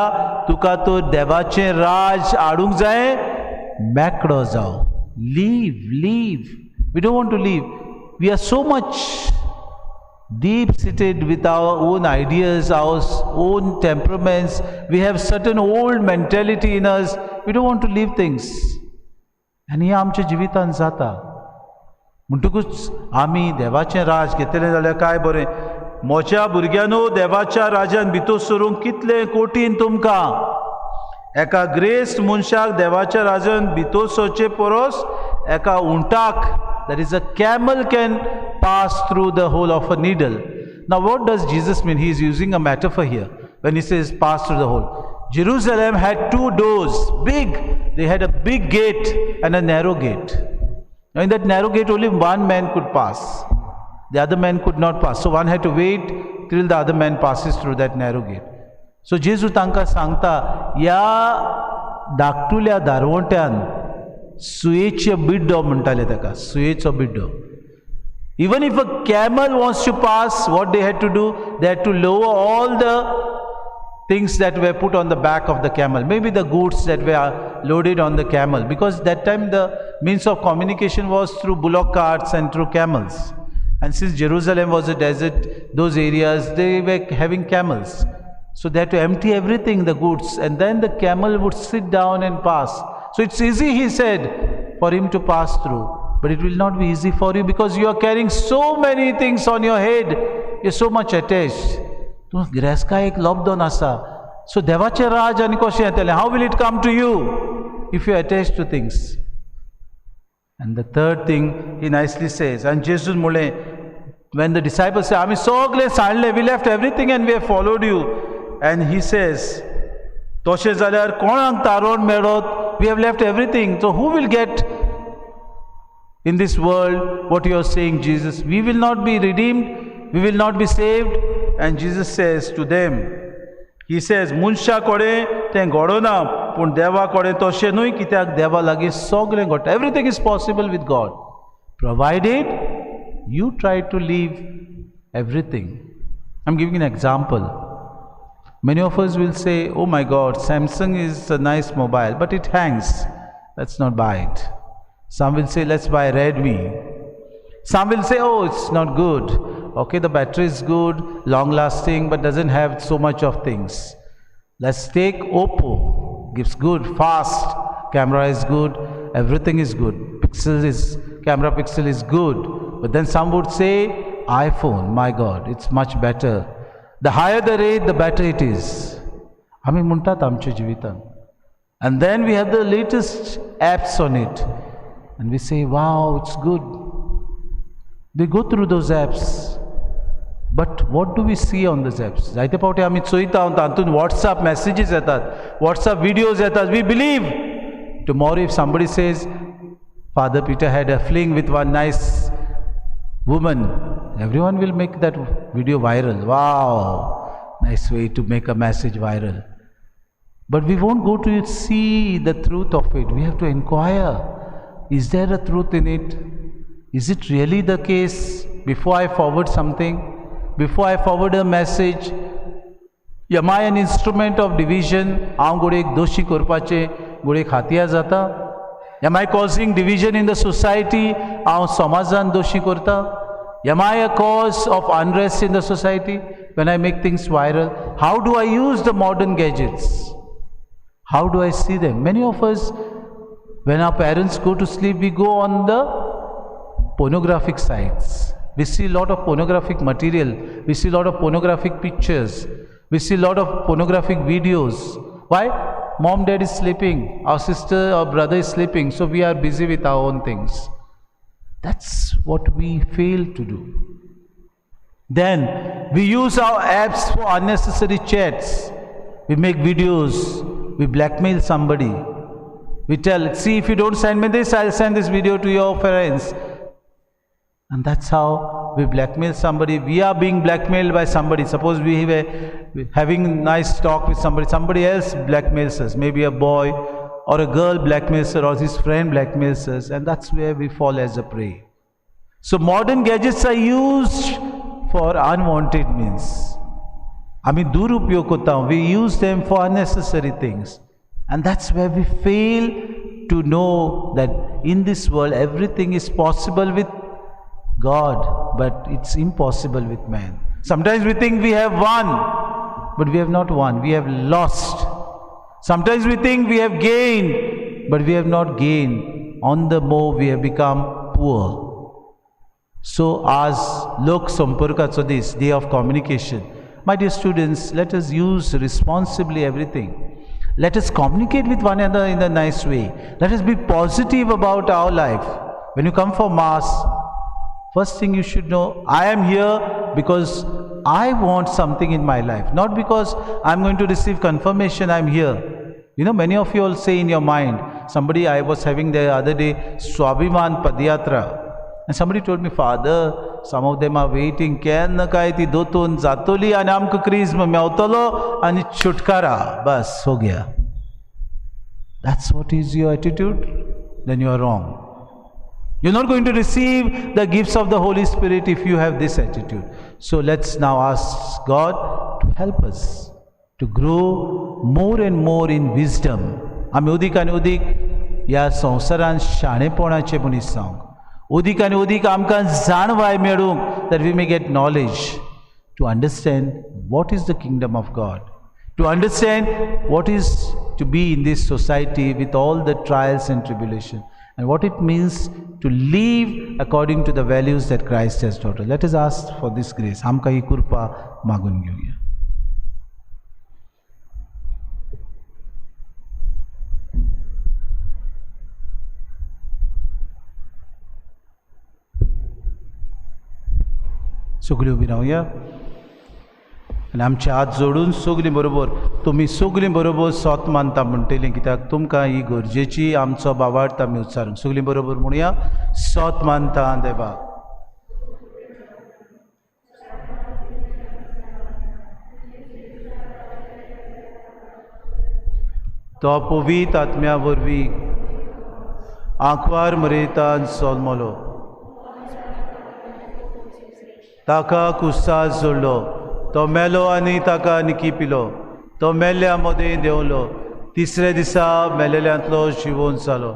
तुका तर देवाचें राज हाडूंक जाय, मेकळो जाव. Leave, leave. We don't want to leave. We are so much deep seated with our own ideas, our own temperaments. We have certain old mentality in us. We don't want to leave things. आनी हें आमच्या जिवितांत जाता. म्हणटकूच आमी देवाचें राज घेतलें जाल्यार काय बरें. म्हज्या भुरग्यांनो, देवाच्या राजान भितर सरूंक कितलें कठीण तुमकां. एका ग्रेस्त मनशाक देवाच्या राजान भितर सरचे परस एका उंटाक, that is, a camel, can pass through the hole of a needle. Now, what does Jesus mean? He is using a metaphor here when he says pass through the hole. Jerusalem had two doors, big. They had a big gate and a narrow gate. Now, in that narrow gate, only one man could pass. The other man could not pass. So, one had to wait till the other man passes through that narrow gate. So, जेजू तांकां सांगता, ह्या धाकटुल्या दारवंट्यान, सुयेचे बिड्डो म्हणटाले ताका, सुयेचो बिड्डो. Even if a camel wants to pass, what they had to do? They had to lower all the things that were put on the back of the camel, maybe the goods that were loaded on the camel, because that time the means of communication was through bullock carts and through camels. And since Jerusalem was a desert, those areas, they were having camels. So they had to empty everything, the goods, and then the camel would sit down and pass. So it's easy, he said, for him to pass through. But it will not be easy for you because you are carrying so many things on your head. You're so much attached. तूं गिरेस्कायेक लब्धन आसा. सो देवाचें राज आनी कशें येतलें? How will it come to you if you attach to things? And the third thing he nicely says, आनी जेजून म्हणलें, when the disciples say, आमी सगळें सांडलें, we left everything and we have followed you. And he says, तशें जाल्यार कोणाक तारोण मेळत? We have left everything, so who will get in this world what you are saying, Jesus? We will not be redeemed, we will not be saved. And Jesus says to them, he says, मनशा कडेन तें घडना, पूण देवा कडेन तशें न्हय, कित्याक देवा लागीं सगळें घडटा. Everything is possible with God, provided you try to leave everything. I am giving an example. Many of us will say, "Oh my God, Samsung is a nice mobile, but it hangs. Let's not buy it." Some will say, "Let's buy Redmi." Some will say, "Oh, it's not good. Okay, the battery is good, long lasting, but doesn't have so much of things. Let's take Oppo. Gives good, fast, camera is good, everything is good. Pixel is, camera pixel is good." But then some would say, "iPhone, my God, it's much better. The higher the rate, the better it is." आमी म्हणटात आमच्या जिवितांत. And then we have the latest apps on it. And we say, "Wow, it's good." We go through those apps. But what do we see on those apps? जायते फावटी आमी चोयता, तातूंत वॉट्सएप मॅसेजीस येतात, वॉट्सएप विडियोज येतात. We believe. Tomorrow if somebody says, "Father Peter had a fling with one nice woman," everyone will make that video viral. Wow, nice way to make a message viral. But we won't go to see the truth of it. We have to inquire. Is there a truth in it? Is it really the case? Before I forward something, before I forward a message, am I an instrument of division? हांव घोडयेक दोशी करपाचें घोडयेक हातयार जाता? Am I causing division in the society? हांव समाजान दोशी करता? Am I a cause of unrest in the society when I make things viral? How do I use the modern gadgets? How do I see them? Many of us, when our parents go to sleep, we go on the pornographic sites. We see a lot of pornographic material. We see a lot of pornographic pictures. We see a lot of pornographic videos. Why? Mom, dad is sleeping. Our sister or brother is sleeping. So we are busy with our own things. That's what we fail to do. Then we use our apps for unnecessary chats. We make videos. We blackmail somebody. We tell, "See, if you don't send me this, I'll send this video to your friends." And that's how we blackmail somebody. We are being blackmailed by somebody. Suppose we were having nice talk with somebody, somebody else blackmails us. Maybe a boy or a girl blackmails her, or his friend blackmails us, and that's where we fall as a prey. So modern gadgets are used for unwanted means. आमी दुरुपयोग करता. We use them for unnecessary things and that's where we fail to know that in this world everything is possible with God, but it's impossible with man. Sometimes we think we have won, but we have not won, we have lost. Sometimes we think we have gained, but we have not gained. On the more we have become poor. So as Lok Samparkacho this day of communication, my dear students, let us use responsibly everything. Let us communicate with one another in a nice way. Let us be positive about our life. When you come for Mass, first thing you should know, I am here because I want something in my life, not because I'm going to receive confirmation, I'm here. You know, many of you all say in your mind, somebody I was having the other day, Swabhiman Padyatra, and somebody told me, Father, some of them are waiting, केन्ना काय ती दोतोन जातोली आनी आमकां क्रिज्म मेवतलो आनी छुटकारा, बस हो Gaya. That's what is your attitude? Then you are wrong. You're not going to receive the gifts of the Holy Spirit if you have this attitude. So let's now ask God to help us to grow more and more in wisdom. आमी उदीक आनी उदीक ह्या संवसारान शाणेपणाचें मनीस जावंक, उदीक आनी उदीक आमकां जाणवाय मेळूंक, that we may get knowledge to understand what is the kingdom of God, to understand what is to be in this society with all the trials and tribulation, and what it means to live according to the values that Christ has taught us. Let us ask for this grace. आमकां ही कृपा मागून घेवया. सगळीं उबी रावया आनी आमचे हात जोडून सगळीं बरोबर तुमी सगळीं बरोबर सोत मानता म्हणटलीं, कित्याक तुमकां ही गरजेची आमचो बावार्थ आमी उच्चारून सगळीं बरोबर म्हणुया, सोत मानता देवा. तो पवित्र आत्म्या वरवीं आंकवार मरेतान सोलमलो, ताका कुस्तास जोडलो, तो मेलो आनी ताका निकी पिलो, तो मेल्ल्या मदें देंवलो, तिसऱ्या दिसा मेलेल्यांतलो जिवोन जालो,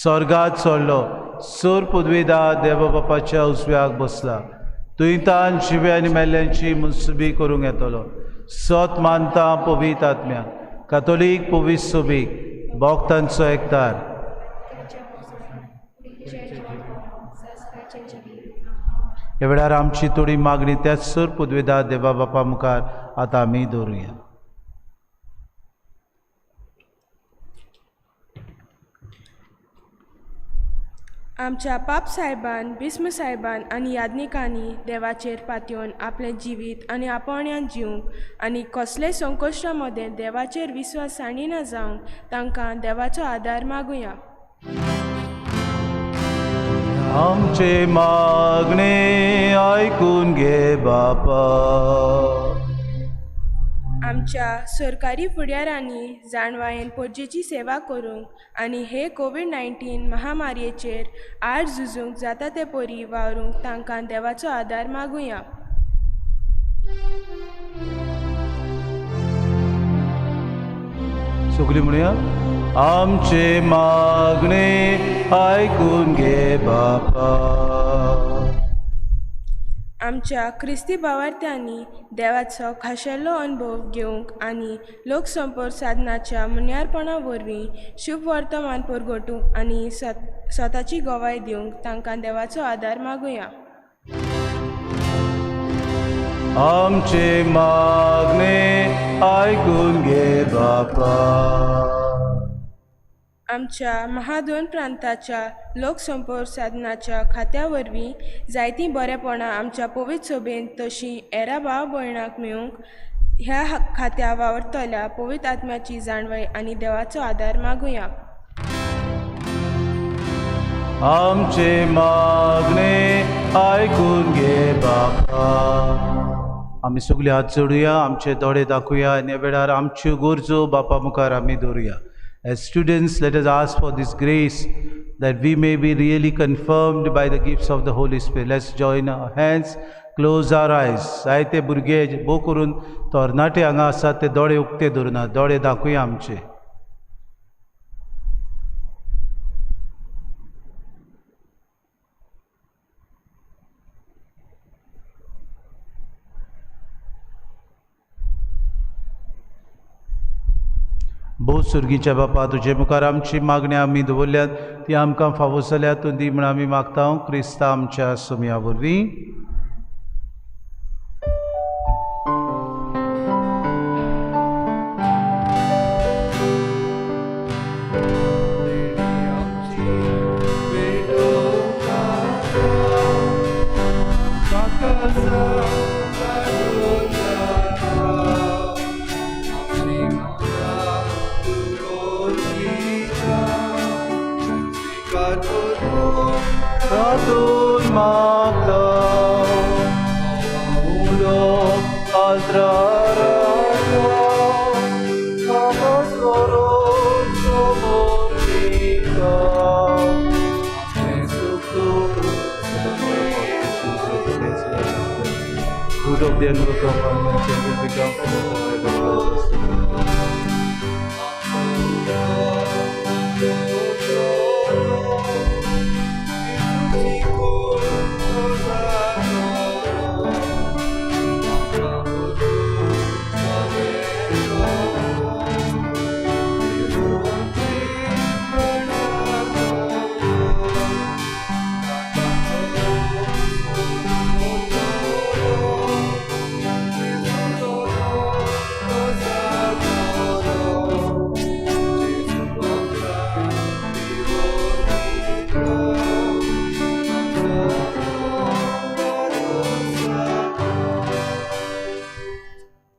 स्वर्गात चडलो, सोर पुदवेदा देवा बापाच्या उजव्याक बसला, तुयतान जिवे आनी मेल्ल्यांची मुसुबी करूंक येतलो. सत मानता पवित्र आत्म्या, कातोलीक पवित्र सोबीक, भक्तांचो एकतार, ह्या वेळार आमची थोडी मागणी त्याच सोर पुदवेदा देवा बापा मुखार आतां आमी दवरुया. आमच्या पाप साहेबान, भीस्म साहेबान आनी याज्ञिकांनी देवाचेर पातयेवन आपलें जिवीत आनी आपोवण्यान जिवंक आनी कसलेय संकश्टा मदें देवाचेर विस्वास सांडिना जावंक तांकां देवाचो आदार मागुया. आमचे मागणे आयकून घे बापा. आमच्या सरकारी फुडाऱ्यांनी जाणवायेन पोरजेची सेवा करूंक आनी हे कोवीड-19 महामारयेचेर आड झुजूंक जाता ते परी वावरूंक तांकां देवाचो आदार मागुया. सगळीं म्हणुया, आमचे मागणे आयकून घे बापा. आमच्या क्रिस्ती भावार्थ्यांनी देवाचो खाशेलो अनुभव घेवंक आनी लोकसंपर्क साधनाच्या मुन्यारपणा वरवीं शुभ वर्तमान परगटूंक आनी स्वताची गवाय दिवंक तांकां देवाचो आदार मागुया. आमचे मागणे आयकून घे बापा. आमच्या महादोन प्रांताच्या लोकसंपर्क साधनाच्या खात्या वरवीं जायतीं बरेपणां आमच्या पवित्र सभेंत तशीं हेर भाव भयणांक मेळूंक ह्या खात्या वावरतल्या पवित्र आत्म्याची जाणवाय आनी देवाचो आदार मागुया. आमचे मागणे आयकून घे बापा. आमी सगळे हात जोडुया, आमचे दोळे दाखोवया आनी ह्या वेळार आमच्यो गरजो बापा मुखार आमी दवरुया. As students, let us ask for this grace that we may be really confirmed by the gifts of the Holy Spirit. Let's join our hands, Close our eyes. जायते भुरगे भोव करून तरणाटे हांगा आसात, ते दोळे उक्ते दवरनात. दोळे दाखोवया आमचे. भोव सुर्गीच्या बापा, तुजे मुखार आमची मागणी आमी दवरल्यात, ती आमकां फावो जाल्यार तूं दी म्हूण आमी मागता, क्रिस्ता आमच्या सुमया वरवीं. Fruit of the envelope of our will become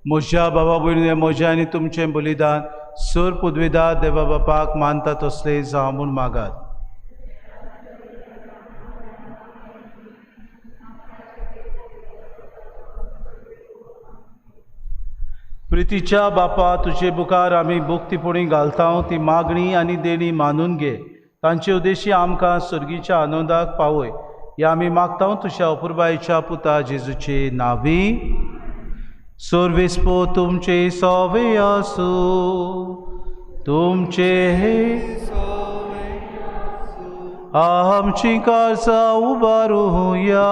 म्हज्या बाबा भयणी, म्हजें आनी तुमचें बलिदान सूर पुदविदा देवा बापाक मानता तसले जावं म्हूण मागात. प्रितीच्या बापा, तुजे मुखार आमी भक्तीपणी घालता ती मागणी आनी देणी मानून घे. तांचे उद्देशी आमकां सर्गीच्या आनंदाक पावय. ह्या आमी मागता तुज्या अपुरबायेच्या पुता जेजूचे नांवी. सर्वेस्पो तुमचे सोवे आसूं, तुमचे आमची काळजां उबारुया.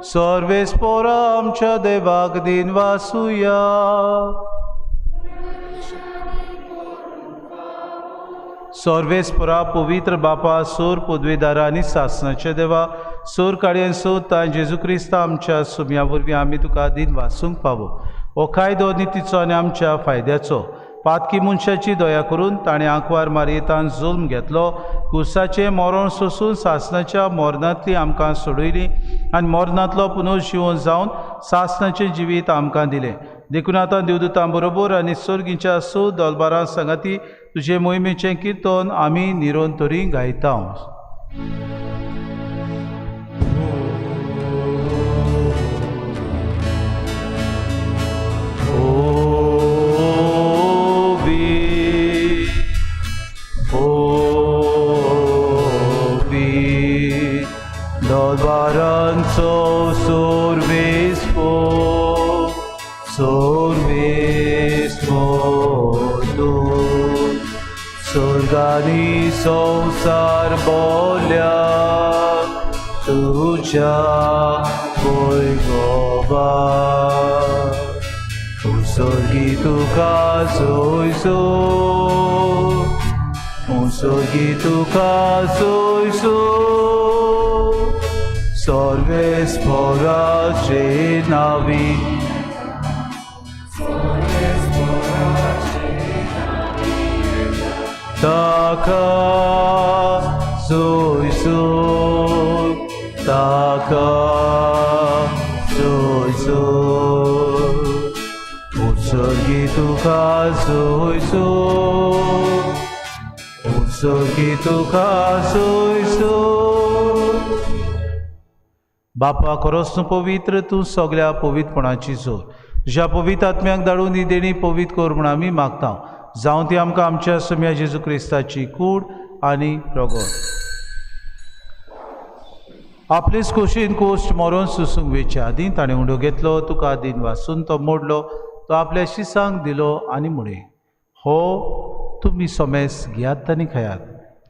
सर्वेस्पोरा आमच्या देवाक दिन वासुया. सर्वेस्पोरा पवित्र बापा, सोर पदवेदारा आनी सासणाच्या देवा, सोर काडयेन सोद जेजू क्रिस्ता आमच्या सुम्या वरवीं आमी तुका दिन वासूंक पावो. हो कायदो नितीचो आनी आमच्या फायद्याचो. पातकी मनशाची दया करून ताणें आंकवार मारयेतान जुल्म घेतलो, कुसाचें मरण सोसून सासणाच्या मरणांतली आमकां सोडयली आनी मरणांतलो पुनर्जिवन जावन सासणाचें जिवीत आमकां दिलें. देखून आतां देवदूतां बरोबर आनी सर्गीच्या सो दलबारां सांगाती तुजे मोहिमेचें किर्तन आमी निरंतरी गायता. दलबारांचो सोर्वेस्पो, सोर्वेस्पो तूं, स्वर्गानी संवसार बोल्या तुज्या वैभवान. उत्सर्गी तुका सोयसो, उत्सर्गी तुका सोयसो, सर्वेस्पराचे नावी. ताका सोयसो, ताका सोयसो, उत्सर्गी तुका सोयसो, उत्सर्गी तुका सोयसो. बापा, खरोच तूं पवित्र, तूं सगळ्या पवित्रपणाची जोर. तुज्या पवित्र आत्म्याक धाडून ही देणी पवित्र कर म्हूण आमी मागता. जावं ती आमकां आमच्या सुम्या जेजू क्रिस्ताची कूड आनी रगत. आपलेच खोशेन कोश्ट मरोन सोसूंक वेच्या आदीं ताणें उंडो घेतलो, तुका दिन वासून तो मोडलो, तो आपल्या शिसांक दिलो आनी म्हळें, हो तुमी सोमेस घेयात आनी खायात,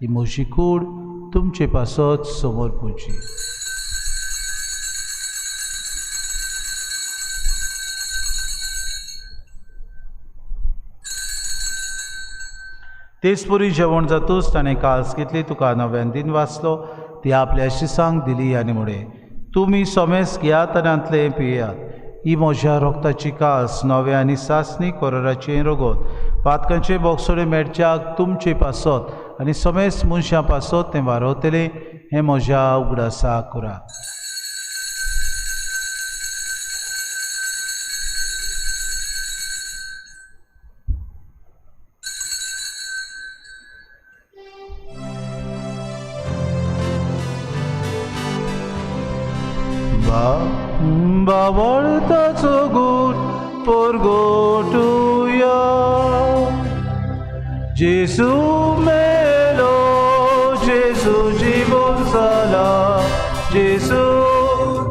ही म्हजी कूड तुमचे पासत समोर पुची. तेच परी जेवण जातूच ताणें काल्स घेतली, तुका नव्यान दिन वाचलो, ती आपल्या शिसांक दिली आनी म्हळें, तुमी सोमेस घेयात आनी हांतलें पियात, ही म्हज्या रोगताची कास नव्या आनी सासणी कोराराचें रगत, पातकांचे बोगसोडे मेळच्याक तुमचे पासत आनी समेस्त मनशां पासत तें वारवतलें, हें म्हज्या उगडासाक करात. बावळताचो गूट परगटुया, जेजू मेलो, जेजू जिवन जाला, जेजू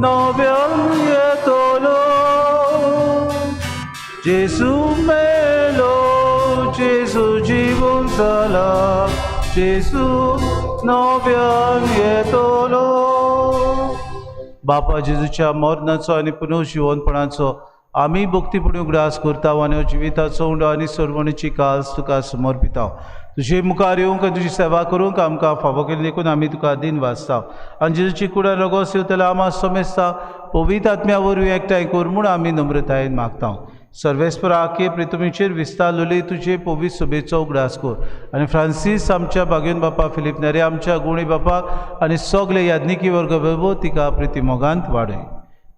नव्यान येतलो, जेजू मेलो, जेजू जिवन जाला, जेजू नव्यान येतलो. बापा जेजूच्या मरणाचो आनी पुनर्जिवनपणाचो आमी भक्तीपणी उगडास करता आनी जिविताचो उंडो आनी सरवणीची कास तुका समर्पिता. तुजे मुखार येवंक आनी तुजी सेवा करूंक आमकां फावो केली देखून आमी तुका दिन वाचता आनी जेजूची कुडान रोगोस येवतल्या आमा समेस्ता पवित्र आत्म्या वरवीं एकठांय कर म्हूण आमी नम्रतायेन मागता. सर्वेस्पर आखे प्रितुमीचेर विस्तारलेली तुजे पवित्र सभेचो उगडास कर आनी फ्रांसीस आमच्या बागेन बापा, फिलीप नेरे आमच्या गुणी बापाक आनी सगळे याज्ञिकी वर्ग बरोबर तिका प्रितीमोगांत वाडय.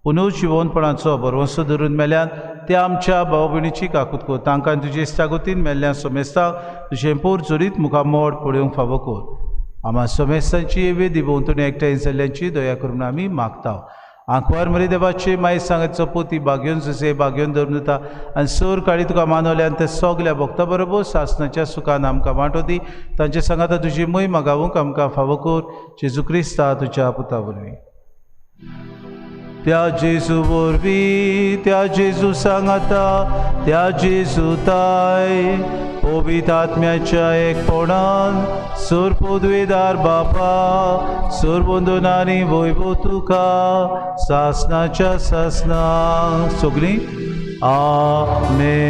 पुनर्जिवनपणाचो भरवंसो धरून मेल्यान त्या आमच्या भाव भयणीची काकूत कर, तांकां तुजे इश्टागतीन मेल्ल्या समेस्तांक तुजें पोर जोरीत मुखामोड पळोवंक फावो कर. आमा समेस्तांची वेदी भोंवतणी एकठांय जाल्ल्यांची दया करून आमी मागता. आंकवार मरी देवाचे माय सांगाचो पोती बागेवन जसे बागेवन धरून दिता आनी सोर काळी तुका मानवल्यान ते सगल्या भक्ता बरोबर सासनाच्या सुखान आमकां वांटो दी. तांचे सांगाता तुजी मोय मागावूंक आमकां फावो कर, जेजू क्रिस्ता तुज्या पुता वरवीं. त्या जेजू वरवीं, त्या जेजू सांगाता, त्या जेजू ताय पवित्र आत्म्याच्या एकपणान सोर पदवेदार बापा, सोर बंधनांनी वैभव तुका सासनाच्या सासना. सगळीं आमेन.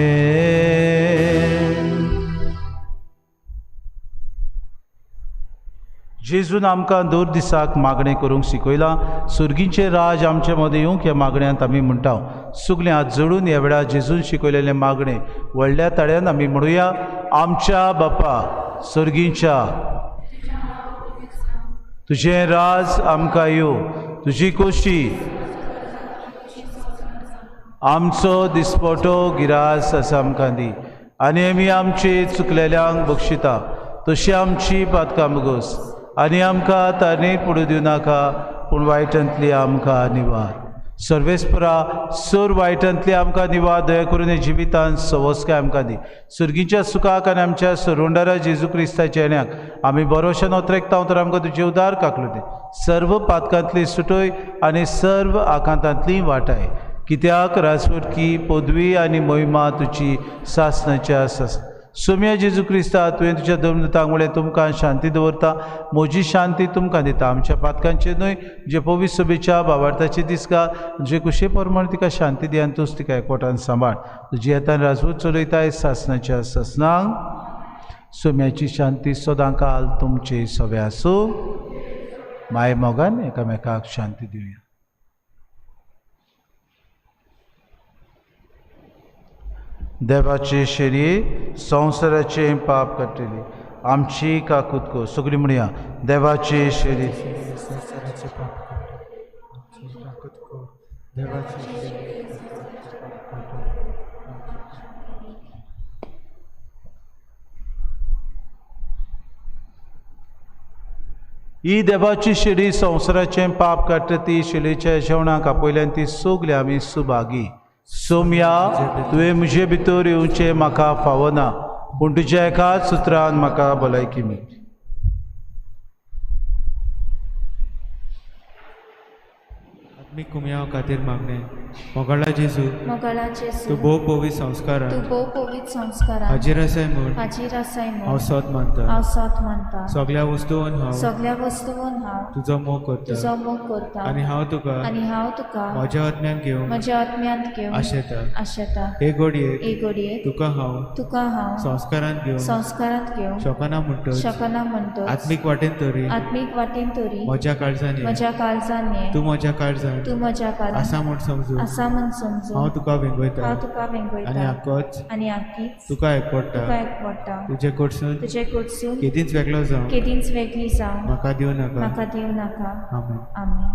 जेजून आमकां दर दिसाक मागणें करूंक शिकयलां. सुर्गींचें राज आमचे मदें येवंक ह्या मागण्यांत आमी म्हणटा. सगळें हात जोडून ह्या वेळार जेजून शिकयलेलें मागणें व्हडल्या ताळ्यान आमी म्हणुया. आमच्या बापा सुर्गींच्या, तुजें राज आमकां येवं, तुजी खोशी आमचो दिसपटो गिरास आसा आमकां दी आनी आमी आमचे चुकलेल्यांक बक्षिता तशी आमची पातकां बगोस आनी आमकां तारणेर पडूं दिवं नाका पूण वायटांतली आमकां निवार. सर्वेस्परा सर वायटांतली आमकां निवार, दया करून हे जिवितान सवस्काय आमकां दी. सुर्गीच्या सुखाक आनी आमच्या सरोंडारा जेजू क्रिस्ताच्या येण्याक आमी बरोशान ओतरेकता तर आमकां तुजे उदार काकलो दी. सर्व पातकांतली सुटय आनी सर्व आकांतांतली वाटाय, कित्याक राजवटकी पदवी आनी महिमा तुजी सासनाच्या सासना. सोम्या जेजू क्रिस्ता, तुवें तुज्या धर्मदूतांक म्हणलें तुमकां शांती दवरता, म्हजी शांती तुमकां दिता. आमच्या पातकांचे न्हय जे पवित्र सभेच्या बाबार्थाचे दिसका जे कुशे प्रमाण तिका शांती दी आनी तूच तिका एकवटान सांबाळ. तुजी येतान राजवट चलयताय सासनाच्या सासनांक. सोम्याची शांती सदां काल तुमचे सवे आसूं. माय मोगान एकामेकाक शांती दिवया. देवाचे शेरये संवसाराचे पाप काडटली आमची काकूत कर. सगळीं म्हणया, देवाचे शेरये संवसाराचे पाप काडटली आमची काकूत कर. देवाचे शेरये संवसाराचे पाप काडटली. ही देवाची शेरी संवसाराचें पाप काडटा ती शेळीच्या जेवणाक आपयल्यान ती सगळी आमी सुभागी. सोम्या, तुवें म्हजे भितर येवचें म्हाका फावना, पूण तुज्या एकाच सुत्रान म्हाका भलायकी मेळटी. आत्मीक कुमयाव खातीर मागणें. मोगाळा जेजू, मोगाळा जेजू, तूं भोव पवित्र संस्कारान, तूं भोव पवित्र संस्कारान हाजीर आसाय म्हूण, हाजीर आसाय म्हूण हांव सोद मानता, हांव सोद मानता. सगल्या वस्तून हांव, सगल्या वस्तून हांव तुजो मोग करता, तुजो मोग करता. आनी हांव तुका, आनी हांव तुका म्हज्या आत्म्यान घेवंक, म्हज्या आत्म्यांत घेवंक आशेता, आशेता. हे घडयेक, हे घडयेक तुका हांव, तुका हांव संस्कारांत घेवंक, संस्कारांत घेवंक शकना म्हणटच, शकना म्हणटच, आत्मीक वाटेन तरी, आत्मीक वाटेन तरी म्हज्या काळजान, म्हज्या काळजान ये, तूं म्हज्या काळजान, तूं म्हज्या काळजान आसा म्हूण समजून, आसा म्हूण समजून हांव तुका वेंगयता, हांव तुका वेंगयता. आनी आकोच, आनी आकीच तुका एकवडटा, तुका एकवडटा. तुजे कडसून, तुजे कडसून केदींच वेगळो जावं, केदींच वेगळी जावं म्हाका दिवं नाका, म्हाका दिवं नाका. आमेन. आमेन.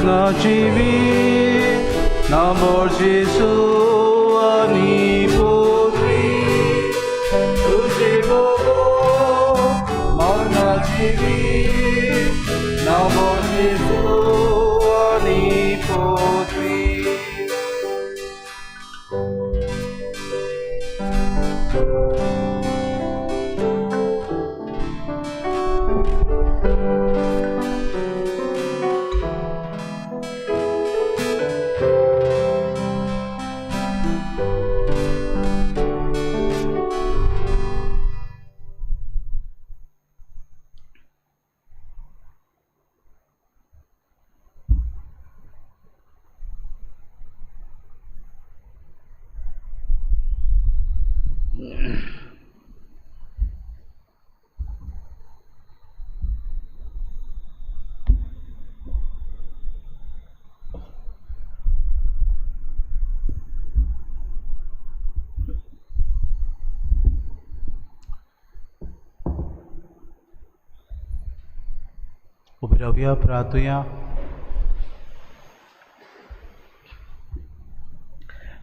मरणाची नामोर जेजू आनी पुत्री तुजे बोगो मरणाची नामोर जेजू आनी पुत्री. उबे रावया, प्रार्थुया.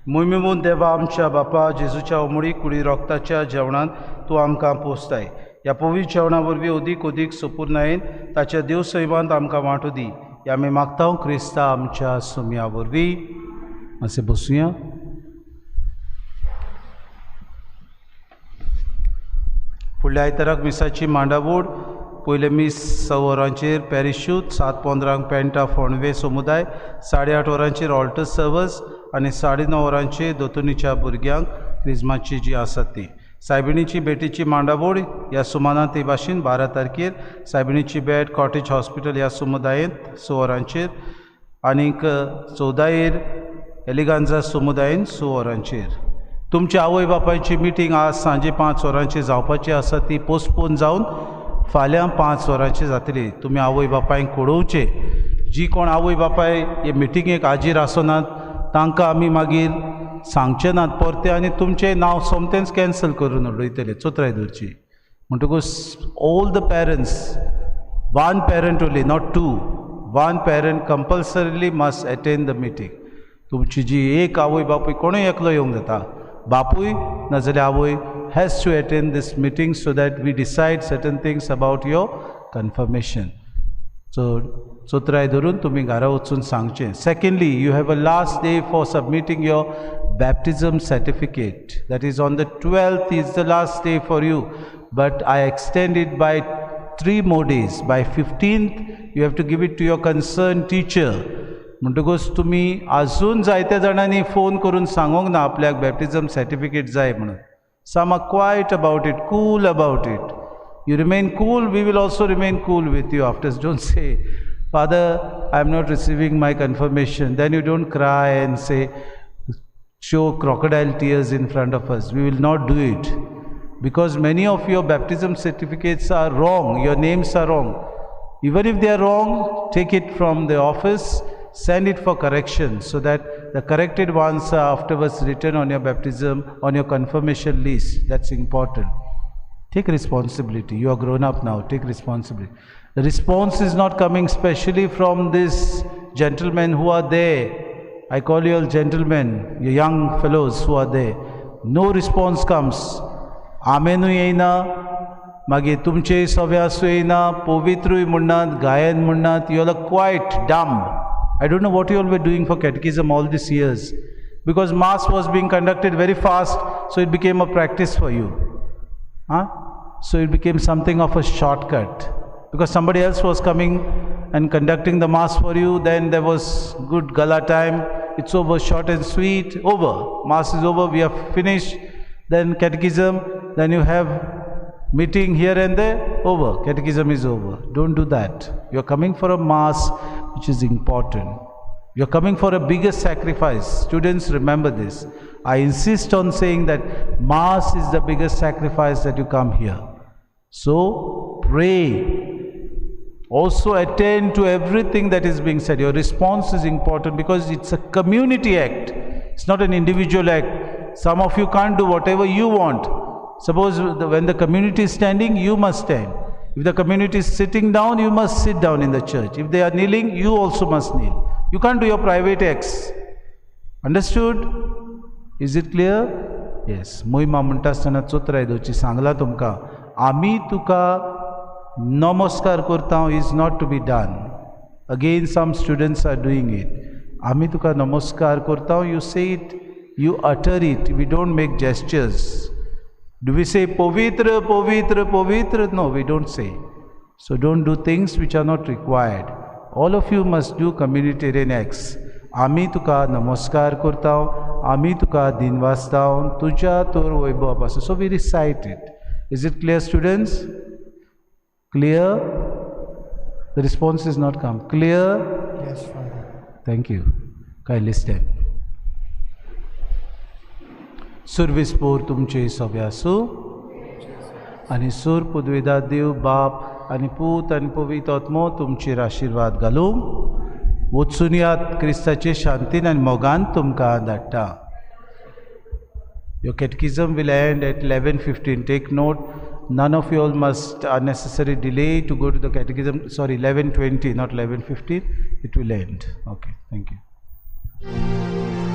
मोहिमेमून देवा आमच्या बापा जेजूच्या उमळी कुडी रोगताच्या जेवणान तूं आमकां पोसताय. ह्या पवित्र जेवणा वरवीं अदीक अदीक सुपुर्नायेन ताच्या देव सैमांत आमकां वांटू दी. ह्या आमी मागता क्रिस्ता आमच्या सुमया वरवीं. मातशें बसुया. फुडल्या आयताराक मिसाची मांडावूड. पयलें मीस 6 वरांचेर पॅरिशूत, 7:15 पेंटा फोंडवे समुदाय, 8:30 वरांचेर ऑल्टर सर्वस आनी 9:30 वरांचेर दोतोनीच्या भुरग्यांक क्रिजमाची जी आसा ती. सायबिणीची भेटीची मांडावळ ह्या सुमानात ते भाशेन 12 तारखेर सायबिणीची भेट कॉटेज हॉस्पिटल ह्या समुदायेंत 6 वरांचेर आनीक 14 एलिगांजा समुदायेंत 6 वरांचेर. तुमच्या आवय बापायची मिटींग आज सांजे 5 वरांचेर जावपाची आसा ती पोस्टपोन जावन फाल्यां 5 वरांचेर जातली. तुमी आवय बापायक कळोवचें. जी कोण आवय बापाय हे मिटिंगेक हाजीर आसनात तांकां आमी मागीर सांगचे नात परते आनी तुमचें नांव सोमतेंच कॅन्सल करून उडयतले चोत्राय धरची. म्हणटकूच all the parents, one parent only, not two, one parent compulsorily must attend the meeting. तुमची जी एक आवय बापूय कोणूय एकलो येवंक जाता, बापूय नाजाल्यार आवय has to attend this meeting so that we decide certain things about your confirmation. So चोत्राय धरून तुमी घरा वचून सांगचें. Secondly, you have a last day for submitting your baptism certificate. That is on the 12th is the last day for you, but I extend it by 3 more days. By 15th you have to give it to your concerned teacher. म्हणटकूच तुमी आजून जायत्या जाणांनी फोन करून सांगूंक ना आपल्याक बॅप्टिजम सर्टिफिकेट जाय म्हणून. Some are quiet about it, cool about it. You remain cool, we will also remain cool with you after. Don't say, Father, I am not receiving my confirmation. Then you don't cry and say, show crocodile tears in front of us. We will not do it. Because many of your baptism certificates are wrong, your names are wrong. Even if they are wrong, take it from the office, send it for correction so that the corrected ones are afterwards written on your baptism, on your confirmation list. That's important. Take responsibility. You are grown up now. Take responsibility. The response is not coming specially from these gentlemen who are there. I call you all gentlemen, you young fellows who are there. No response comes. आमेनूय येयना, मागीर तुमचेय सवे आसूं येयना, पवित्रूय म्हणनात, गायन म्हणनात. You all are quite dumb. I don't know what you all were doing for catechism all these years, because mass was being conducted very fast, so it became a practice for you. Huh? So it became something of a shortcut. Because somebody else was coming and conducting the mass for you, then there was good gala time, it's over, short and sweet, over. Mass is over, we are finished. Then catechism, then you have meeting here and there, over. Catechism is over. Don't do that. You are coming for a mass which is important. You are coming for a bigger sacrifice. Students, remember this. I insist on saying that mass is the biggest sacrifice that you come here. So, pray. Also attend to everything that is being said. Your response is important because it's a community act. It's not an individual act. Some of you can't do whatever you want. Suppose when the community is standing, you must stand. If the community is sitting down, you must sit down in the church. If they are kneeling, you also must kneel. You can't do your private acts. Understood? Is it clear? Yes. मोहिमा म्हणटा आसतना चोत्राय दवरची, सांगलां तुमकां, आमी तुका नमस्कार करता is not to be done. Again some students are doing it. आमी तुका नमस्कार करता, you say it, you utter it, we don't make gestures. Do we say पवित्र पवित्र पवित्र? No, we don't say. So don't do things which are not required. All of you must do communitarian acts. आमी तुका नमस्कार करता, आमी तुका दिनवासता तुज्या तोर वैभव पासून. So we recite it. Is it clear, students? Clear? The response is not come. Clear? Yes, Father. Thank you. Kindly stand. सुरविस्पोर तुमचे सगळे आसूं आनी सूर पुदवेदा देव बाप आनी पूत आनी पवित्र आत्मो तुमचेर आशिर्वाद घालूं. वचून यात, क्रिस्ताचे शांतीन आनी मोगान तुमकां धाडटा. Your catechism will end at 11:15. Take note, none of you all must unnecessary delay to go to the catechism. Sorry, 11:20, not 11:15. It will end. Okay, thank you.